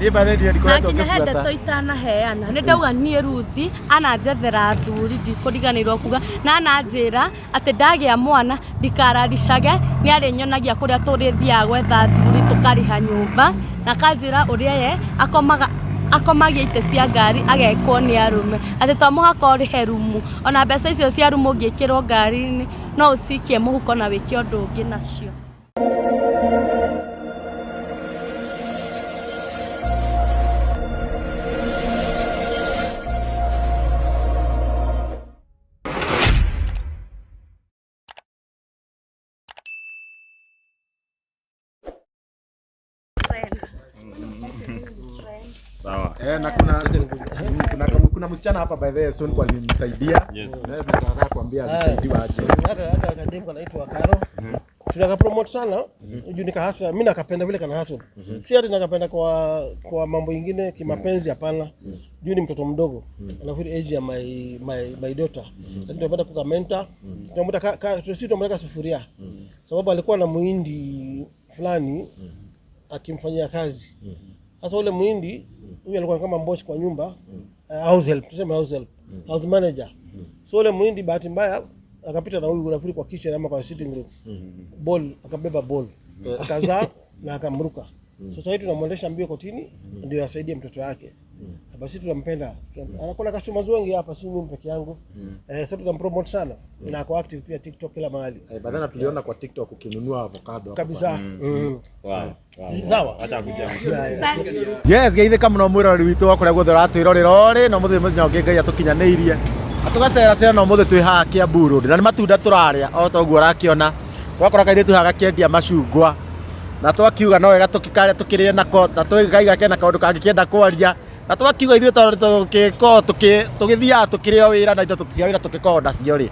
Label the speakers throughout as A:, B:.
A: Niĩ by the way
B: Na
A: ndikoretwo
B: nginya he
A: ngĩbuata.
B: ndeto itanaheana nĩ ndauga niĩ Ruthi ananjethera athuri, ndikũriganĩrwo kuga, na ananjĩra atĩ ndagĩa mwana ndikararicage, nĩ arĩnyonagia kũrĩa tũrĩthiaga gwetha athuri tũkarĩha nyũmba, na akanjĩra ũrĩa ye akomaga akomagia itĩ cia ngari agekwo nĩ arũme, atĩ to mũhaka ũrĩhe rumu, ona mbeca icio cia rumu ũngĩkĩrwo ngari-inĩ no ũcikie mũhuko na wĩke ũndũ ũngĩ nacio.
C: Sawa.
A: Eh, na kuna msichana hapa by the way Sonko alimsaidia.
C: Yes.
A: Na nataka kuambia alisaidiwa aje.
D: Aka kademu kanaitwa Karo. Tunaka promote sana juu nika hustle. Mimi nakapenda vile kana hustle. Si ati nakapenda kwa mambo ingine kimapenzi, hapana. Juu ni mtoto mdogo. Anafikiri age ya my daughter. Lakini tunapenda kukamenta. Tunamuta ka sisi tunamweka sufuria. Sababu alikuwa na muhindi fulani akimfanyia kazi. Sasa ule muhindi huyu alikuwa kama mboshi kwa nyumba, house help, tuseme house help, house manager. So ule muhindi bahati mbaya akapita na huyu nafikiri kwa kitchen ama kwa sitting room. Ball, akabeba ball. Akazaa na akamruka. Sasa hivi tunamwendesha mbio kotini ndio asaidie mtoto wake. Basi tunampenda. Anakuwa na customers wengi hapa, si mimi peke yangu. Sasa tunampromote sana na ako active pia TikTok kila mahali.
A: Eh, badala tuliona kwa TikTok ukinunua avocado hapo.
D: Kabisa.
C: Wow. Wow.
D: Sawa.
C: Acha kuja.
A: Yes, geithĩka mũno mwĩroreri witũ wa kũrĩa guothe ũratwĩrorera ũrĩ na ũmũthĩ nĩ mũthenya ũngĩ Ngai atũkinyanĩirie na tũgaceracera na ũmũthĩ twĩ haha Kiambu Road na nĩ matunda tũrarĩa o ta ũguo ũrakĩona. Twakora kairĩtu haha gakĩendia macungwa na twakiuga no wega tũkĩkarĩa tũkĩrĩe nako na tũgĩkaiga kena kaũndũ kangĩkĩenda kwaria na twakiuga ithuĩ tondũ tũgĩkorwo tũgĩthiaga tũkĩrĩ o wĩra na indo cia wĩra tũgĩkorwo nacio rĩ,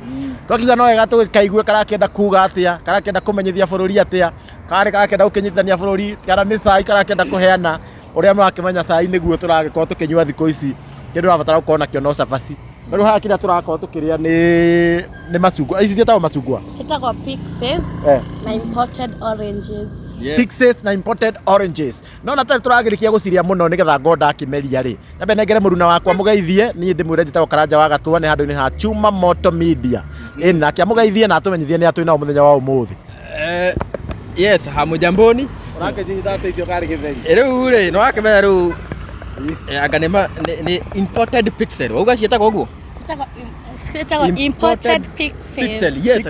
A: twakiuga no wega tũgĩkaigue karakĩenda kuga atĩa, karakĩenda kũmenyithia bũrũri atĩa, kana karakĩenda gũkĩnyitithania bũrũri, kana nĩ cai karakĩenda kũheana. Ũrĩa mũrakĩmenya cai nĩguo tũragĩkorwo tũkĩnyua thikũ ici, kĩndũ ũrabatara gũkorwo nakĩo no cabaci. Na rĩu haha kĩrĩa tũrakorwo tũkĩrĩa nĩ macungwa. Ici ciĩtagwo macungwa?
B: Ciĩtagwo pixies na imported oranges.
A: Pixies na imported oranges. No na tarĩ tũragĩrĩkia gũciria mũno nĩgetha ngo ndakĩmeria rĩ, nyambe nengere mũruna wakwa mũgeithie. Niĩ ndĩmwĩre njĩtagwo Karanja wa Gatũa, nĩ handũ-inĩ ha Chuma Moto Media. Ĩni nake amũgeithie na atũmenyithie nĩ atwĩ nao mũthenya wa ũmũthĩ.
E: Yes, hamujamboni.
A: Ũrakĩnjita atĩ icio karĩ gĩtheri.
E: Rĩu rĩ, nĩ wakĩmenya rĩu anga nĩ imported pixel. Wauga ciĩtagwo ũguo?
B: Ciĩtagwo imported pixies.
E: Pixel, yes.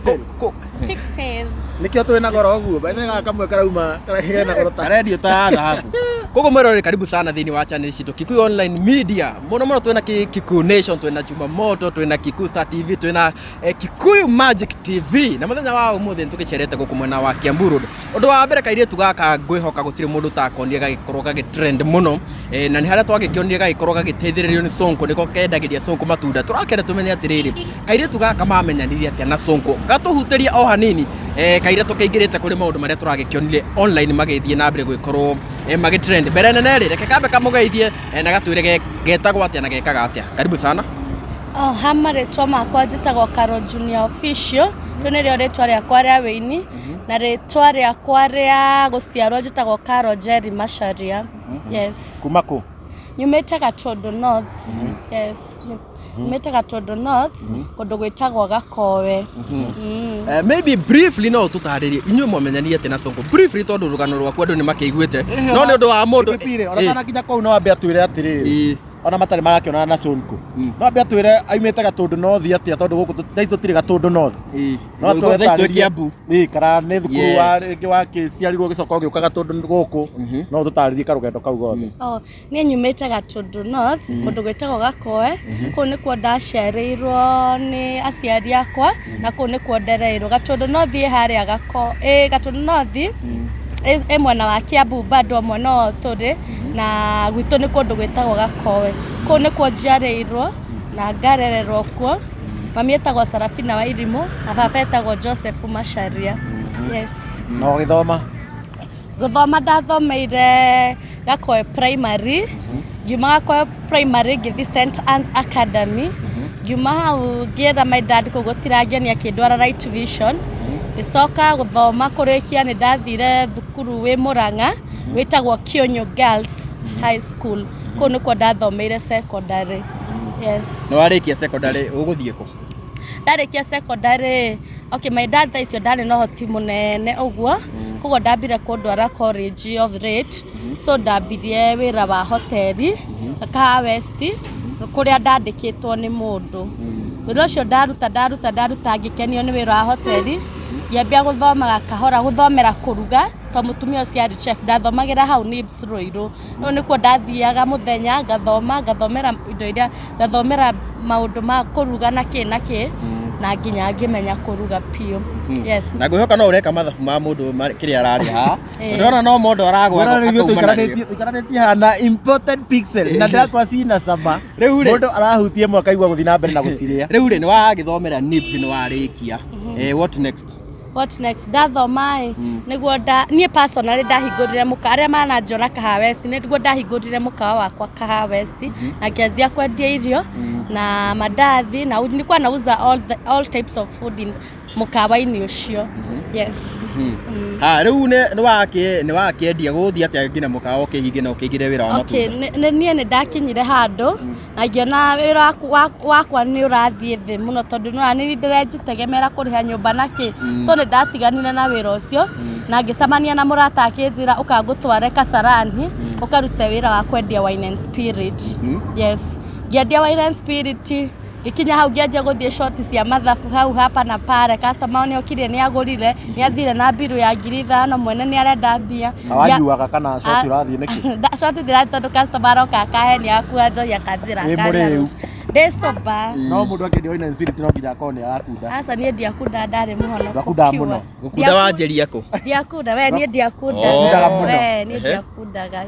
B: Pixies.
A: Nĩkĩo twĩ na goro ũguo. By the way gaka kamwe karauma kena goro ta
E: karendio ta thahabu. Koguo mwĩroreri, karibu sana thĩinĩ wa channel citũ Kikuyu Online Media. Mũno mũno twĩna Kikuyu Nation, twĩna Chuma Moto, twĩna Kikuyu Star TV, twĩna Kikuyu Magic TV. Na mũthenya wa ũmũthĩ nĩtũgĩcerete gũkũ mwena wa Kiambu Road. Ũndũ wa mbere, kairĩtu gaka ngwĩhoka gũtirĩ mũndũ ũtakonire gagĩkorwo gagĩ trend mũno, na nĩ harĩa twagĩkĩonire gagĩkorwo gagĩteithĩrĩrio nĩ Sonko, nĩko kendagĩria Sonko matunda. Tũrakĩenda tũmenye atĩrĩrĩ, kairĩtu gaka mamenyanire atĩa na Sonko? Gatũhutĩrie o hanini, kaira tũkĩingĩrĩte kũrĩ maũndũ marĩa tũragĩkĩonire online magĩthiĩ na mbere gũgĩkorwo magĩ trend. Mbere nene rĩ, reke kambe kamũgeithie, na gatwĩre getagwo atĩa na gekaga atĩa. Karibu sana.
B: Oh, ha marĩtwa makwa njĩtagwo Carol Junior Official, rĩu nĩrĩo rĩtwa rĩakwa rĩa wĩini, na rĩtwa rĩakwa rĩa gũciarwo njĩtagwo Carol Jerry Macharia. Yes.
A: Kuma kũ?
B: Nyumĩte Gatũndũ North. Yes. Nyumĩte Gatũndũ North, kũndũ gwĩtagwo Gakowe.
E: Maybe briefly no ũtũtarĩrie inyuĩ mwamenyanire atĩa na Sonko, briefly, tondũ rũgano rwaku andũ nĩ makĩiguĩte, no nĩ ũndũ wa mũndũ
A: Ipipirĩ, ona tanakinya kũu no ambe atwĩre atĩrĩrĩ, ona matarĩ marakĩonana na Sonko, no ambe atwĩre aumĩte Gatũndũ North atĩa, tondũ gũkũ thaa ici tũtirĩ Gatũndũ North. No
E: Thaa ici twĩ
A: atũtarĩrie.
E: Kiambu.
A: Ĩĩ, kana nĩ thukuru wa rĩngĩ wakĩciarirwo ũgĩcoka ũgĩũka Gatũndũ gũkũ, no ũtũtarĩrie karũgendo kau gothe.
B: Oh, niĩ nyumĩte Gatũndũ North, kũndũ gwĩtagwo Gakoe. Kũu nĩkuo ndaciarĩirwo nĩ aciari akwa na kũu nĩkuo ndereirwo. Gatũndũ North ĩ harĩa Gako, ĩ Gatũndũ North ĩ mwena wa Kiambu bado mwena ũyũ tũrĩ, na gwitũ nĩ kũndũ gwĩtagwo Gakoe. Kũu nĩkuo njiarĩirwo na ngarererwo kuo. Mami etagwo Sarafina Wairimũ na baba etagwo Joseph Macharia. Yes.
A: Na ũgĩthoma?
B: Gũthoma ndathomeire Gakoe Primary, ngiuma Gakoe Primary ngĩthiĩ St Anne's Academy, ngiuma hau ngĩra my dad kũu gũtirangenia, akĩndwara Right Vision, ngĩcoka gũthoma kũrĩkia nĩ ndathire thukuru wĩ Mũrang'a wĩtagwo Kĩũnyũ Girls. High School. Kũu nĩkuo ndathomeire secondary. Yes.
E: Nĩ warĩkia secondary, ũgũthiĩ kũ?
B: Ndarĩkia secondary, okay, my dad thaa icio ndarĩ na ũhoti mũnene ũguo, koguo ndambire kũndwara College of Rate. So ndambirie wĩra wa hoteli Kahawa West, kũrĩa ndandĩkĩtwo nĩ mũndũ. Wĩra ũcio ndaruta, ndaruta, ndaruta, ngĩkenio nĩ wĩra wa hoteli, ngĩambia gũthomaga kahora, gũthomera kũruga, to mũtumia ũcio arĩ chef. Ndathomagĩra hau NIBS Ruiru. Rĩu nĩkuo ndathiaga mũthenya ngathoma, ngathomera indo iria ngathomera maũndũ ma kũruga na kĩ na kĩ, na nginya ngĩmenya kũruga biũ. Yes.
E: Na ngwĩhoka no ũreka mathabu ma mũndũ kĩrĩa ararĩa haha.
B: Eh.
E: Ndĩrona no mũndũ aragwa akauma narĩo.
A: Tũikaranĩtie haha na imported pixel na ndĩrakwa cina cama.
E: Rĩu rĩ-
A: Mũndũ arahutia ĩmwe akaigua gũthiĩ na mbere na gũcirĩa.
E: Rĩu rĩ, nĩ wagĩthomera NIBS, nĩ warĩkia. What next?
B: What next? Ndathoma ĩ, nĩguo nda niĩ personally ndahingũrire mũkawa. Arĩa mananjona Kahawa West, nĩguo ndahingũrire mũkawa wakwa Kahawa West, na ngĩanjia kwendia irio na mandathi, na nilikuwa nauza all types of food in mũkawa-inĩ ũcio. Yes.
E: Ha, rĩu nĩ wakĩendia, gũgũthiĩ atĩa nginya mũkawa ũkĩhinge na ũkĩingĩre wĩra wa matunda?
B: Niĩ nĩ ndakinyire handũ na ngĩona wĩra wakwa nĩ ũrathiĩ thĩ mũno, tondũ nĩ nĩ ndĩrenjitegemera kũrĩha nyũmba na kĩ. So nĩ ndatiganire na wĩra ũcio na ngĩcemania na mũrata akĩnjĩra, ũka ngũtware Kasarani ũkarute wĩra wa kwendia wine and spirit. Yes, ngĩendia wine and spirit. Ngĩkinya hau ngĩanjia gũthiĩ short cia mathabu hau hapa na pale. Customer nĩ okire, nĩ agũrire, nĩ athire na mbiru ya 5,000, mwene nĩ arenda mbia.
A: Wanyuaga kana short ũrathiĩ nĩkĩ?
B: Short ndĩrathiĩ tondũ customer aroka akahenia, akua njohi, akanjĩra
A: Wĩ
B: akarĩa
A: mũrĩu.
B: rũciũ. Ndĩ sober.
A: No mũndũ akĩendia wine and spirit no nginya akorwo nĩ arakunda.
B: Aca, niĩ ndiakunda, ndarĩ mũhonoku.
A: Ndwakundaga
B: pure.
A: Mũno?
E: Gũkunda wanjĩria kũ?
B: Ndiakunda, we, niĩ ndiakunda.
E: Oh.
A: Wakundaga mũno?
B: We, niĩ ndiakundaga,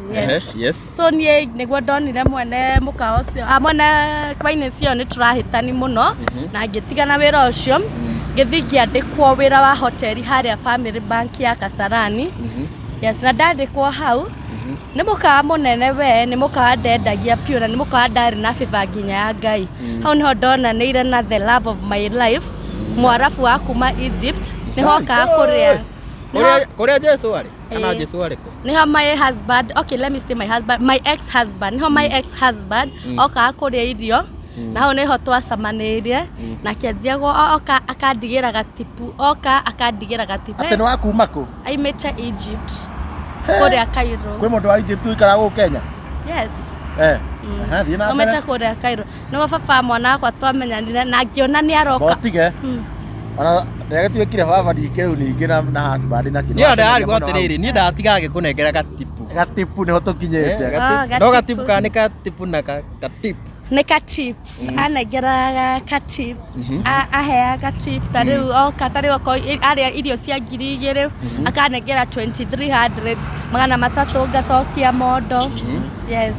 B: yes. So niĩ nĩguo ndonire mwene mũkawa ũcio, mwene wine cio nĩ tũrahĩtani mũno, na ngĩtigana wĩra ũcio, ngĩthiĩ ngĩandĩkwo wĩra wa hoteli harĩa Family Bank ya Kasarani. Yes, na ndandĩkwo hau nĩ mũkawa mũnene, we, nĩ mũkawa ndendagia biũ, na nĩ mũkawa ndarĩ na favor nginya ya Ngai. Hau nĩho ndonanĩire na the love of my life, Mwarabu wa kuma Egypt, nĩho okaga kũrĩa.
E: Kũrĩa Jesu arĩ kana?
B: Ĩĩ.
E: Jesu arĩ kũ?
B: Niho my husband, okay, let me say my husband, my ex husband, niho my ex husband okaga kũrĩa irio, na hau niho twacemanĩirie na kĩanjia oka akandigĩra gatipu, oka akandigĩra gatipu.
A: Atĩ nĩ wa kuma kũ?
B: Aimĩte Egypt, kũrĩa Cairo.
A: Kwĩ mũndũ wa Egypt ũikaraga gũkũ Kenya?
B: Yes.
A: Eh. Aha, thiĩ na
B: Aumĩte
A: mbere.
B: kũrĩa Cairo, nĩguo baba mwana wakwa twamenyanire na ngĩona nĩ aroka.
A: Botige. Ona ndagĩtuĩkire baba ningĩ rĩu ningĩ na husband na kĩ.
E: Niĩ ndarigwo atĩrĩrĩ, niĩ ndatigaga gĩkũnengera gatipu.
A: Gatipu nĩho tũkinyĩte.
B: Ah,
E: No
B: gatipu.
E: gatipu kana nĩ gatipu na gatipu?
B: Nĩ katip anengeraga, katip aheaga katip. Ta rĩu oka, ta rĩu okorwo arĩa irio cia 2,000, akanengera 2300, 300 ngacokia mondo. Yes.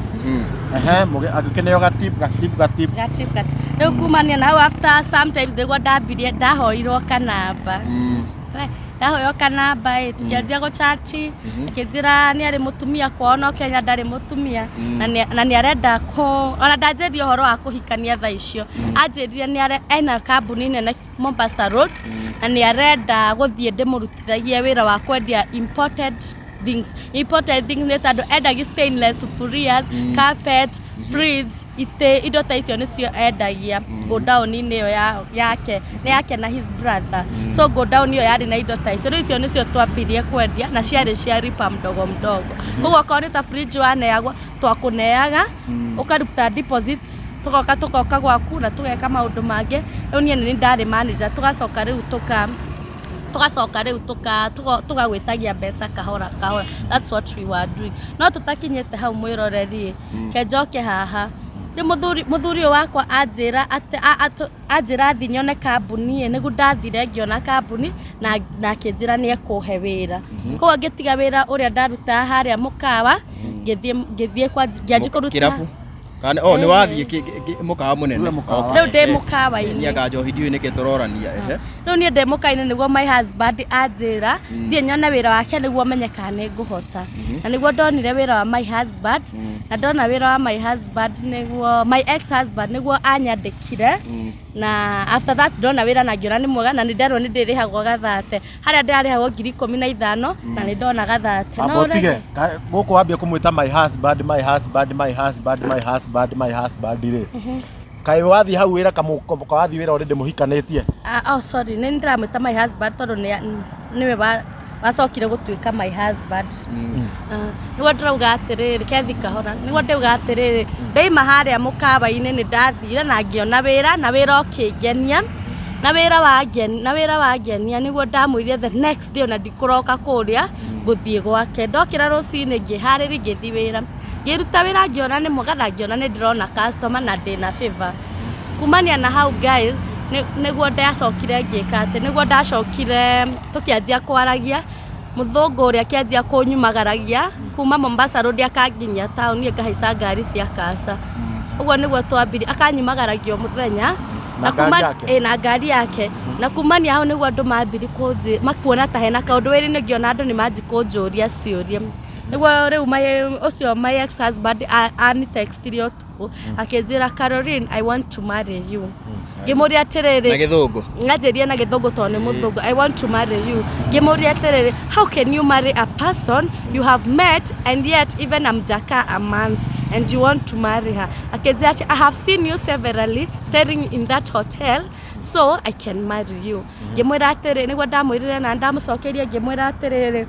A: Ehe, agĩkĩneo gatip, gatip, gatip.
B: Gatip, gatip. Rĩu kumania na hau, after sometimes nĩguo ndambirie ndahoirwo kanamba. We, ndahoywo kanamba ĩ, tũkĩanjia gũchati, akĩnjĩra nĩ arĩ mũtumia kwao no Kenya ndarĩ mũtumia, na nĩ arenda kũ ona ndanjĩrie ũhoro wa kũhikania thaa icio. Anjĩrire nĩ ena kambuni nene Mombasa Road, na nĩ arenda gũthiĩ ndĩmũrutithagie wĩra wa kwendia imported things. Imported things nĩ tondũ endagia stainless sufurias, carpet, fridge, itĩ, indo ta icio nĩcio endagia godown-inĩ ĩyo yake, nĩ yake na his brother. So godown ĩyo yarĩ na indo ta icio. Rĩu icio nĩcio twambirie kwendia, na ciarĩ cia ripa mdogo mdogo. Koguo okorwo nĩ ta fridge waneagwo, twakũneaga ũkaruta deposit, tũgoka tũgoka gwaku na tũgeka maũndũ mangĩ. Rĩu niĩ nĩ ndarĩ manager. Tũgacoka rĩu tũgacoka rĩu tũgagwĩtagia mbeca kahora kahora. That's what we were doing. No tũtakinyĩte hau, mwĩroreri, kenjoke haha rĩ, mũthuri ũyũ wakwa anjĩra atĩ anjĩra thiĩ nyone kambuni ĩ. Nĩguo ndathire ngĩona kambuni na akĩnjĩra nĩ ekũhe wĩra. Koguo ngĩtiga wĩra ũrĩa ndarutaga harĩa mũkawa, ngĩthiĩ ngĩanjia kũruta
E: Kĩrabu kana oh, nĩ wathiĩ mũkawa mũnene?
A: Rĩu mũkawa.
B: Rĩu ndĩ mũkawa-inĩ.
E: Niĩ anga njohi ndiũĩ nĩkĩ tũrorania, ehe.
B: Rĩu niĩ ndĩ mũkawa-inĩ, nĩguo my husband anjĩra thiĩ nyone wĩra wake nĩguo menye kana nĩ ngũhota. Na nĩguo ndonire wĩra wa my husband, na ndona wĩra wa my husband, nĩguo my ex husband nĩguo anyandĩkire. Na after that ndona wĩra na ngĩona nĩ mwega, na nĩ nderwo nĩ ndĩrĩhagwo gathate harĩa ndĩrarĩhagwo 15,000, na nĩ ndona gathate.
A: Amba
B: No
A: ũtige
B: ũrege.
A: Gũkũ wambia kũmwĩta my husband, my husband, my husband, my husband, my husband rĩ, kaĩ wathiĩ hau wĩra kamũka wathiĩ wĩra already mũhikanĩtie?
B: Ah, oh, sorry, nĩ ndĩramwĩta my husband tondũ nĩwe wacokire gũtuĩka my husband. Ah, nĩguo ndĩrauga atĩrĩrĩ, kethi kahora, nĩguo ndĩrauga atĩrĩrĩ, ndaima harĩa mũkawa-inĩ nĩ ndathire na ngĩona wĩra, na wĩra ũkĩngenia, na wĩra wangenia, nĩguo ndamwĩrire the next day ona ndikũroka kũrĩa ngũthiĩ gwake. Ndokĩra rũcinĩ, ngĩharĩria, ngĩthiĩ wĩra, ngĩruta wĩra, ngĩona nĩ mwega na ngĩona nĩ ndĩrona customer na ndĩna favor kumania na hau. Guys, nĩguo ndacokire ngĩka atĩ nĩguo ndacokire tũkĩanjia kwaragia. Mũthũngũ ũrĩa akĩanjia kũnyumagaragia kuma Mombasa Road akanginyia town, niĩ ngahaica ngari cia kaca. Ũguo nĩguo twambirie, akanyumagaragia o mũthenya.
A: Na ngari yake?
B: Ĩ, na ngari yake. Na kumania hau nĩguo andũ mambiri kũnjĩ makuona ta hena kaũndũ wĩra-inĩ, ngĩona andũ nĩ manji kũnjũria ciũria. Nĩguo rĩu ũcio my ex husband anitextirie ũtukũ akĩnjĩra, "Caroline, I want to marry you." Ngĩmũria atĩrĩrĩ,
E: Na gĩthũngũ?
B: Nganjĩria na gĩthũngũ tondũ nĩ mũthũngũ. "I want to marry you." Ngĩmũria atĩrĩrĩ, "How can you marry a person you have met and yet even amjaka a month and you want to marry her?" Akĩnjĩra atĩ, "I have seen you severally staying in that hotel, so I can marry you." Ngĩmwĩra atĩrĩ, nĩguo ndamwĩrire na ndamũcokeirie, ngĩmwĩra atĩrĩrĩ,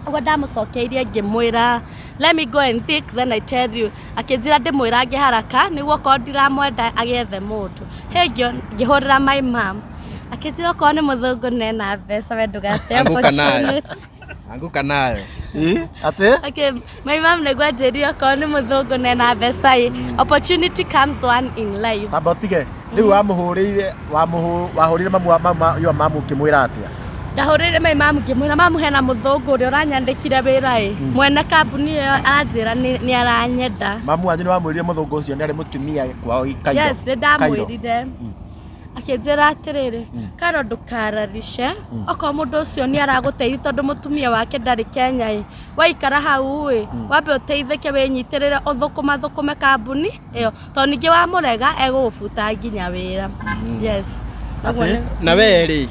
B: ũguo ndamũcokeirie ngĩmwĩra, "Let me go and think, then I tell you." Akĩnjĩra ndĩmwĩrange haraka nĩguo okorwo ndiramwenda agĩethe mũndũ. He ngĩhũrĩra my mom, akĩnjĩra okorwo nĩ mũthũngũ nena mbeca, we ndũgate
E: Anguka nayo.
B: opportunity.
E: Anguka nayo.
A: Ĩ, atĩ?
B: Okay, my mom nĩguo anjĩrire okorwo nĩ mũthũngũ nena mbeca ĩ, opportunity comes one in life.
A: Amba ũtige, rĩu wamũhũrĩire, wahũrĩire mamu wa mama yo mamu ũkĩmwĩra atĩa?
B: Ndahũrĩire my mom, ngĩmwĩra, "Mamu, hena mũthũngũ ũrĩa ũranyandĩkire wĩra ĩ, mwene kambuni ĩyo aranjĩra nĩ aranyenda."
A: Mamu wanyu nĩ wamwĩrire mũthũngũ ũcio nĩ arĩ mũtumia kwao Cairo?
B: Yes, nĩ ndamwĩrire. Akĩnjĩra atĩrĩrĩ, "Karo, ndũkararice, okorwo mũndũ ũcio nĩ aragũteithia tondũ mũtumia wake ndarĩ Kenya ĩ, waikara hau ĩ, wambe ũteithĩke, wĩnyitĩrĩre, ũthũkũma thũkũme kambuni ĩyo, tondũ ningĩ wamũrega egũgũbuta nginya wĩra." Yes. Ũguo.
A: Atĩ?
E: Na we rĩ,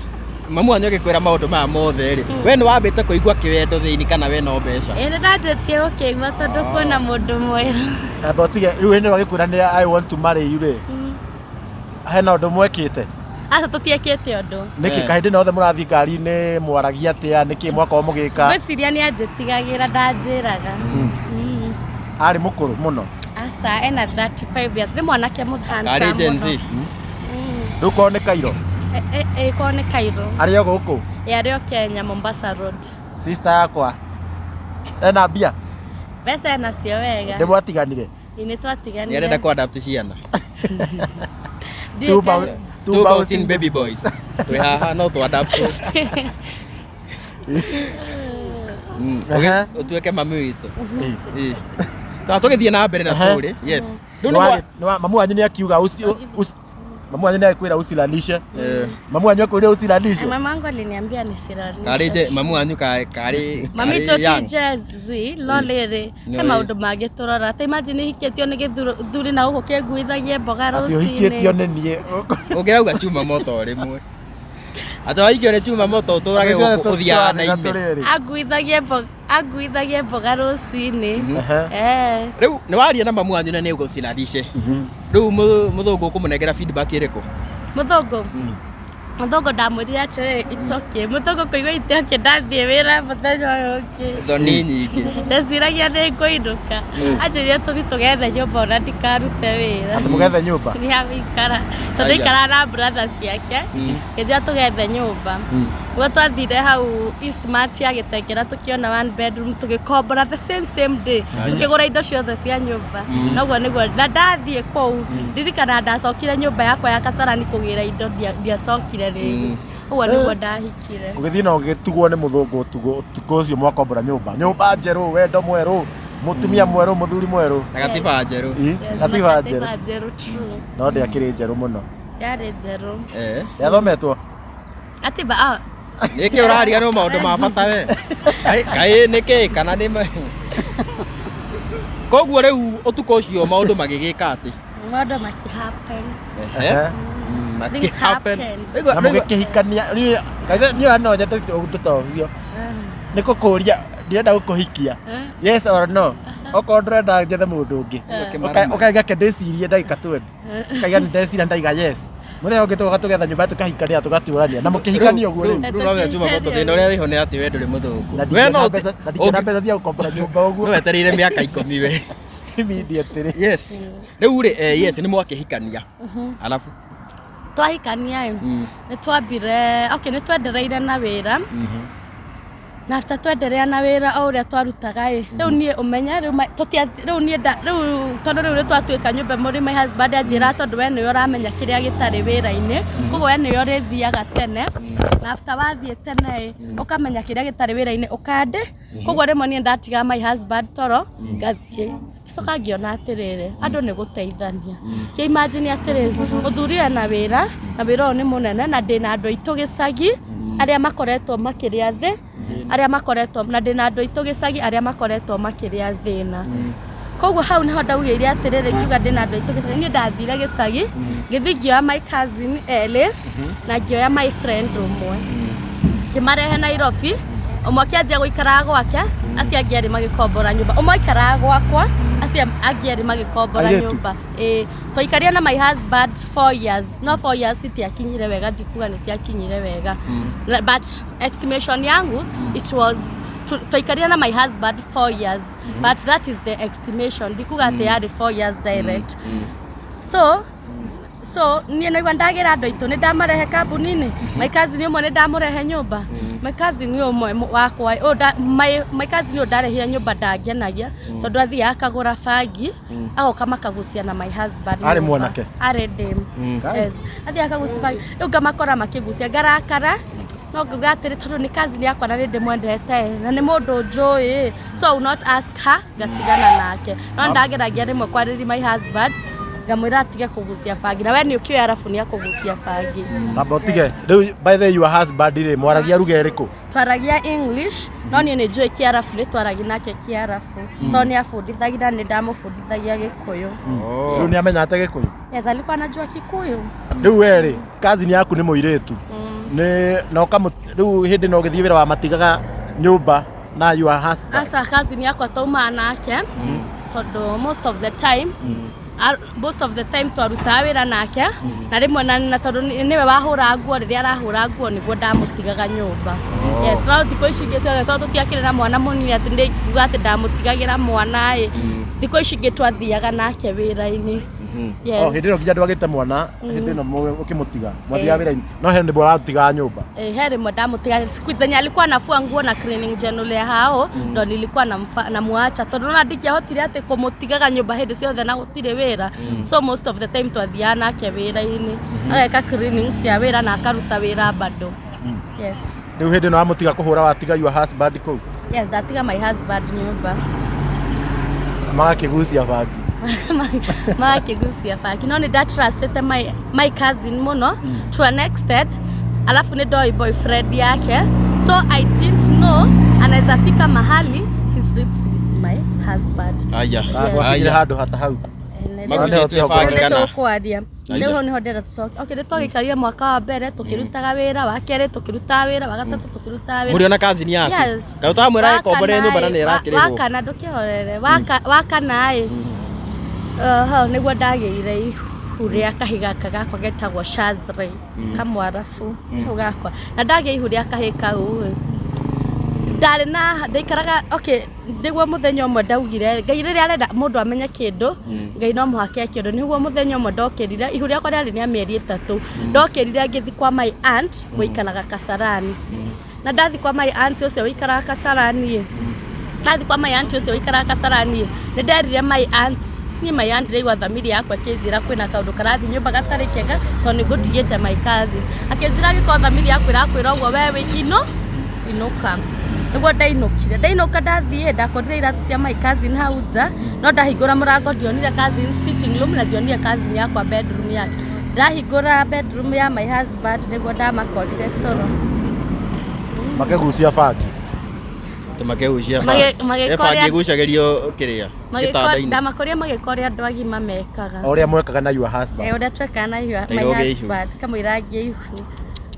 E: mamu wanyu agĩkwĩra maũndũ maya mothe rĩ, we nĩ wambĩte kũigua kĩwendo thĩinĩ kana we no mbeca?
B: Ĩ, nĩ ndanjĩtie gũkĩigua tondũ kwĩna mũndũ mwerũ.
A: Amba ũtige, rĩu hĩndĩ ĩyo agĩkwĩra nĩ "I want to marry you" rĩ, hena ũndũ mwekĩte?
B: Aca, tũtiĩkĩte ũndũ.
A: Nĩkĩ?
E: Eh.
A: Kahĩndĩ nothe mũrathiĩ ngari-inĩ mwaragia atĩa? Nĩkĩ mwakorwo mũgĩka?
B: Ngwĩciria nĩ anjĩtigagĩra, ndanjĩraga.
A: Arĩ mũkũrũ mũno?
B: Aca, ena 35 years, nĩ mwanake mũthansa.
E: Karĩ Gen Z?
A: Rĩu korwo nĩ Cairo?
B: Ĩkorwo nĩ Cairo.
A: Arĩ o gũkũ?
B: Ĩ, arĩ o Kenya, Mombasa Road.
A: Sister yakwa ena mbia?
B: Mbeca enacio wega.
A: Nĩ mwatiganire?
B: Ĩ, nĩ
E: Nĩ
B: twatiganire.
E: arenda kũ adapt ciana.
B: Ndiũĩ.
A: Two
E: Two
A: bouncing
E: bouncing baby boys twĩ haha no tũ adapt.
A: Ehe.
E: Ũtuĩke mami witũ.
A: Ĩ.
E: Ĩ. Sawa, tũgĩthiĩ na mbere na
A: Ehe.
E: story. Yes, rĩu
A: Nĩ
E: nĩ
A: mamu wanyu nĩ akiuga mamu wanyu nĩ akwĩra usilalishe?
E: Eh.
A: Mamu wanyu akwĩra usilalishe?
B: Mama wangu aliniambia nisiralishe.
E: Karĩ nje mamu wanyu karĩ
B: Mami
E: karĩ
B: tũ ti
E: young.
B: Gen Z, no rĩrĩ
E: Nĩ
B: he maũndũ mangĩ tũrora. Ta imagine hikĩtio nĩ gĩthuri na gũkũ kĩnguithagie mboga
A: Atĩ ũhikĩtio
B: rũcinĩ.
A: nĩ niĩ?
E: Ũngĩrauga chuma moto rĩmwe atĩ waikio nĩ chuma moto ũtũrage gũkũ ũthiaga na ime.
A: Tũrĩrĩ.
B: Anguithagie mboga rũcinĩ.
A: Ehe.
B: Eh.
E: Rĩu nĩ waria na mamu wanyu na nĩ ũgũcirarice, rĩu mũthũngũ ũkũmũnengera feedback ĩrĩkũ?
B: Mũthũngũ ndamwĩrire atĩrĩrĩ, "It's okay." Mũthũngũ kũigua it's okay, ndathiĩ wĩra mũthenya ũyũ ũngĩ.
E: Thoni nyingĩ.
B: Ndeciragia nĩ ngũinũka. Anjĩrire tũthiĩ tũgethe nyũmba ona ndikarute wĩra.
A: Atĩ mũgethe nyũmba?
B: Nĩ agũikara tondũ
E: Aya.
B: aikaraga na brother ciake. Ngĩnjĩra tũgethe nyũmba. Nĩguo twathire hau Eastmart ya Gĩtengera, tũkĩona one bedroom, tũgĩkombora the same same day, tũkĩgũra indo ciothe cia nyũmba. Noguo nĩguo na ndathiĩ kũu, ndirikana ndacokire nyũmba yakwa ya Kasarani kũgĩra indo, ndiacokire rĩngĩ. Ũguo nĩguo ndahikire.
A: Ũgĩthiĩ na ũgĩtugwo nĩ mũthũngũ ũtukũ ũtukũ ũcio mwakombora nyũmba, nyũmba njerũ, wendo mwerũ, mũtumia mwerũ, mũthuri mwerũ.
E: Na gatiba njerũ.
A: Ĩ,
B: Yes,
A: gatiba
B: na
A: njerũ.
B: gatiba njerũ, true.
A: No ndĩakĩrĩ njerũ mũno?
B: Yarĩ njerũ.
E: Eh.
A: Yathometwo?
B: Gatiba, ah,
E: Nĩkĩ ũrariganĩrwo maũndũ ma bata we? Kaĩ nĩkĩ kana nĩ koguo rĩu ũtukũ ũcio maũndũ magĩgĩka atĩ?
B: Maũndũ makĩhappen.
E: Ehe.
A: Ehe.
B: Things
E: Makĩhappen.
B: happen.
E: Rĩu-
A: Na
E: rĩu-
A: mũgĩkĩhikania niĩ niĩ no nyende ũndũ ta ũcio nĩ gũkũria ndĩrenda gũkũhikia yes or no okorwo ndũrenda njethe mũndũ ũngĩ ũkaiga ke ndĩcirie ndagĩka 20 ũkaiga nĩ ndeciria ndaiga yes mũthenya ũngĩ tũgoka tũgetha nyũmba tũkahikania tũgatũrania na mũkĩhikania ũguo rĩu
E: Rĩu no Juma Moto thĩna ũrĩa wĩho nĩ atĩ we ndũrĩ mũthũngũ.
A: na
E: We no
A: ndingĩona mbeca na ndingĩona mbeca cia gũkombora nyũmba ũguo
E: no wetereire mĩaka 10 we.
A: immediately.
E: Yes. Rĩu rĩ yes nĩ mwakĩhikania. Alafu
B: Twahikania ĩ, nĩ twambire, okay, nĩ twendereire na wĩra na after twenderea na wĩra o ũrĩa twarutaga ĩ, rĩu niĩ ũmenye rĩu rĩu niĩ rĩu tondũ rĩu nĩ twatuĩka nyũmba mũrĩ my husband anjĩra tondũ we nĩwe ũramenya kĩrĩa gĩtarĩ wĩra-inĩ, koguo we nĩwe ũrĩthiaga tene na after wathiĩ tene ĩ, ũkamenya kĩrĩa gĩtarĩ wĩra-inĩ ũkande. Koguo rĩmwe niĩ ndatigaga my husband toro ngathiĩ coka ngĩona atĩrĩrĩ andũ nĩ gũteithania. Kĩ imagine atĩrĩrĩ mũthuri ena wĩra na wĩra ũyũ nĩ mũnene na ndĩna andũ aitũ gĩcagi arĩa makoretwo makĩrĩa thĩ arĩa makoretwo na ndĩna andũ aitũ gĩcagi arĩa makoretwo makĩrĩa thĩna. Koguo hau niho ndaugĩire atĩrĩrĩ ngiuga ndĩna andũ aitũ gĩcagi niĩ ndathire gĩcagi ngĩthiĩ ngĩoya my cousin erĩ na ngĩoya my friend ũmwe ngĩmarehe Nairobi. Ũmwe akĩanjia gũikaraga gwake acio angĩ erĩ magĩkombora nyũmba. Ũmwe aikaraga gwakwa acio angĩ erĩ magĩkombora nyũmba. Ĩĩ twaikarire na my husband 4 years no 4 years itiakinyire wega ndikuga nĩ ciakinyire wega. But estimation yangu it was twaikarire na my husband 4 years but that is the estimation ndikuga atĩ yarĩ 4 years direct. So niĩ naigua ndagĩra andũ aitũ nĩ ndamarehe kambuni-inĩ. My cousin ũmwe nĩ ndamũrehe nyũmba. My cousin ũmwe wakwa my cousin ũyũ ndarehire nyũmba ndangenagia tondũ athiaga akagũra bangi agoka makagucia na my husband.
A: Arĩ mwanake?
B: Arĩ ndem. Yes. Athiaga akagucia bangi rĩu ngamakora makĩgucia ngarakara no ngauga atĩrĩ tondũ nĩ cousin yakwa na nĩ ndĩmwendete na nĩ mũndũ njũĩ so I will not ask her ngatigana nake. No ndageragia rĩmwe kwarĩria my husband ngamwĩra atige kũgucia bangi na we nĩ ũkĩoya arabu nĩ akũgucia bangi.
A: Tamba ũtige rĩu by the way your husband rĩ mwaragia ruga ĩrĩkũ?
B: Twaragia English no niĩ nĩ njũĩ Kĩarabu nĩ twaragia nake Kĩarabu tondũ nĩ abundithagia na nĩ ndamũbundithagia Gĩkũyũ.
A: Rĩu nĩ amenyate Gĩkũyũ?
B: Yes, alikuwa anajua Kikuyu.
A: Rĩu we rĩ cousin yaku nĩ mũirĩtu nĩ na ũkamũ rĩu hĩndĩ no ũgĩthiĩ wĩra wamatigaga nyũmba na your husband?
B: Asa cousin yakwa taumaga nake tondũ most of the time most of the time twarutaga wĩra nake na rĩmwe na tondũ nĩwe wahũra nguo rĩrĩa arahũra nguo nĩguo ndamũtigaga nyũmba. Yes, no thikũ ici ingĩ tuothe tondũ tũtiakĩrĩ na mwana mũnini atĩ ndĩngiuga atĩ ndamũtigagĩra mwana ĩ thikũ ici ingĩ twathiaga nake wĩra-inĩ. Yes.
A: Oh, hĩndĩ ĩno nginya ndwagĩte mwana hĩndĩ ĩno ũkĩmũtiga mwathiaga wĩra-inĩ no he nĩguo waratigaga nyũmba.
B: He rĩmwe ndamũtiga siku zenye alikuwa anafua nguo na cleaning general ya hao ndo nilikuwa namuacha tondũ ona ndingĩahotire atĩ kũmũtigaga nyũmba hĩndĩ ciothe na gũtirĩ wĩra. So most of the time twathiaga nake wĩra-inĩ ageka cleaning cia wĩra na akaruta wĩra bado. Yes.
A: Rĩu hĩndĩ ĩno wamũtiga kũhũra watiga your husband kũu?
B: Yes, ndatiga my husband nyũmba.
A: Magakĩgucia bangi.
B: Magakĩgucia bangi no nĩ ndatrustĩte my cousin mũno to an extent alafu nĩ ndoĩ boyfriend yake so I didn't know anaweza fika mahali he sleeps with my husband.
E: Aya.
A: Gwakinyire handũ hata hau.
E: Magucĩtie bangi kana?
B: Tũkwaria rĩu hau nĩho ndĩrenda tũcoke. Okay, nĩ twagĩikarire mwaka wa mbere tũkĩrutaga wĩra wa kerĩ tũkĩrutaga wĩra wa gatatũ tũkĩrutaga wĩra.
E: Mũrĩ ona cousin yaku?
B: Yes.
E: Kaĩ ũtamwĩra ĩkombore nyũmba na nĩ ĩrakĩrĩhwo?
B: Wakana ndũkĩhorere wakana ĩ hau nĩguo ndagĩire ihu rĩa kahĩ gaka gakwa getagwo Shazri kamwarabu kau gakwa na ndagĩa ihu rĩa kahĩ kau ĩ ndarĩ na ndaikaraga okay nĩguo mũthenya ũmwe ndaugire Ngai rĩrĩa arenda mũndũ amenye kĩndũ Ngai no mũhaka eke ũndũ nĩguo mũthenya ũmwe ndokĩrire ihu rĩakwa rĩarĩ rĩa mĩeri 3 ndokĩrire ngĩthiĩ kwa my aunt gũikaraga Kasarani na ndathi kwa my aunt ũcio wĩikaraga Kasarani ĩ ndathi kwa my aunt ũcio wĩikaraga Kasarani ĩ nĩ nderire my aunt niĩ my aunt ndaigua thamiri yakwa ĩkĩnjĩra kwĩna kaũndũ karathiĩ nyũmba gatarĩ kega tondũ nĩ ngũtigĩte my cousin akĩnjĩra angĩkorwo thamiri yaku ĩrakwĩra ũguo we wĩ ino inũka nĩguo ndainũkire ndainũka ndathiĩ ndakorire iratũ cia my cousin hau nja no ndahingũra mũrango ndionire cousin sitting room na ndionire cousin yakwa bedroom yake ndahingũra bedroom ya my husband nĩguo ndamakorire toro
A: Makĩgucia bangi.
E: Tũmakĩgucia
B: Magĩka
E: bangi
B: ũrĩa-
E: ĩgucagĩrio kĩrĩa gĩtanda-inĩ.
B: Ndamakoria magĩka ũrĩa andũ agima mekaga.
A: O ũrĩa mwekaga na your husband.
B: Eh, ũrĩa twekaga na
E: Na
B: my
E: irũge ihu.
B: husband kamũira ngĩe ihu.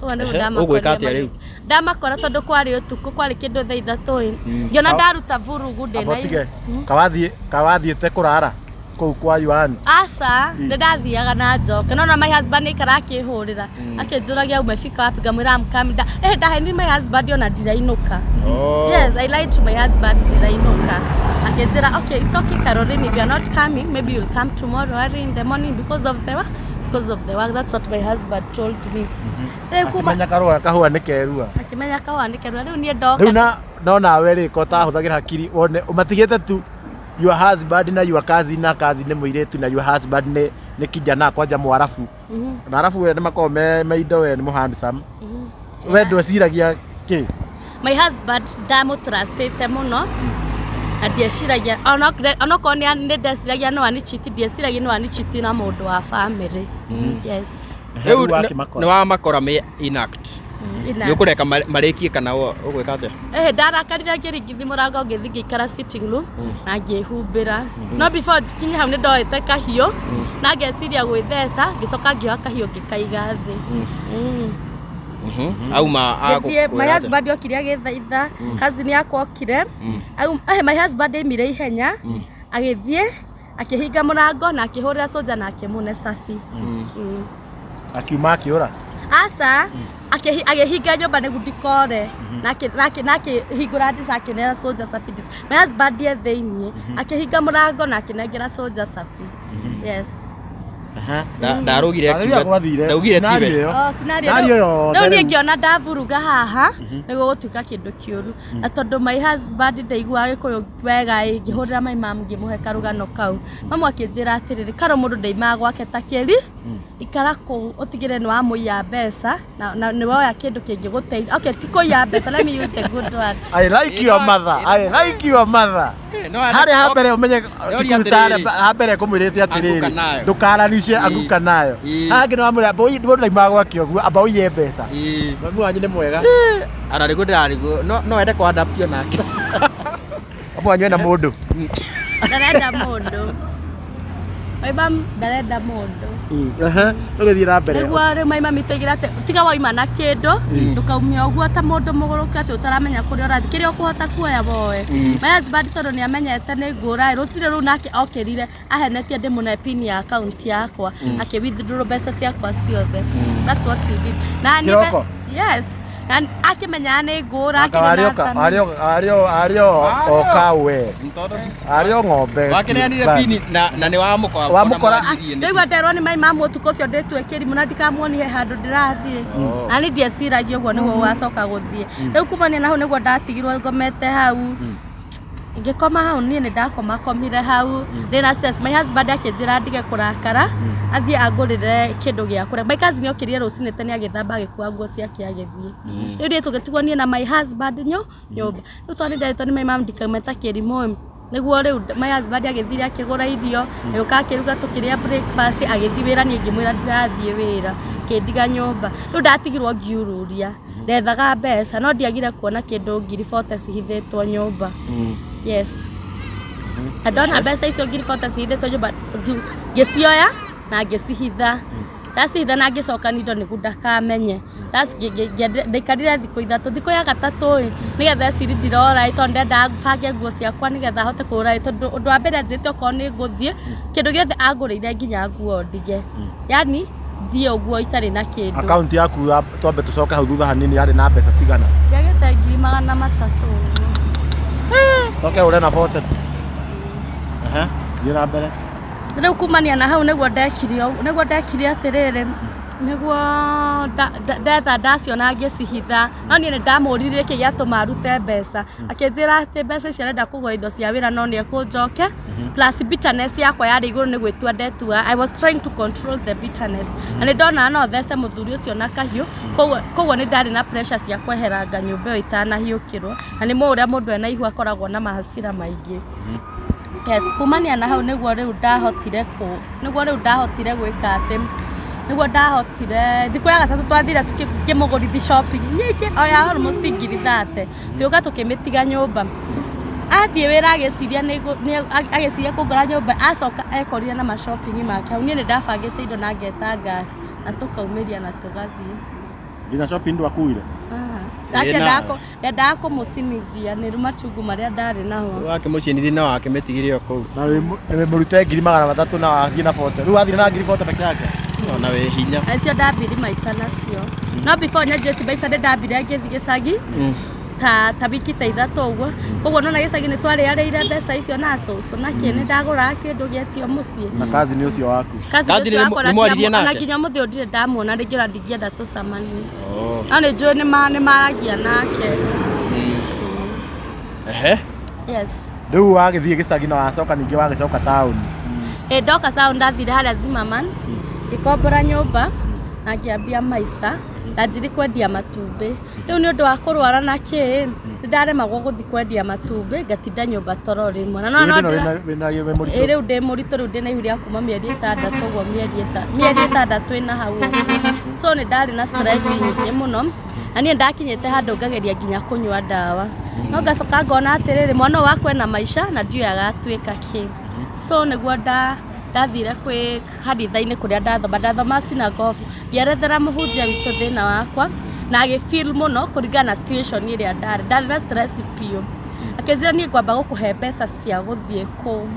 B: Ũguo nĩguo
E: Ehe,
B: ndamakorire
E: ũgwĩka atĩa rĩu?
B: Ndamakora tondũ kwarĩ ũtukũ, kwarĩ kĩndũ thaa 3 ĩ. Ngĩona ndaruta vurugu ndĩna
A: Amba
B: ihu.
A: ũtige. Kawathiĩ kawathiĩte kũrara kũu kwa your aunt.
B: Aca, nĩ ndathiaga na njoke. No na my husband aikara akĩhũrĩra. Akĩnjũragia umefika wapi, ngamwĩra I'm coming. Ndaheni my husband ona ndirainũka.
E: Oh.
B: Yes, I lied to my husband ndirainũka. Akĩnjĩra, okay, it's okay Caroline, if you're not coming, maybe you'll come tomorrow early in the morning because of the work. Because of the work, that's what my husband told me. Rĩu kuma
A: Akĩmenya karũa kahũa nĩ kerua.
B: akĩmenya kahũa nĩ kerua. Rĩu niĩ ndoka.
A: Rĩu na no nawe rĩ ko ũtahũthagĩra hakiri wone ũmatigĩte tu your husband na your cousin na cousin nĩ mũirĩtu na your husband nĩ kijana kwanja mwarabu. Na arabu we nĩ makoragwo me indo we nĩ mũ handsome. We ndweciragia kĩ?
B: My husband ndamũtrustĩte mũno na ndieciragia onokorwo nĩ ndeciragia no anichiti, ndieciragia no anichiti na mũndũ wa family. Yes.
E: Rĩu
A: Rĩu wakĩmakora.
E: nĩ wamakora me in act.
B: Ina.
E: Nĩ ũkũreka marĩkie kana ũgwĩka atĩa?
B: Ndarakarire ngĩringithi mũrango ngĩthiĩ ngĩikara sitting room na ngĩhumbĩra. No before nginya hau nĩ ndoete kahiũ na ngeciria gwĩtheca, ngĩcoka ngĩoya kahiũ ngĩkaiga thĩ.
E: Auma
B: Ngĩthiĩ, my
E: agũkwĩra atĩa?
B: husband okire agĩthaitha, cousin yakwa okire. My husband aimire ihenya, agĩthiĩ akĩhinga mũrango na akĩhũrĩra soja na akĩmũne cabi.
A: Akiuma akĩũra.
B: Aca, agĩhinga nyũmba nĩguo ndikore na akĩhingũra ndirica akĩnengera soja cabi. My husband e thĩiniĩ, akĩhinga mũrango na akĩnengera soja cabi. Yes.
E: Ndarugire
A: Arĩria gwathire.
E: Ndaugire tiwe.
A: Scenario ĩyo.
B: Oh, scenario
A: Scenario yothe
B: rĩu niĩ
A: rĩu.
B: ngĩona ndaburuga haha nĩguo gũtuĩka kĩndũ kĩũru, na tondũ my husband ndaiguaga Gĩkũyũ wega ĩ, ngĩhũrĩra my mom ngĩmũhe karũgano kau. Mamu akĩnjĩra atĩrĩrĩ, Karo mũndũ ndaimaga gwake ta kĩri, ikara kũu ũtigĩre nĩ wamũiya mbeca na nĩ woya kĩndũ kĩngĩgũteithia. Okay, ti kũiya mbeca, let me use the good word.
A: I like your mother. I like your mother.
E: No,
A: Harĩa hambere ũmenye
E: Ndoria
A: Kikuyu Star
E: atĩrĩrĩ.
A: hambere kũmwĩrĩte atĩrĩrĩ
E: Anguka nayo.
A: ndũkararicie anguka nayo.
E: Ĩ.
A: Haha ngĩ nĩwamwĩra mũndũ ndaimaga gwake ũguo amba ũiye mbeca.
E: Ĩ.
A: Mami wanyu nĩ mwega.
E: Ara rĩguo ndĩrarigwo no wende kũ adapt nake.
A: Mami wanyu ena mũndũ.
B: Ndarenda mũndũ. My mom ndarenda mũndũ.
A: Ũgĩthiĩ na mbere.
B: Nĩguo rĩu my mami tũigire atĩ tiga wauma na kĩndũ ndũkaumia ũguo ta mũndũ mũgũrũki atĩ ũtaramenya kũrĩa ũrathiĩ, kĩrĩa ũkũhota kuoya woe. My husband tondũ nĩ amenyete nĩ ngũra rũcinĩ rũu nake okĩrire ahenetie ndĩmũne pin ya account yakwa, akĩ withdraw mbeca ciakwa ciothe. That's what he did. Na niĩ
A: Kĩroko?
B: Yes. Na akĩmenya nĩ ngũra
A: Anga warĩo oka we. Arĩo ng'ombe.
E: Wakĩneanire pini na nĩ wamũkora.
A: Wamũkora.
B: Ndaigua nderwo nĩ my mom ũtukũ ũcio ndĩtue kĩrimũ na ndikamuonie handũ ndĩrathiĩ. Na niĩ ndieciragia ũguo nĩguo gũgacoka gũthiĩ. Rĩu kumania na hau nĩguo ndatigirwo ngomete hau. Ngĩkoma hau niĩ nĩ ndakomakomire hau ndĩna stress. My husband akĩnjĩra ndige kũrakara athiĩ angũrĩre kĩndũ gĩa kũrĩa. My cousin okĩrire rũcinĩ tene agĩthamba agĩkua nguo ciake agĩthiĩ. Rĩu niĩ tũgĩtigwo niĩ na my husband nyũmba. Rĩu tondũ nĩnderĩtwo nĩ my mom ndikaume ta kĩrimũ nĩguo rĩu my husband agĩthire akĩgũra irio agĩũka akĩruga tũkĩrĩa breakfast agĩthiĩ wĩra, niĩ ngĩmwĩra ndirathiĩ wĩra, akĩndiga nyũmba. Rĩu ndatigirwo ngiururia, ndethaga mbeca no ndiagire kuona kĩndũ 40,000 cihithĩtwo nyũmba. Yes. Na ndona mbeca icio 40,000 cihithĩtwo nyũmba ngĩcioya na ngĩcihitha. Ndacihitha na ngĩcoka indo nĩguo ndakamenye. Ndaikarire thikũ 3, thikũ ya gatatũ ĩ nĩgetha eciri ndirora ĩ tondũ ndendaga bange nguo ciakwa nĩgetha hote kũgũra ĩ, tondũ ũndũ wa mbere anjĩrĩte okorwo nĩ ngũthiĩ kĩndũ gĩothe angũrĩire nginya nguo ndige, yani thiĩ ũguo itarĩ na kĩndũ.
A: Akaunti yaku twambe tũcoke hau thutha hanini yarĩ na mbeca cigana?
B: Ndiagĩte 300,000 ũguo.
A: Coke ũre na 40 tu. Thiĩ na mbere.
B: Rĩu kumania na hau nĩguo ndekire nĩguo ndekire atĩrĩrĩ, nĩguo ndetha ndaciona ngĩcihitha, no niĩ nĩ ndamũririe kĩ gĩatũma arute mbeca, akĩnjĩra atĩ mbeca icio arenda kũgũra indo cia wĩra no nĩ ekũnjoke. Plus bitterness yakwa yarĩ igũrũ nĩ gwĩtua ndetua. I was trying to control the bitterness na nĩ ndonaga no thece mũthuri ũcio na kahiũ, koguo nĩ ndarĩ na pressure cia kweheranga nyũmba ĩyo itanahiũkĩrwo, na nĩ mũĩ ũrĩa mũndũ ena ihu akoragwo na mahasira maingĩ. Yes, kumania na hau nĩguo rĩu ndahotire nĩguo rĩu ndahotire gwĩka atĩ Nĩguo ndahotire thikũ ya gatatũ twathire tũkĩmũgũrithi shopping nyingĩ o ya almost 30,000. Tũgĩũka tũkĩmĩtiga nyũmba. Athiĩ wĩra agĩciria agĩciria kũngora nyũmba, acoka ekorire na ma shopping make hau. Niĩ nĩ ndabangĩte indo na ngeta ngari na tũkaumĩria na tũgathiĩ.
A: Nginya shopping ndwakuire?
B: Ndendaga kũmũcinithia nĩ machungu marĩa ndarĩ namo.
E: Wakĩmũcinithia na wakĩmĩtigire o kũu.
A: Na wĩ mũrute 300,000 na wathiĩ na 40. Rĩu wathiĩ na 40,000 peke yake?
E: Ona wĩ hinya.
B: Acio ndambiri maica nacio. No before nyanjĩtie maica nĩ ndambire ngĩthiĩ gĩcagi ta wiki ta ithatũ ũguo. Koguo nona gĩcagi nĩ twarĩarĩire mbeca icio na cũcũ na kĩ, nĩ ndagũraga kĩndũ gĩetio mũciĩ.
A: Na kazi nĩ ũcio waku.
B: Kazi
E: Kazi
B: ũcio wakwa
E: nĩ mwaririe
B: na
E: nake?
B: nginya mũthĩ ũyũ ndirĩ ndamuona rĩngĩ, ona ndingĩenda tũcemanie. No nĩ njũĩ nĩ maragia nake.
E: Ehe.
B: Yes.
A: Rĩu wagĩthiĩ gĩcagi na wacoka ningĩ wagĩcoka taũni.
B: Ĩ ndoka taũni ndathire harĩa Zimmerman, ngĩkombora nyũmba na ngĩambia maica, ndanjirie kwendia matumbĩ. Rĩu nĩ ũndũ wa kũrwara na kĩ, nĩ ndaremagwo gũthiĩ kwendia matumbĩ, ngatinda nyũmba toro rĩmwe. Na no
A: Wĩ mũritũ?
B: Rĩu ndĩ mũritũ, rĩu ndĩ na ihu rĩa kuma mĩeri 6 ũguo, mĩeri 6 ĩna hau ũguo. So nĩ ndarĩ na stress nyingĩ mũno. Na niĩ ndakinyĩte handũ ngageria nginya kũnyua ndawa. No ngacoka ngona atĩrĩrĩ, mwana ũyũ wakwa ena maica na ndiũĩ agatuĩka kĩ. So nĩguo ndathire kwĩ kanitha-inĩ kũrĩa ndathoma synagogue, ngĩerethera mũhunjia witũ thĩna wakwa na agĩ feel mũno kũringana na situation ĩrĩa ndarĩ. Ndarĩ na stress biũ. Akĩnjĩra niĩ ngwamba gũkũhe mbeca cia gũthiĩ kũ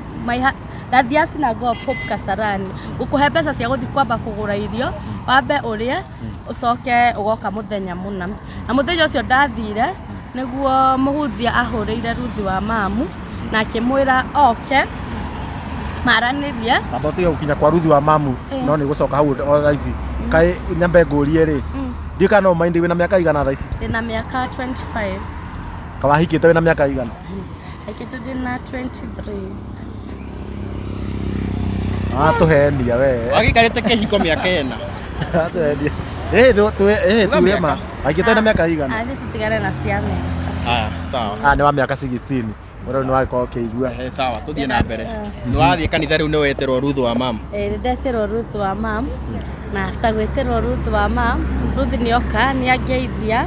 B: ndathiaga synagogue Hope Kasarani, gũkũhe mbeca cia gũthiĩ kwamba kũgũra irio, wambe ũrĩe, ũcoke ũgoka mũthenya mũna. Na mũthenya ũcio ndathire nĩguo mũhunjia ahũrĩire Ruthi wa mamu na akĩmwĩra oke maranĩrie.
A: Amba ũtige gũkinya kwa Ruthi wa mamu, no nĩ gũcoka hau o thaa ici. Kaĩ nyambe ngũrie rĩ, ndiũĩ kana no mind wĩna mĩaka igana thaa ici?
B: Ndĩna mĩaka 25.
A: Kawahikĩte wĩna mĩaka igana?
B: Hikĩte ndĩna 23.
A: Watũhenia we.
E: Wagĩikarĩte kĩhiko mĩaka 4.
A: Watũhenia. Ĩĩ tuge ma. Wahikĩte wĩna mĩaka igana?
B: Athiĩ tũtigane na cia mĩaka.
E: Haya, sawa.
A: Ah, nĩ wa mĩaka 16. Mũrũ nĩ wagĩkorwo ũkĩigua.
E: Ehe, sawa, tũthiĩ na mbere. Nĩ wathiĩ kanitha rĩu nĩ wetĩrwo Ruth wa mamu.
B: Ĩĩ, nĩ ndetĩrwo Ruth wa mamu, na after gwĩtĩrwo Ruth wa mamu, Ruth nĩoka nĩangeithia,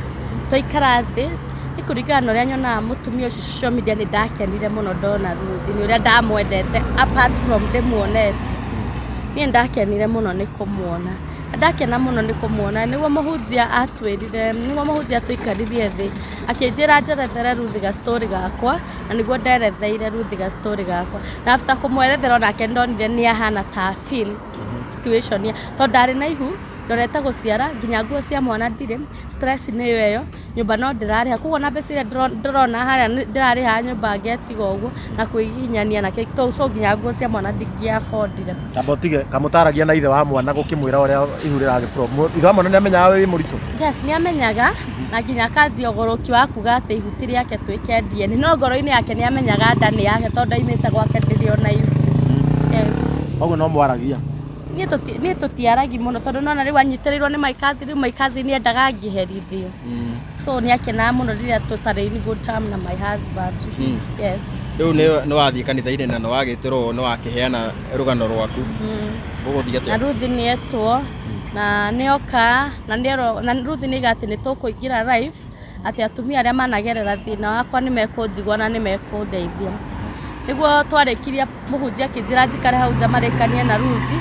B: twaikara thĩ, nĩ kũringana na ũrĩa nyonaga mũtumia ũcio social media, nĩ ndakenire mũno ndona Ruth, nĩ ũrĩa ndamwendete apart from ndĩmuonete. Niĩ ndakenire mũno nĩ kũmuona. Ndakena mũno nĩ kũmuona, nĩguo mũhunjia atwĩrire, nĩguo mũhunjia atũikaririe thĩ, akĩnjĩra njerethere Ruth ga story gakwa, na nĩguo nderetheire Ruth ga story gakwa. Na after kũmwerethera onake ndonire nĩ ahana ta feel situation ya, tondũ ndarĩ na ihu, ndorete gũciara, nginya nguo cia mwana ndirĩ, stress nĩyo ĩyo, nyũmba no ndĩrarĩha, koguo na mbeca iria ndĩrona harĩa ndĩrarĩha nyũmba ngetiga ũguo na kwĩgiginyania na kĩ, so nginya nguo cia mwana ndingĩafordire.
A: Amba ũtige kamũtaragia na ithe wa mwana gũkĩmwĩra ũrĩa ihu rĩragĩkũra. Ithe wa mwana nĩamenyaga wĩ mũritũ?
B: Yes, nĩamenyaga, na nginya akanjia ũgũrũki wa kuga atĩ ihu ti rĩake twĩke DNA, no ngoro-inĩ yake nĩamenyaga nda nĩ yake tondũ ndaimĩte gwake ndĩrĩ ona ihu. Yes.
A: Koguo no mwaragia?
B: Niĩ tũtiaragia mũno tondũ nona rĩu anyitĩrĩirwo nĩ my cousin, rĩu my cousin endaga ngĩherithio. So nĩakenaga mũno rĩrĩa tũtarĩ in good term na my husband. Yes.
E: Rĩu nĩ wathiĩ kanitha-inĩ na nĩ wagĩtĩrwo, nĩ wakĩheana rũgano rwaku. Gũgũthiĩ atĩa?
B: Na Ruth nĩetwo na nĩoka na nĩerwo, na Ruth nĩaiga atĩ nĩtũkũingĩra live, atĩ atumia arĩa managerera thĩna wakwa nĩmekũnjigua na nĩmekũndeithia. Nĩguo twarĩkirie mũhunjia akĩnjĩra njikare hau nja marĩkanie na Ruth.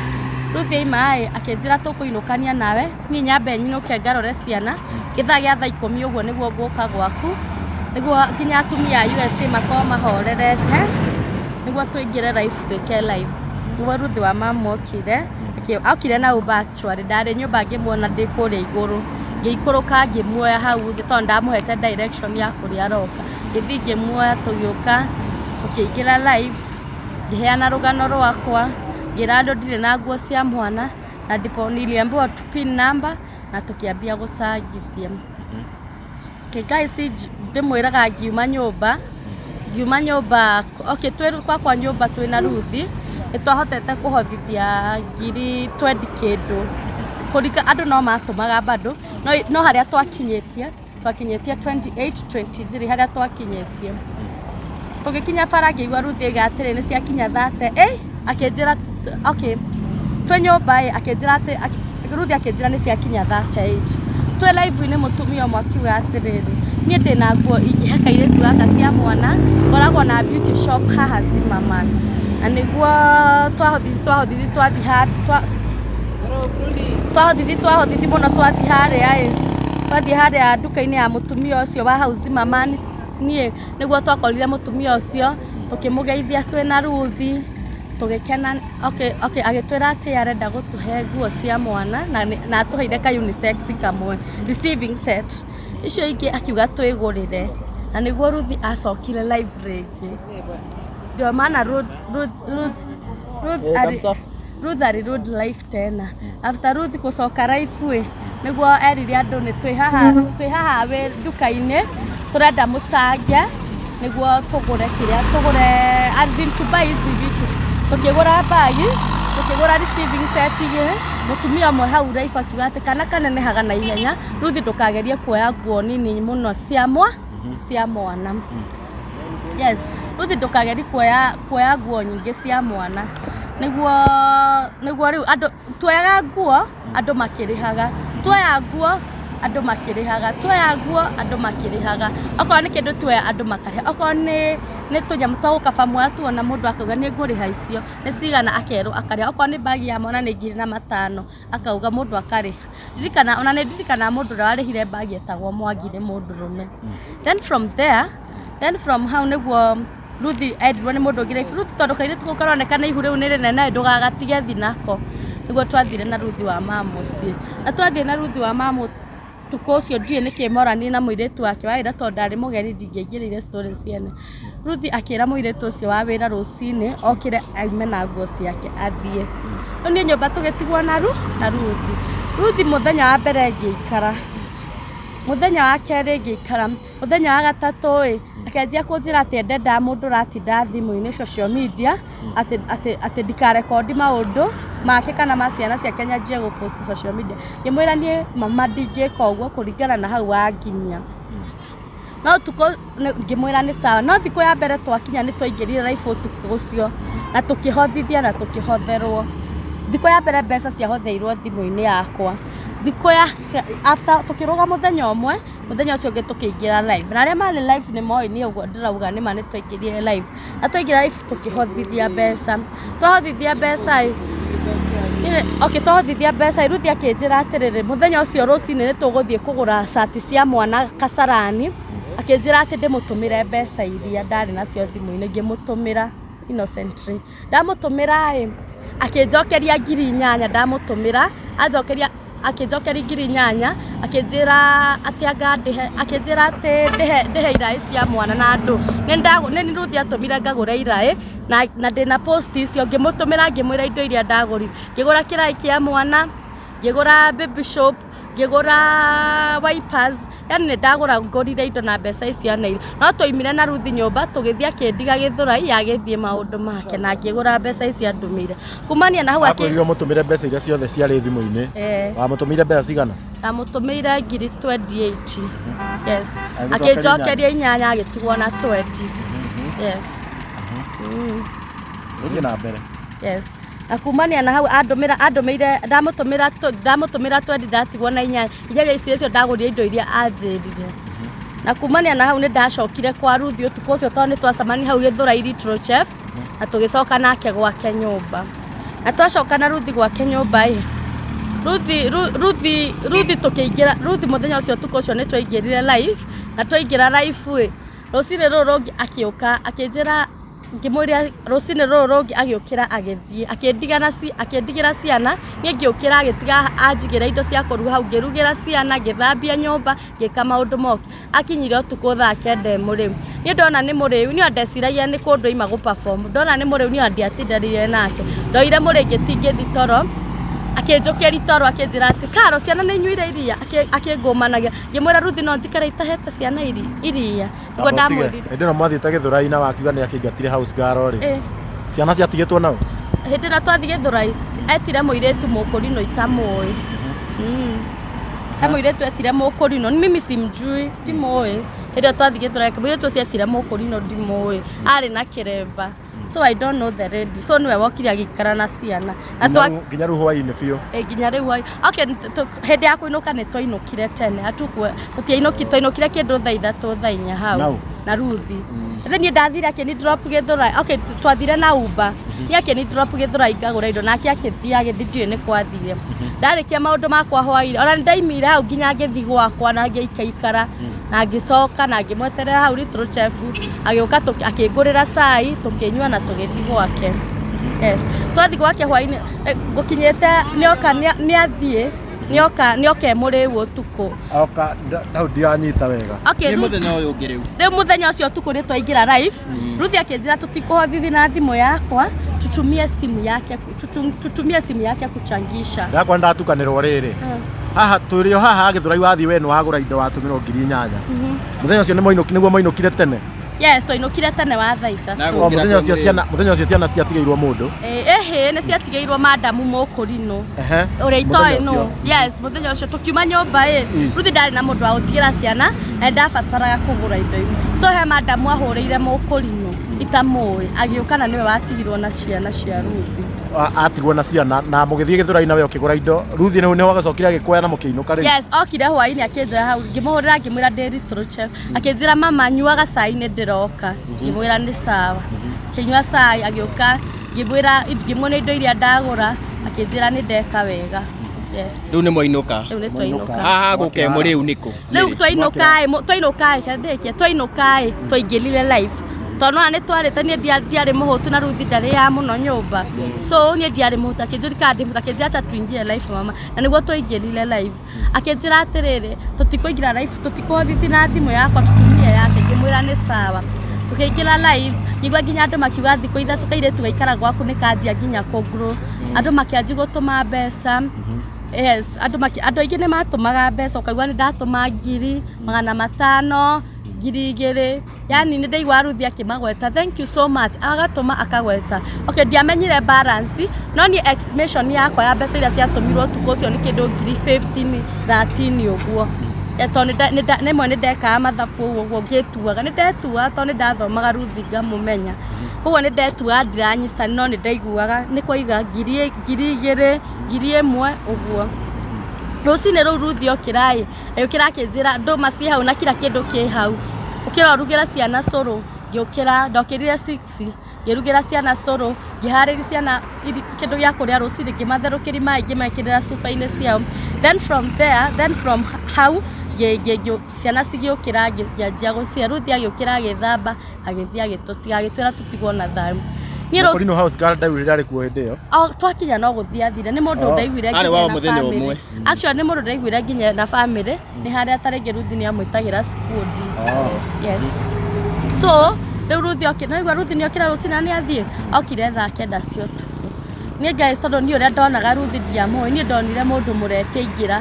B: Ruth aima ĩ, akĩnjĩra tũkũinũkania nawe, niĩ nyambe nyinũke ngarore ciana, gĩthaa gĩa thaa 10 ũguo nĩguo ngũka gwaku, nĩguo nginya atumia a USA makorwo mahorerete, nĩguo tũingĩre live twĩke live. Nĩguo Ruth wa mamu okire, okire na Uber actually, ndarĩ nyũmba ngĩmuona ndĩ kũrĩa igũrũ, ngĩikũrũka ngĩmuoya hau thĩ tondũ ndamũhete direction ya kũrĩa aroka. Ngĩthiĩ ngĩmuoya tũgĩũka, tũkĩingĩra live, ngĩheana rũgano rwakwa, ngĩra andũ ndirĩ na nguo cia mwana, na ndipo niliambiwa tu pin number na tũkĩambia gũcangithia. Okay, guys, ndĩmwĩraga ngiuma nyũmba, okay, twĩ kwakwa nyũmba twĩna Ruth, nĩ twahotete kũhothithia 20,000 kĩndũ. Kũringa andũ no matũmaga bado, no harĩa twakinyĩtie, twakinyĩtie 28, 23 harĩa twakinyĩtie. Tũgĩkinya bara ngĩigua Ruth aiga atĩrĩ nĩ ciakinya 30, akĩnjĩra okay, twĩ nyũmba ĩ, akĩnjĩra atĩ, Ruth akĩnjĩra nĩ ciakinya 38. Twĩ live-inĩ mũtumia ũmwe akiuga atĩrĩrĩ, niĩ ndĩna nguo ingĩhe kairĩtu gaka cia mwana, ngoragwo na beauty shop haha Zimmerman. Na nĩguo twahothithi twahothithi twathiĩ twahothithi twahothithi mũno twathiĩ harĩa ĩ, twathiĩ harĩa nduka-inĩ ya mũtumia ũcio wa hau Zimmerman, niĩ nĩguo twakorire mũtumia ũcio, tũkĩmũgeithia twĩna Ruthi, tũgĩkena. Okay, agĩtwĩra atĩ arenda gũtũhe nguo cia mwana na atũheire ka unisex kamwe, receiving set. Icio ingĩ akiuga twĩgũrĩre, na nĩguo Ruthi acokire live rĩngĩ. Ndio maana Ruth
A: Eh, kabisa.
B: Ruth alirudi live tena. After Ruth gũcoka live ĩ, nĩguo erire andũ nĩ twĩ haha wĩ nduka-inĩ, tũrenda mũcange nĩguo tũgũre kĩrĩa tũgũre, as in to buy hizi vitu. Tũkĩgũra bagi, tũkĩgũra receiving set igĩrĩ. Mũtumia ũmwe hau live akiuga atĩ kana kanenehaga na ihenya, Ruth ndũkagerie kuoya nguo nini mũno cia mwana. Yes, Ruth ndũkagerie kuoya nguo nyingĩ cia mwana. Nĩguo rĩu andũ tuoyaga nguo, andũ makĩrĩhaga, tuoya nguo, andũ makĩrĩhaga, tuoya nguo, andũ makĩrĩhaga. Okorwo nĩ kĩndũ tuoya, andũ makarĩha. Okorwo nĩ tũnyamũ twa gũkaba mwana tuona, mũndũ akauga nĩ ngũrĩha, icio nĩ cigana, akerwo akarĩha. Okorwo nĩ bagi ya mwana nĩ 2005, akauga mũndũ akarĩha. Ndirikana ona nĩ ndirikanaga mũndũ ũrĩa warĩhire bagi etagwo Mwangi, nĩ mũndũrũme. Then from there, then from hau nĩguo Ruthi endirwo nĩ mũndũ ũngĩ live. Ruth, tondũ kairĩtu kau karoneka nĩ ihu rĩu nĩ rĩnene, ndũgagatige thi nako. Nĩguo twathire na Ruthi wa mamũciĩ, na twathiĩ na Ruthi wa mamũ tukũ ũcio, ndiũĩ nĩkĩ moranire na mũirĩtu wake wa wĩra, tondũ ndarĩ mũgeni, ndingĩaingĩrĩire story ciene. Ruthi akĩra mũirĩtu ũcio wa wĩra rũcinĩ okĩre aume na nguo ciake athiĩ. Rĩu niĩ nyũmba tũgĩtigwo na Ruthi. Ruthi mũthenya wa mbere ngĩikara, mũthenya wa kerĩ ngĩikara, mũthenya wa gatatũ ĩ, akĩanjia kũnjĩra atĩ ndendaga mũndũ ũratinda thimũ-inĩ, social media, atĩ ndikarekondi maũndũ make kana ma ciana ciake nyanjie gũpost social media. Ngĩmwĩra niĩ mama ndingĩka ũguo kũringana na hau wanginyia. No ũtukũ ngĩmwĩra nĩ sawa. No thikũ ya mbere twakinya nĩ twaingĩrire live ũtukũ ũcio na tũkĩhothithia na tũkĩhotherwo. Thikũ ya mbere mbeca ciahotheirwo thimũ-inĩ yakwa. Thikũ ya after tũkĩrũga mũthenya ũmwe, mũthenya ũcio ũngĩ tũkĩingĩra live, na arĩa marĩ live nĩ moĩ nĩ ũguo ndĩrauga nĩ ma. Nĩ twaingĩrire live, na twaingĩra live tũkĩhothithia mbeca. Twahothithia mbeca ĩ, okay, twahothithia mbeca ĩ, Ruthi akĩnjĩra atĩrĩrĩ, mũthenya ũcio rũcinĩ nĩ tũgũthiĩ kũgũra cati cia mwana Kasarani. Akĩnjĩra atĩ ndĩmũtũmĩre mbeca iria ndarĩ nacio thimũ-inĩ. Ngĩmũtũmĩra innocently. Ndamũtũmĩra ĩ, akĩnjokeria 8000. Ndamũtũmĩra, anjokeria, akĩnjokeria 8000, akĩnjĩra atĩ anga ndĩhe, akĩnjĩra atĩ ndĩhe iraĩ cia mwana na andũ nĩ Ruthi atũmire ngagũre iraĩ na ndĩna post icio. Ngĩmũtũmĩra, ngĩmwĩra indo iria ndagũrire. Ngĩgũra kĩraĩ kĩa mwana, ngĩgũra baby shop, ngĩgũra wipers, yani nĩ ndagũra, ngũrire indo na mbeca icio aneire. No twaimire na Ruthi nyũmba, tũgĩthiĩ, akĩndiga Gĩthũrai agĩthiĩ maũndũ make na ngĩgũra mbeca icio andũmĩire. Kumania na hau
A: Akwĩrire ũmũtũmĩre mbeca iria ciothe ciarĩ thimũ-inĩ?
B: Eh.
A: Wamũtũmĩire mbeca cigana?
B: Ndamũtũmĩire 28,000, yes.
A: Agĩcokeria?
B: Akĩnjokeria inyanya, agĩtigwo na 20, yes.
A: Ũthiĩ na mbere.
B: Yes, na kumania na hau andũmĩra, andũmĩire, ndamũtũmĩra 20, ndatigwo na inyanya. Inyanya icio icio ndagũrire indo iria anjĩrire. Na kumania na hau nĩ ndacokire kwa Ruthi ũtukũ ũcio, tondũ nĩ twacemania hau Gĩthũrai Little Chef, na tũgĩcoka nake gwake nyũmba. Na twacoka na Ruthi gwake nyũmba ĩ, Ruthi tũkĩingĩra Ruthi mũthenya ũcio, ũtukũ ũcio nĩ twaingĩrire live, na twaingĩra live ĩ, rũcinĩ rũrũ rũngĩ akĩũka akĩnjĩra, ngĩmwĩra rũcinĩ rũrũ rũngĩ agĩũkĩra agĩthiĩ, akĩndigĩra ciana. Niĩ ngĩũkĩra, agĩtiga anjigĩra indo cia kũruga hau, ngĩrugĩra ciana, ngĩthambia nyũmba, ngĩka maũndũ moke. Akinyire ũtukũ thaa 9 mũrĩu. Niĩ ndona nĩ mũrĩu, niĩ ndeciragia nĩ kũndũ aima gũ perform. Ndona nĩ mũrĩu, niĩ ndiatindanĩire nake. Ndoire mũrĩngĩti ngĩthi toro, akĩnjũkĩria toro, akĩnjĩra atĩ Karo, ciana nĩ inyuire iria, akĩngũmanagia. Ngĩmwĩra, Ruthi, no njikare itahete ciana iria? Nĩguo ndamwĩrire.
A: Hĩndĩ ĩno mwathiĩte Gĩthũrai na wakiuga nĩ akĩingatire house girl rĩ,
B: Eh.
A: ciana ciatigĩtwo nao?
B: Hĩndĩ ĩrĩa twathiĩ Gĩthũrai, etire mũirĩtu mũkũrinũ itamũĩ. He mũirĩtu etire mũkũrinũ, mimi simjui, ndimũĩ. Hĩndĩ ĩyo twathiĩ Gĩthũrai, mũirĩtu ũcio etire mũkũrinũ ndimũĩ, arĩ na kĩremba. So I don't know the lady. So niwe wokire agĩikara na ciana na twa
A: Nginya rĩu hwainĩ biũ.
B: Ĩ, nginya rĩu okay, hĩndĩ ya kũinũka nĩ twainũkire tene, hatukue tũtiainũki, twainũkire kĩndũ thaa 3, thaa 4 hau.
A: Nau?
B: Na Ruthi. Rĩu niĩ ndathire akĩni drop Gĩthũrai. Okay, twathire na Uber, niĩ akĩni drop Gĩthũrai ngagũra indo, nake akĩthiĩ agĩthiĩ, ndiũĩ nĩ kwathire. Ndarĩkia maũndũ makwa hwainĩ, ona nĩ ndaimire hau nginya ngĩthiĩ gwakwa na ngĩikaikara na ngĩcoka na ngĩmweterera hau Little Chef agĩũka, akĩngũrĩra cai tũkĩnyua na tũgĩthiĩ gwake. Yes, twathiĩ gwake hwainĩ, ngũkinyĩte nĩoka, nĩathiĩ, nĩoka, nĩoka e mũrĩu ũtukũ.
A: Oka hau ndiranyita wega.
B: Okay,
E: Nĩ
B: rĩu
E: mũthenya ũyũ ũngĩ rĩu.
B: Rĩu mũthenya ũcio ũtukũ nĩ twaingĩra live. Ruthi akĩnjĩra tũtikũhothithi na thimũ yakwa, tutumie simu yake, tutumie simu yake kuchangisha.
A: Ndakwa ndatukanĩrwo rĩrĩ haha tũrĩ o haha Gĩthũrai, wathiĩ we nĩ wagũra indo watũmĩrwo 8,000. Mũthenya ũcio nĩguo moinũkire tene?
B: Yes, twainũkire tene wa thaa 3.
E: Na
A: O
E: gũkĩra
A: mũthenya ũcio
E: kwĩ
A: ciana, mũthenya ũcio ciana ciatigĩirwo mũndũ?
B: Ĩhĩ, nĩ ciatigĩirwo madamu mũkũrinũ ũrĩa
A: Mũthenya
B: itoĩ
A: ũcio.
B: Nũ, yes, mũthenya ũcio tũkiuma nyũmba ĩ, Ruthi ndarĩ na mũndũ wa gũtigĩra ciana na ndabataraga kũgũra indo imwe, so he madamu ahũrĩire mũkũrinũ itamũĩ, agĩũka na nĩwe watigirwo na ciana cia Ruthi.
A: Atigwo na ciana na mũgĩthiĩ Gĩthũrai na we ũkĩgũra indo. Ruthi nĩho agacokire agĩkuoya na mũkĩinũka rĩu?
B: Yes, okire hwainĩ akĩnjĩra hau, ngĩmũhũrĩra ngĩmwĩra ndĩ Little Chef, akĩnjĩra, "Mama, nyuaga cai, nĩ ndĩroka." Ngĩmwĩra nĩ sawa. Akĩnyua cai, agĩũka, ngĩmwĩra, ngĩmuonia indo iria ndagũra, akĩnjĩra nĩ ndeka wega. Yes.
E: Rĩu nĩ mwainũka?
B: Rĩu nĩ twainũka.
E: Haha gũke mũrĩu nĩkũ?
B: Rĩu twainũka ĩ, twainũka ĩ, ndĩkie, twainũka ĩ, twaingĩrire live tondũ nona nĩ twarĩte, niĩ ndiarĩ mũhũtu na Ruthi ndarĩaga mũno nyũmba, so niĩ ndiarĩ mũhũtu. Akĩnjũria kana ndĩ mũhũtu, akĩnjĩra, "Acha tuingie live, mama." Na nĩguo twaingĩrire live, akĩnjĩra atĩrĩrĩ, tũtikũingĩra live, tũtikũhothithi na thimũ yakwa, tutumie yake. Ngĩmwĩra nĩ sawa. Tũkĩingĩra live, ngĩigua nginya andũ makiuga thikũ 3 kairĩtu gaikara gwaku nĩ kanjia nginya kũ-grow. Andũ makĩanjia gũtũma mbeca. Yes, andũ aingĩ nĩ matũmaga mbeca, ũkaigua nĩ ndatũma 500,000, 2,000, yani nĩ ndaigua Ruthi akĩmagweta, "Thank you so much," agatũma akagweta. Okay, ndiamenyire balance, no niĩ estimation yakwa ya mbeca iria ciatũmirwo ũtukũ ũcio nĩ kĩndũ 15,000, 13 ũguo. Yes, tondũ rĩmwe nĩ ndekaga mathabu ũguo ũguo ngĩtuaga, nĩ ndetuaga tondũ nĩ ndathomaga Ruthi ngamũmenya, koguo nĩ ndetuaga ndiranyita, no nĩ ndaiguaga nĩ kwaiga ngiri, 2,000, 1,000 ũguo. Rũcinĩ rũu Ruthi okĩra ĩ, agĩũkĩra akĩnjĩra ndũma ciĩ hau na kila kĩndũ kĩ hau, ũkĩra ũrugĩra ciana cũrũ. Ngĩũkĩra, ndokĩrire 6, ngĩrugĩra ciana cũrũ, ngĩharĩria ciana kĩndũ gĩa kũrĩa rũcinĩ, ngĩmatherũkĩria maĩ, ngĩmekĩrĩra cuba-inĩ ciao. Then from there, then from hau ciana cigĩũkĩra, ngĩanjia gũcihe. Ruthi agĩũkĩra, agĩthamba, agĩthiĩ, agĩtũtiga, agĩtwĩra tũtigwo na thayũ. Niĩ
A: Mũkũrinũ house girl ndaiguire arĩ kuo hĩndĩ ĩyo?
B: O, twakinya no gũthiĩ athire, nĩ mũndũ ndaiguire
E: Arĩ
B: nginya
E: wao
B: na
E: mũthenya
B: family.
E: ũmwe.
B: Actually nĩ mũndũ ndaiguire nginya na family, nĩ harĩa tarĩngĩ Ruthi nĩ amwĩtagĩra skundi. Yes, so rĩu Ruthi okĩ naigua Ruthi nĩ okĩra rũcinĩ na nĩ athiĩ, okire thaa 9 cia ũtukũ. Niĩ guys, tondũ niĩ ũrĩa ndonaga Ruthi ndiamũĩ, niĩ ndonire mũndũ mũrebi aingĩra,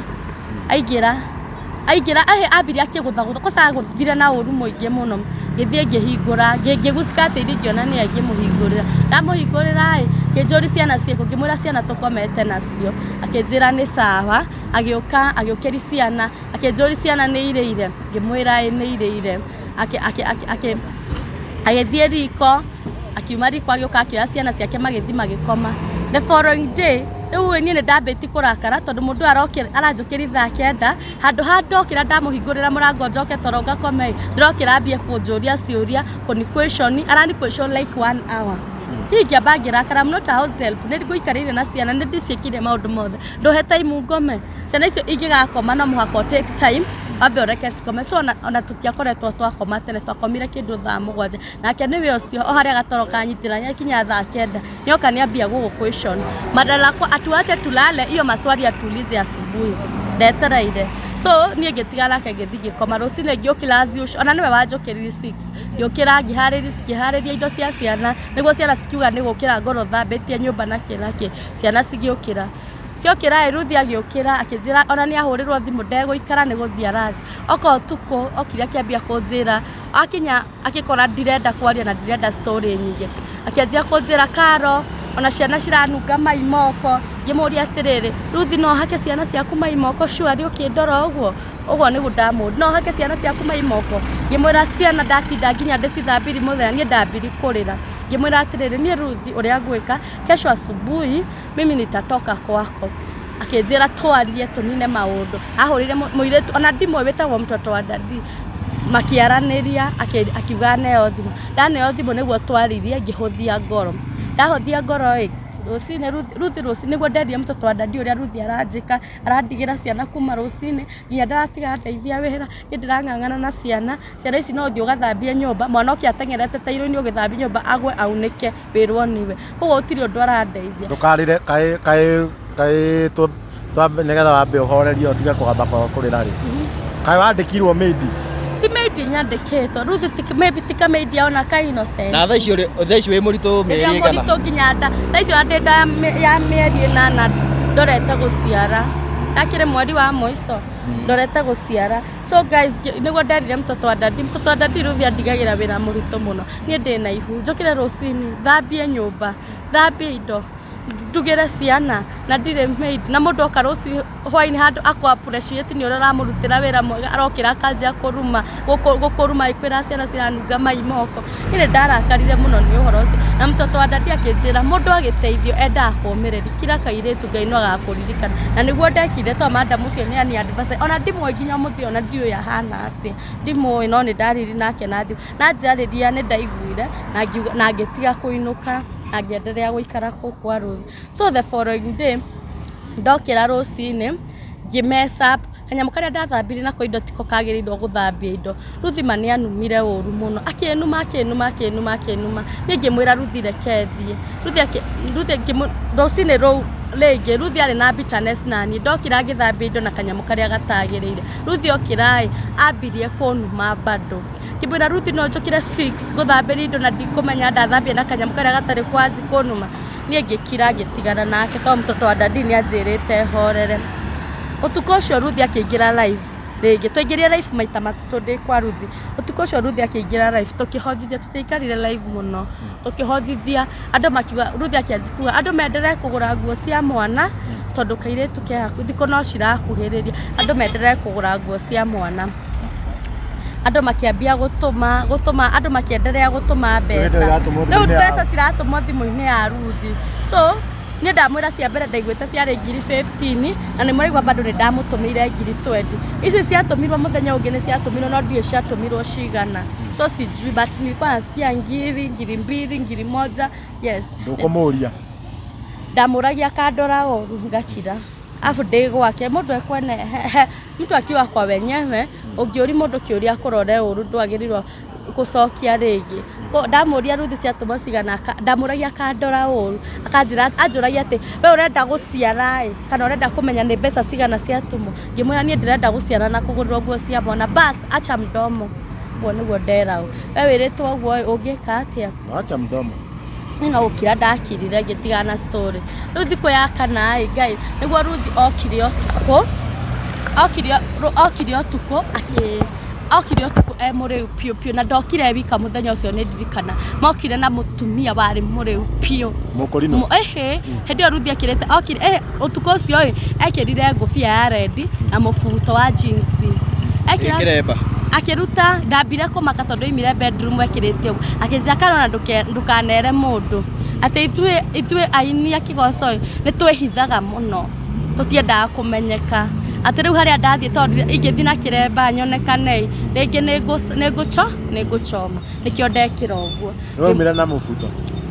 B: aingĩra, aingĩra, ahĩ ambirie akĩgũthagũtha kosa agũthire na ũru mũingĩ mũno. Ngĩthiĩ ngĩhingũra, ngĩgucika tĩri, ngĩona nĩye, ngĩmũhingũrĩra. Ndamũhingũrĩra ĩ, akĩnjũria ciana ciĩkũ, ngĩmwĩra ciana tũkomete nacio, akĩnjĩra nĩ sawa. Agĩũka, agĩũkĩria ciana, akĩnjũria ciana nĩ irĩire, ngĩmwĩra ĩ, nĩ irĩire. Agĩthiĩ riko, akiuma riko, agĩũka akĩoya ciana ciake, magĩthiĩ magĩkoma. The following day rĩu niĩ nĩ ndambĩtie kũrakara tondũ mũndũ ũyũ aranjũkĩria thaa 9, handũ ha ndokĩra ndamũhingũrĩra mũrango njoke toro ngakome, ndĩrokĩra ambie kũnjũria ciũria, kũni question, arani question like one hour. Hihi ngĩamba ngĩrakara, I'm not a house help, nĩ ngũikarĩire na ciana, nĩ ndĩciĩkire maũndũ mothe, ndũhe time ngome. Ciana icio ingĩgakoma no mũhaka ũ take time wambe ũreke cikome. So ona tũtiakoretwo twakoma tene, twakomire kĩndũ thaa 7, nake nĩwe ũcio o harĩa gatoro kanyitĩra nyakinya thaa 9 nĩoka nĩambia gũgũ question, badala kwa atuache tulale, hiyo maswali atuulize asubuhi. Ndetereire, so niĩ ngĩtiga nake, ngĩthiĩ ngĩkoma. Rũcinĩ ngĩũkĩra as usual, ona nĩwe wanjũkĩririe 6, ngĩũkĩra, ngĩharĩria indo cia ciana nĩguo ciana cikiuga nĩ gũkĩra ngorwo thambĩtie nyũmba na kĩ na kĩ. Ciana cigĩũkĩra, ciokĩra ĩ, Ruthi agĩũkĩra akĩnjĩra ona nĩ ahũrĩrwo thimũ, ndegũikara, nĩ gũthiĩ arathiĩ. Oka ũtukũ okire akĩambia kũnjĩra, akinya akĩkora ndirenda kwaria na ndirenda story nyingĩ, akĩanjia kũnjĩra, "Karo, ona ciana ciranunga mai moko." Ngĩmũria atĩrĩrĩ, "Ruthi, no hake ciana ciaku mai moko surely ũkĩndora ũguo?" Ũguo nĩguo ndamũria, "No hake ciana ciaku mai moko?" Ngĩmwĩra ciana ndatinda nginya ndĩcithambiri mũthenya. Niĩ ndambiri kũrĩra. Ngĩmwĩra atĩrĩrĩ, niĩ Ruthi ũrĩa ngwĩka kesho asubuhi mimi nitatoka kwako. Akĩnjĩra twarie tũnine maũndũ. Ahũrĩire mũirĩtu ona ndimũĩ wĩtagwo mtoto wa dadi, makĩaranĩria, akiuga neo thimũ. Ndaneo thimũ nĩguo twaririe, ngĩhũthia ngoro. Ndahũthia ngoro ĩ, rũcinĩ Ruthi rũcinĩ nĩguo nderire mtoto wa dadi ũrĩa Ruthi aranjĩka, arandigĩra ciana kuma rũcinĩ nginya ndaratiga ndeithia wĩra, niĩ ndĩrang'ang'ana na ciana. Ciana ici no ũthiĩ ũgathambie nyũmba, mwana oke ateng'erete tairo-inĩ ũgĩthambia nyũmba agwe aunĩke wĩrwo niwe. Koguo gũtirĩ ũndũ arandeithia.
A: Ndũkarĩre kaĩ kaĩ kaĩ twambe nĩgetha wambe ũhorerie ũtige kũgamba kũrĩra rĩ. Kaĩ wandĩkirwo maid?
B: Ti maid nyandĩkĩtwo Ruthi, maybe ti ka maid ona ka innocent.
E: Na thaa ici thaa ici wĩ mũritũ mĩeri
B: Rĩrĩa
E: ĩigana?
B: Mũritũ nginya nda thaa icio ndĩ nda ya mĩeri 8 ndorete gũciara, ndakĩrĩ mweri wa mũico ndorete gũciara. So guys, nĩguo nderire mtoto wa dadi, mtoto wa dadi Ruthi andigagĩra wĩra mũritũ mũno. Niĩ ndĩ na ihu, njũkĩre rũcinĩ thambie nyũmba, thambie indo, ndugĩre ciana, na ndirĩ maid. Na mũndũ oka rũcinĩ hwainĩ handũ akũ appreciate nĩ ũrĩa ũramũrutĩra wĩra mwega, arokĩra akanjia kũruma gũkũruma agĩkwĩra ciana ciranunga mai moko. Niĩ nĩ ndarakarire mũno nĩ ũhoro ũcio, na mtoto wa dadi akĩnjĩra mũndũ agĩteithio endaga kũũmĩrĩria, kira kairĩtu Ngai no agakũririkana. Na nĩguo ndekire, tondũ madam ũcio nĩ ani advice, ona ndimũĩ nginya mũthia, ona ndiũĩ ahana atĩa, ndimũĩ, no nĩ ndaririe nake na thimũ na njarĩria nĩ ndaiguire na ngiuga na ngĩtiga kũinũka na ngĩenderea gũikara kũu kwa Ruth. So the following day ndokĩra rũcinĩ ngĩ mess up kanyamũ karĩa ndathambirie nako indo tiko kagĩrĩirwo gũthambia indo. Ruthi ma nĩ anumire ũru mũno, akĩnuma akĩnuma akĩnuma akĩnuma. Niĩ ngĩmwĩra Ruthi reke thiĩ. Ruthi rũcinĩ rũu rĩngĩ Ruthi arĩ na bitterness na niĩ ndokĩra ngĩthambia indo na kanyamũ karĩa gatagĩrĩire. Ruthi okĩra ĩ, ambirie kũnuma bado. Ngĩmwĩra Ruthi no njũkĩre 6 gũthambĩria indo na ndikũmenya ndathambia na kanyamũ karĩa gatarĩ kwanji kũnuma. Niĩ ngĩkira ngĩtigana nake tondũ mtoto wa dadi nĩ anjĩrĩte horere. Ũtukũ ũcio Ruthi akĩingĩra live rĩngĩ, twaingĩrire live maita matatũ ndĩ kwa Ruthi. Ũtukũ ũcio Ruthi akĩingĩra live, tũkĩhothithia, tũtiaikarire live mũno, tũkĩhothithia andũ makiuga, Ruthi akĩanjia kuga andũ menderee kũgũra nguo cia mwana tondũ kairĩtu ke hakuhĩ, thikũ no cirakuhĩrĩria, andũ menderee kũgũra nguo cia mwana. Andũ makĩambia gũtũma andũ makĩenderea gũtũma mbeca. Rĩu mbeca ciratũmwo thimũ-inĩ ya Ruthi. So niĩ ndamwĩra cia mbere ndaiguĩte ciarĩ ngiri 15 na nĩ mũraigua bado nĩ ndamũtũmĩire ngiri 20. Ici ciatũmirwo mũthenya ũngĩ nĩ ciatũmirwo no ndiũĩ ciatũmirwo cigana. So sijui, but nilikuwa nasikia ngiri, 2,000, 1,000. Yes.
A: Ndũkũmũria.
B: Ndamũragia akandora ũru ngakira. Afu ndĩ gwake mũndũ ekwene mtu akiwa kwa wenyewe ũngĩũri mũndũ kĩũria akũrore ũru ndwagĩrĩirwo gũcokia rĩngĩ. Ndamũria Ruthi ciatũmwo cigana, ndamũragia akandora ũru, akanjĩra, anjũragia atĩ we ũrenda gũciara ĩ kana ũrenda kũmenya nĩ mbeca cigana ciatũmwo. Ngĩmwĩra niĩ ndĩrenda gũciara na kũgũrĩrwo nguo cia mwana, bas acha mdomo. Ũguo nĩguo nderagwo. We wĩrĩtwo ũguo ĩ ũngĩka atĩa?
A: Acha mdomo.
B: Niĩ no gũkira ndakirire ngĩtigana na story. Rĩu thikũ ya kana ĩ Ngai nĩguo Ruthi okire ũtukũ, okire ũtukũ akĩ okire ũtukũ e mũrĩu piũ piũ, na ndokire wika mũthenya ũcio nĩ ndirikana, mokire na mũtumia warĩ mũrĩu piũ.
A: Mũkũrinũ.
B: Ĩhĩ, hĩndĩ ĩyo Ruthi ekĩrĩte, okire ũtukũ ũcio ĩ ekĩrire ngũbia ya red na mũbuto wa jeans.
E: Kĩremba.
B: Akĩruta, ndambire kũmaka tondũ oimire bedroom ekĩrĩte ũguo. Akĩnjĩra Karona ndũkanere mũndũ atĩ ithuĩ aini a kĩgoco ĩ nĩ twĩhithaga mũno, tũtiendaga kũmenyeka, atĩ rĩu harĩa ndathiĩ tondũ ingĩthiĩ na kĩremba nyonekane rĩngĩ nĩ ngũchoma, nĩkĩo ndekĩra ũguo.
A: Waumire na mũbuto?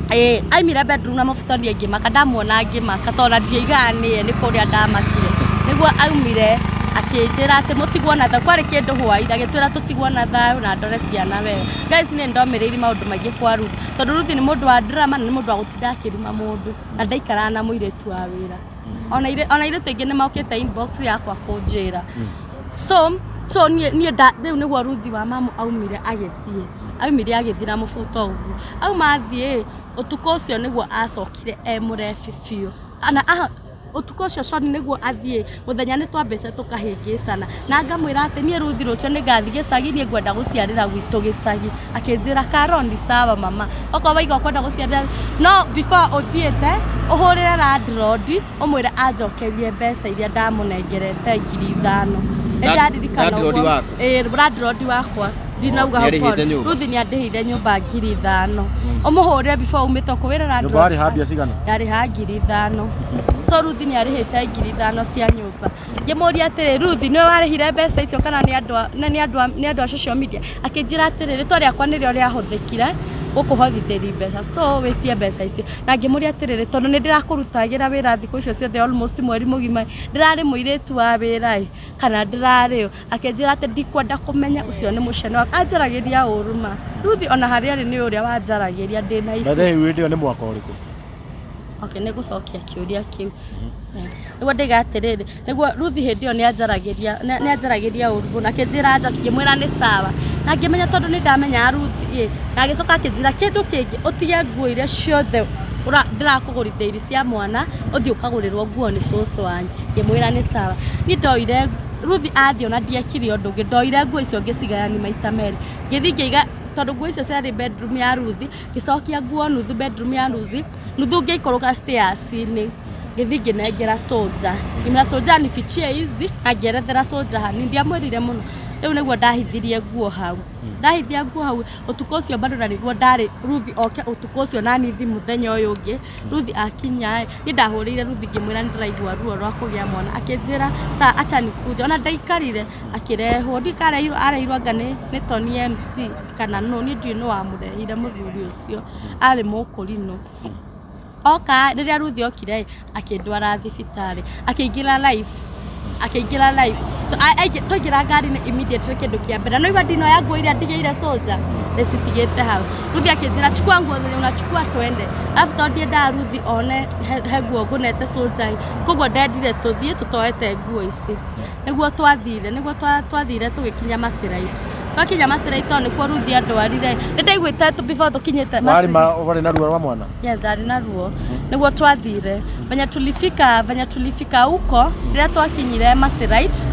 B: Ĩĩ, aimire bedroom na mũbuto, niĩ ngĩmaka, ndamuona ngĩmaka tondũ ona ndiaigaga nĩye nĩ kũrĩa ndamakire. Nĩguo aumire akĩnjĩra atĩ mũtigwo na thayũ, kwarĩ kĩndũ hwainĩ, agĩtwĩra tũtigwo na thayũ na ndore ciana wega. Guys, niĩ nĩndomĩrĩirie maũndũ maingĩ kwa Ruthi tondũ Ruthi nĩ mũndũ wa drama na nĩ mũndũ wa gũtinda akĩruma mũndũ, na ndaikaraga na mũirĩtu wa wĩra. Ona airĩtu aingĩ nĩ mokĩte inbox yakwa kũnjĩra. So niĩ rĩu nĩguo Ruthi wa mamu aumire agĩthiĩ. Aumire agĩthiĩ na mũbuto ũguo. Auma athiĩ, ũtukũ ũcio nĩguo acokire e mũrebi biũ. Na ũtukũ ũcio Shoni nĩguo athiĩ, mũthenya nĩ twambĩte tũkahĩngĩcana. Na ngamwĩra atĩ niĩ Ruthi rũciũ nĩngathiĩ gĩcagi, niĩ ngwenda gũciarĩra gwitũ gĩcagi. Akĩnjĩra Karo ni sawa mama, okorwo waiga ũkwenda gũciarĩra, no before ũthiĩte ũhũrĩre landlord ũmwĩre anjokerie mbeca iria ndamũnengerete 5,000. Nĩ ndaririkana
E: Landlord
B: ũguo.
E: waku?
B: Ĩĩ, landlord wakwa. Ndinauga hau
E: Nĩarĩhĩte
B: Paul.
E: nyũmba?
B: Ruthi nĩandĩhĩire nyũmba 5,000. Ũmũhũrĩre before umĩte kũ wĩra na
A: Nyũmba warĩha mbia cigana?
B: Ndarĩha 5,000. So Ruthi nĩarĩhĩte 5,000 cia nyũmba. Ngĩmũria atĩrĩ, Ruthi nĩwe warĩhire mbeca icio kana nĩ andũ a- na nĩ andũ a- nĩ andũ a social media? Akĩnjĩra atĩrĩ, rĩtwa rĩakwa nĩrĩo rĩahũthĩkire gũkũhotithĩria mbeca, so wĩtie mbeca icio. Na ngĩmũria atĩrĩrĩ, tondũ nĩ ndĩrakũrutagĩra wĩra thikũ icio ciothe almost mweri mũgima, ndĩrarĩ mũirĩtu wa wĩra ĩ kana ndĩrarĩ ũ? Akĩnjĩra atĩ ndikwenda kũmenya, ũcio nĩ mũcene wakwa. Anjaragĩria ũru ma. Ruthi ona harĩa arĩ nĩ ũrĩa wanjaragĩria ndĩna
A: Na the hĩndĩ ĩyo nĩ mwaka ũrĩkũ?
B: Okay, nĩ gũcokia kĩũria kĩu. Nĩguo ndĩga atĩrĩrĩ, nĩguo Ruthi hĩndĩ ĩyo nĩ anjaragĩria ũru mũno, akĩnjĩra njoke, ngĩmwĩra nĩ sawa. Na ngĩmenya tondũ nĩ ndamenyaga Ruthi ĩ, na agĩcoka akĩnjĩra kĩndũ kĩngĩ, ũtige nguo iria ciothe ndĩrakũgũrithĩirie cia mwana, ũthiĩ ũkagũrĩrwo nguo nĩ cũcũ wanyu. Ngĩmwĩra nĩ sawa. Niĩ ndoire Ruthi athiĩ ona ndiekire ũndũ ũngĩ, ndoire nguo icio ngĩcigayani maita merĩ. Ngĩthiĩ ngĩiga, tondũ nguo icio ciarĩ bedroom ya Ruthi, ngĩcokia nguo nuthu bedroom ya Ruthi, nuthu ngĩikũrũka stairs-inĩ. Ngĩthiĩ ngĩnengera soldier. Ngĩmwĩra soldier nifichie hizi, na ngĩerethera soldier hanini, ndiamwĩrire mũno. Rĩu nĩguo ndahithirie nguo hau. Ndahithia nguo hau ũtukũ ũcio bado, na nĩguo ndarĩ Ruthi oke ũtukũ ũcio na nithi mũthenya ũyũ ũngĩ. Ruthi akinya ĩ, niĩ ndahũrĩire Ruthi ngĩmwĩra nĩ ndĩraigua ruo rwa kũgĩa mwana. Akĩnjĩra sa acha nikuje. Ona ndaikarire akĩrehwo, ndikarehirwo, arehirwo anga nĩ Tony MC kana no, niĩ ndiũĩ nũ wamũrehire mũthuri ũcio, arĩ mũkũrinũ. Oka rĩrĩa Ruthi okire ĩ, akĩndwara thibitarĩ, akĩingĩra life, akĩingĩra life. Twaingĩra ngari-inĩ immediately, kĩndũ kĩa mbere no igua ndinoya nguo iria ndigĩire soldier ndĩcitigĩte hau. Ruthi akĩnjĩra, chukua nguo zenye unachukua twende. Alafu tondũ ndiendaga Ruthi one he nguo ngũnete soldier ĩ, koguo ndendire tũthiĩ tũtoete nguo ici. Nĩguo twathire, nĩguo twathire tũgĩkinya Maserait. Twakinya Maserait tondũ nĩkuo Ruthi andwarire, nĩ ndaiguĩte before tũkinyĩte
A: Warĩ warĩ na ruo rwa mwana?
B: Yes, ndarĩ na ruo. Nĩguo twathire, venye tulifika huko, rĩrĩa twakinyire Maserait,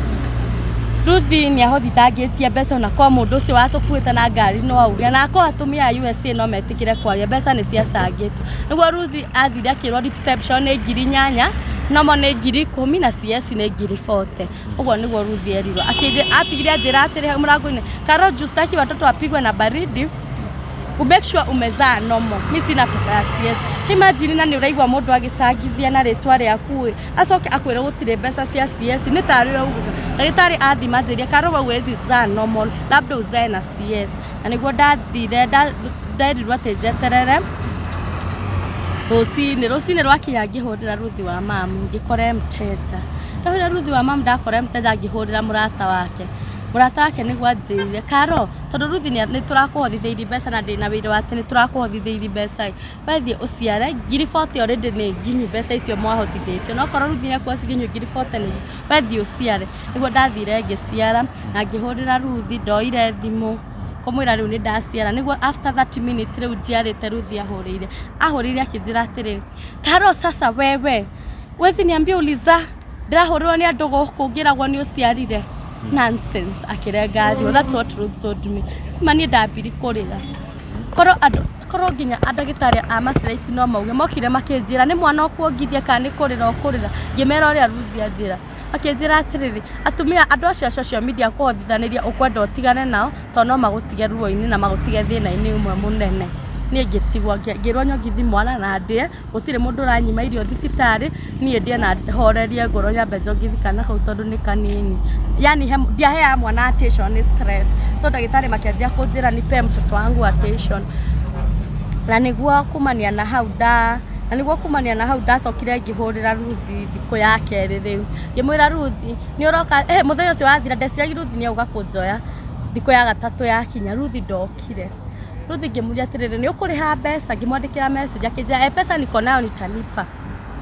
B: Ruthi nĩ ahothithangĩtie mbeca, ona korwo mũndũ ũcio watũkuĩte na ngari no auge, na akorwo atumia a USA no metĩkĩre kwaria, mbeca nĩ ciacangĩtwo. Nĩguo Ruthi athire akĩrwo reception nĩ 8,000, nomo nĩ 10,000, na CS nĩ 40,000. Ũguo nĩguo Ruthi erirwo. Atigire anjĩra atĩrĩ hau mũrango-inĩ, Karo, juu sitaki watoto wapigwe na baridi, make sure umezaa normal, mi sina pesa ya CS. Imagine, na nĩ ũraigua mũndũ agĩcangithia na rĩtwa rĩaku ĩ, acoke akwĩre gũtirĩ mbeca cia CS, nĩ tarĩ ũrauga. Ndagĩtarĩ athima anjĩria, Karo, wewe huwezi zaa normal, labda uzae na CS. Na nĩguo ndathire nderirwo atĩ njeterere rũcinĩ. Rũcinĩ rwakinya ngĩhũrĩra Ruthi wa mamu, ngĩkora mteja. Ndahũrĩra Ruthi wa mamu, ndakora mteja, ngĩhũrĩra mũrata wake. Mũrata wake nĩguo anjĩrire, Karo, tondũ Ruthi nĩ tũrakũhotithĩirie mbeca na ndĩna wĩra wa atĩ nĩ tũrakũhotithĩirie mbeca ĩ, wethiĩ ũciare 40,000 already nĩ nginyu mbeca icio mwahotithĩtio, no korwo Ruthi nĩakuoya cikinyu 40,000 nĩ wethiĩ ũciare. Nĩguo ndathire ngĩciara na ngĩhũrĩra Ruthi, ndoire thimũ kũmwĩra rĩu nĩ ndaciara. Nĩguo after 30 minutes rĩu njiarĩte, Ruthi ahũrĩire akĩnjĩra atĩrĩrĩ, Karo, sasa wewe wezi niambia ulizaa, ndĩrahũrĩrwo nĩ andũ gũkũ ngĩragwo nĩ ũciarire. Nonsense. Akĩrenga thimũ. That's what Ruth told me. Ma niĩ ndambiri kũrĩra. Korwo andũ, korwo nginya andagĩtarĩ a Maserait no mauge mokire makĩnjĩra nĩ mwana ũkuongithia kana nĩ kũrĩra ũkũrĩra, ngĩmera ũrĩa Ruth anjĩra. Akĩnjĩra atĩrĩrĩ, atumia andũ acio a social media kũhotithanĩria ũkwenda ũtigane nao, tondũ no magũtige ruo-inĩ na magũtige thĩna-inĩ ũmwe mũnene. Niĩ ngĩtigwo ngĩrwo nyongithi mwana na ndĩe, gũtirĩ mũndũ ũranyima irio thibitarĩ, niĩ ndĩe na horerie ngoro, nyambe njongithi kana kau tondũ nĩ kanini. Yani ndiaheaga mwana attention nĩ stress. So ndagĩtarĩ makĩanjia kũnjĩra nipe mtoto wangu attention. Na nĩguo kumania na hau ndacokire ngĩhũrĩra Ruthi thikũ ya kerĩ rĩu. Ngĩmwĩra, Ruthi nĩ ũroka? Mũthenya ũcio wathira ndeciragia Ruthi nĩ egũka kũnjoya. Thikũ ya gatatũ yakinya, Ruthi ndokire. Ruthi ngĩmũria atĩrĩrĩ, nĩ ũkũrĩha mbeca? Ngĩmwandĩkĩra message, akĩnjĩra, pesa niko nayo, nitalipa.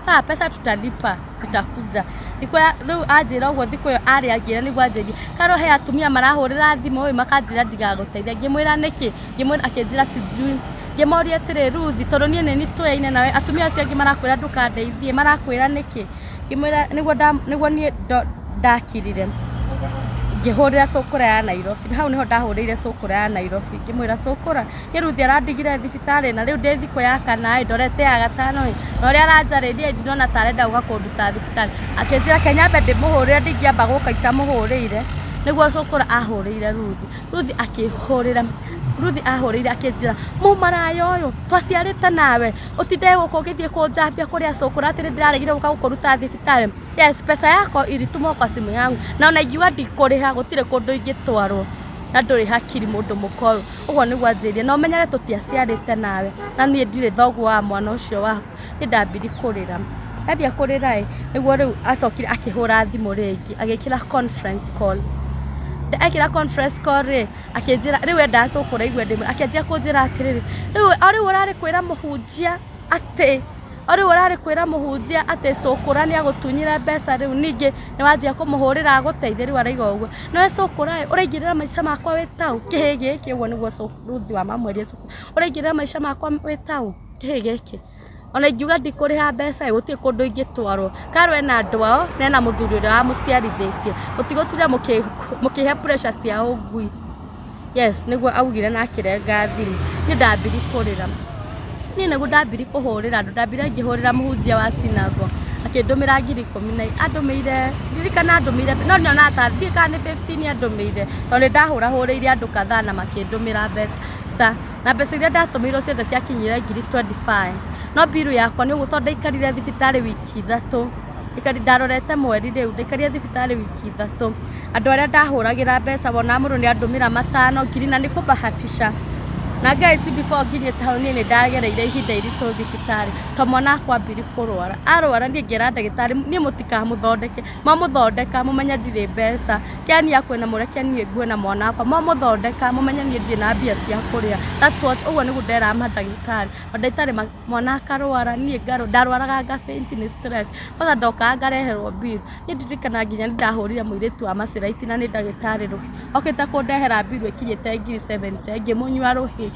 B: Sawa, pesa tutalipa, nitakuja. Thikũ ya rĩu anjĩra ũguo, thikũ ĩyo arĩ anjĩra nĩguo anjĩrie, Karo, he atumia marahũrĩra thimũ ĩ makanjĩra ndigagũteithia. Ngĩmwĩra nĩkĩ? Ngĩmwĩra, akĩnjĩra sijui. Ngĩmoria atĩrĩ, Ruthi, tondũ niĩ nĩ nitũyaine nawe, atumia acio angĩ marakwĩra ndũkandeithie, marakwĩra nĩkĩ? Ngĩmwĩra nĩguo niĩ ndakirire ngĩhũrĩra cũkũra ya Nairobi. Hau nĩho ndahũrĩire cũkũra ya Nairobi, ngĩmwĩra, cũkũra, niĩ Ruthi arandigire thibitarĩ na rĩu ndĩ thikũ ya kana ĩ, ndorete ya gatano ĩ, na ũrĩa aranjarĩria ndinona ta arenda gũka kũnduta thibitarĩ. Akĩnjĩra ke nyambe ndĩmũhũrĩre, ndingĩamba gũka itamũhũrĩire. Nĩguo cũkũra ahũrĩire Ruthi. Ruthi akĩhũrĩra, Ruthi ahũrĩire akĩnjĩra, mũmaraya ũyũ twaciarĩte nawe, ũtinde gũkũ ũgĩthiĩ kũnjambia kũrĩa cũkũra atĩ nĩndĩraregire gũka gũkũruta thibitarĩ. Yes, pesa yako ilitumwa kwa simu yangu, na ona ingiuga ndikũrĩha gũtirĩ kũndũ ingĩtwarwo, na ndũrĩ hakiri mũndũ mũka ũyũ. Ũguo nĩguo anjĩrire, na ũmenyage tũtiaciarĩte nawe, na niĩ ndirĩ thoguo wa mwana ũcio waku. Niĩ ndambiri kũrĩra. Ndambia kũrĩra ĩ, nĩguo rĩu acokire akĩhũra thimũ rĩngĩ, agĩkĩra conference call. Ekĩra conference call rĩ, akĩnjĩra rĩu endaga cũkũra aigue ndĩ, akĩanjia kũnjĩra atĩrĩrĩ, rĩu o rĩu ũrarĩ kwĩra mũhunjia atĩ, o rĩu ũrarĩ kwĩra mũhunjia atĩ cũkũra nĩ agũtunyire mbeca, rĩu ningĩ nĩ wanjia kũmũhũrĩra agũteithie, rĩu araiga ũguo. Nawe cũkũra ĩ, ũraingĩrĩra maica makwa wĩ taũ, kĩhĩ gĩkĩ, ũguo nĩguo Ruthi wa mamu erire cũkũra, ũraingĩrĩra maica makwa wĩ taũ, kĩhĩ gĩkĩ. Ona ingiuga ndikũrĩha mbeca ĩ, gũtirĩ kũndũ ingĩtwarwo. Karwo ena andũ ao, na ena mũthuri ũrĩa wamũciarithĩtie. Mũtigũtinda mũkĩhe pressure cia ũngui. Yes, nĩguo augire na akĩrenga thimũ. Niĩ ndambiri kũrĩra. Niĩ nĩguo ndambiri kũhũrĩra andũ, ndambire ngĩhũrĩra mũhunjia wa sinago, akĩndũmĩra 10,000, andũmĩire, ndirikana andũmĩire, no nyonaga ta ndiũĩ kana nĩ 15 andũmĩire, tondũ nĩ ndahũrahũrĩire andũ kadhaa na makĩndũmĩra mbeca. Na mbeca iria ndatũmĩirwo ciothe ciakinyire 25,000. No mbiru yakwa nĩ ũguo, tondũ ndaikarire thibitarĩ wiki 3, ndarorete mweri rĩu, ndaikarire thibitarĩ wiki 3. Andũ arĩa ndahũragĩra mbeca wona mũndũ nĩ andũmĩra 5,000, ngiri, na nĩ kũbahatisha. Na guys, before nginyĩte hau niĩ nĩ ndagereire ihinda iritũ thibitarĩ, to mwana wakwa ambiri kũrwara. Arwara niĩ ngĩra ndagĩtarĩ, niĩ mũtikamũthondeke, mamũthondeka mũmenye ndirĩ mbeca, kĩa niĩ akue na mũreke niĩ ngue na mwana wakwa, mamũthondeka mũmenye niĩ ndirĩ na mbia cia kũrĩa. That's what, ũguo nĩguo nderaga mandagĩtarĩ. Mandagĩtarĩ mwana akarwara, niĩ ngarwara, ndarwaraga ngafaint nĩ stress. Kwanza ndokaga ngareherwo bill. Niĩ ndirikana nginya nĩ ndahũrire mũirĩtu wa Maceraiti na nĩ ndagĩtarĩ rũhĩ, okĩte kũndehera bill ĩkinyĩte 70,000, ngĩmũnyua rũhĩ.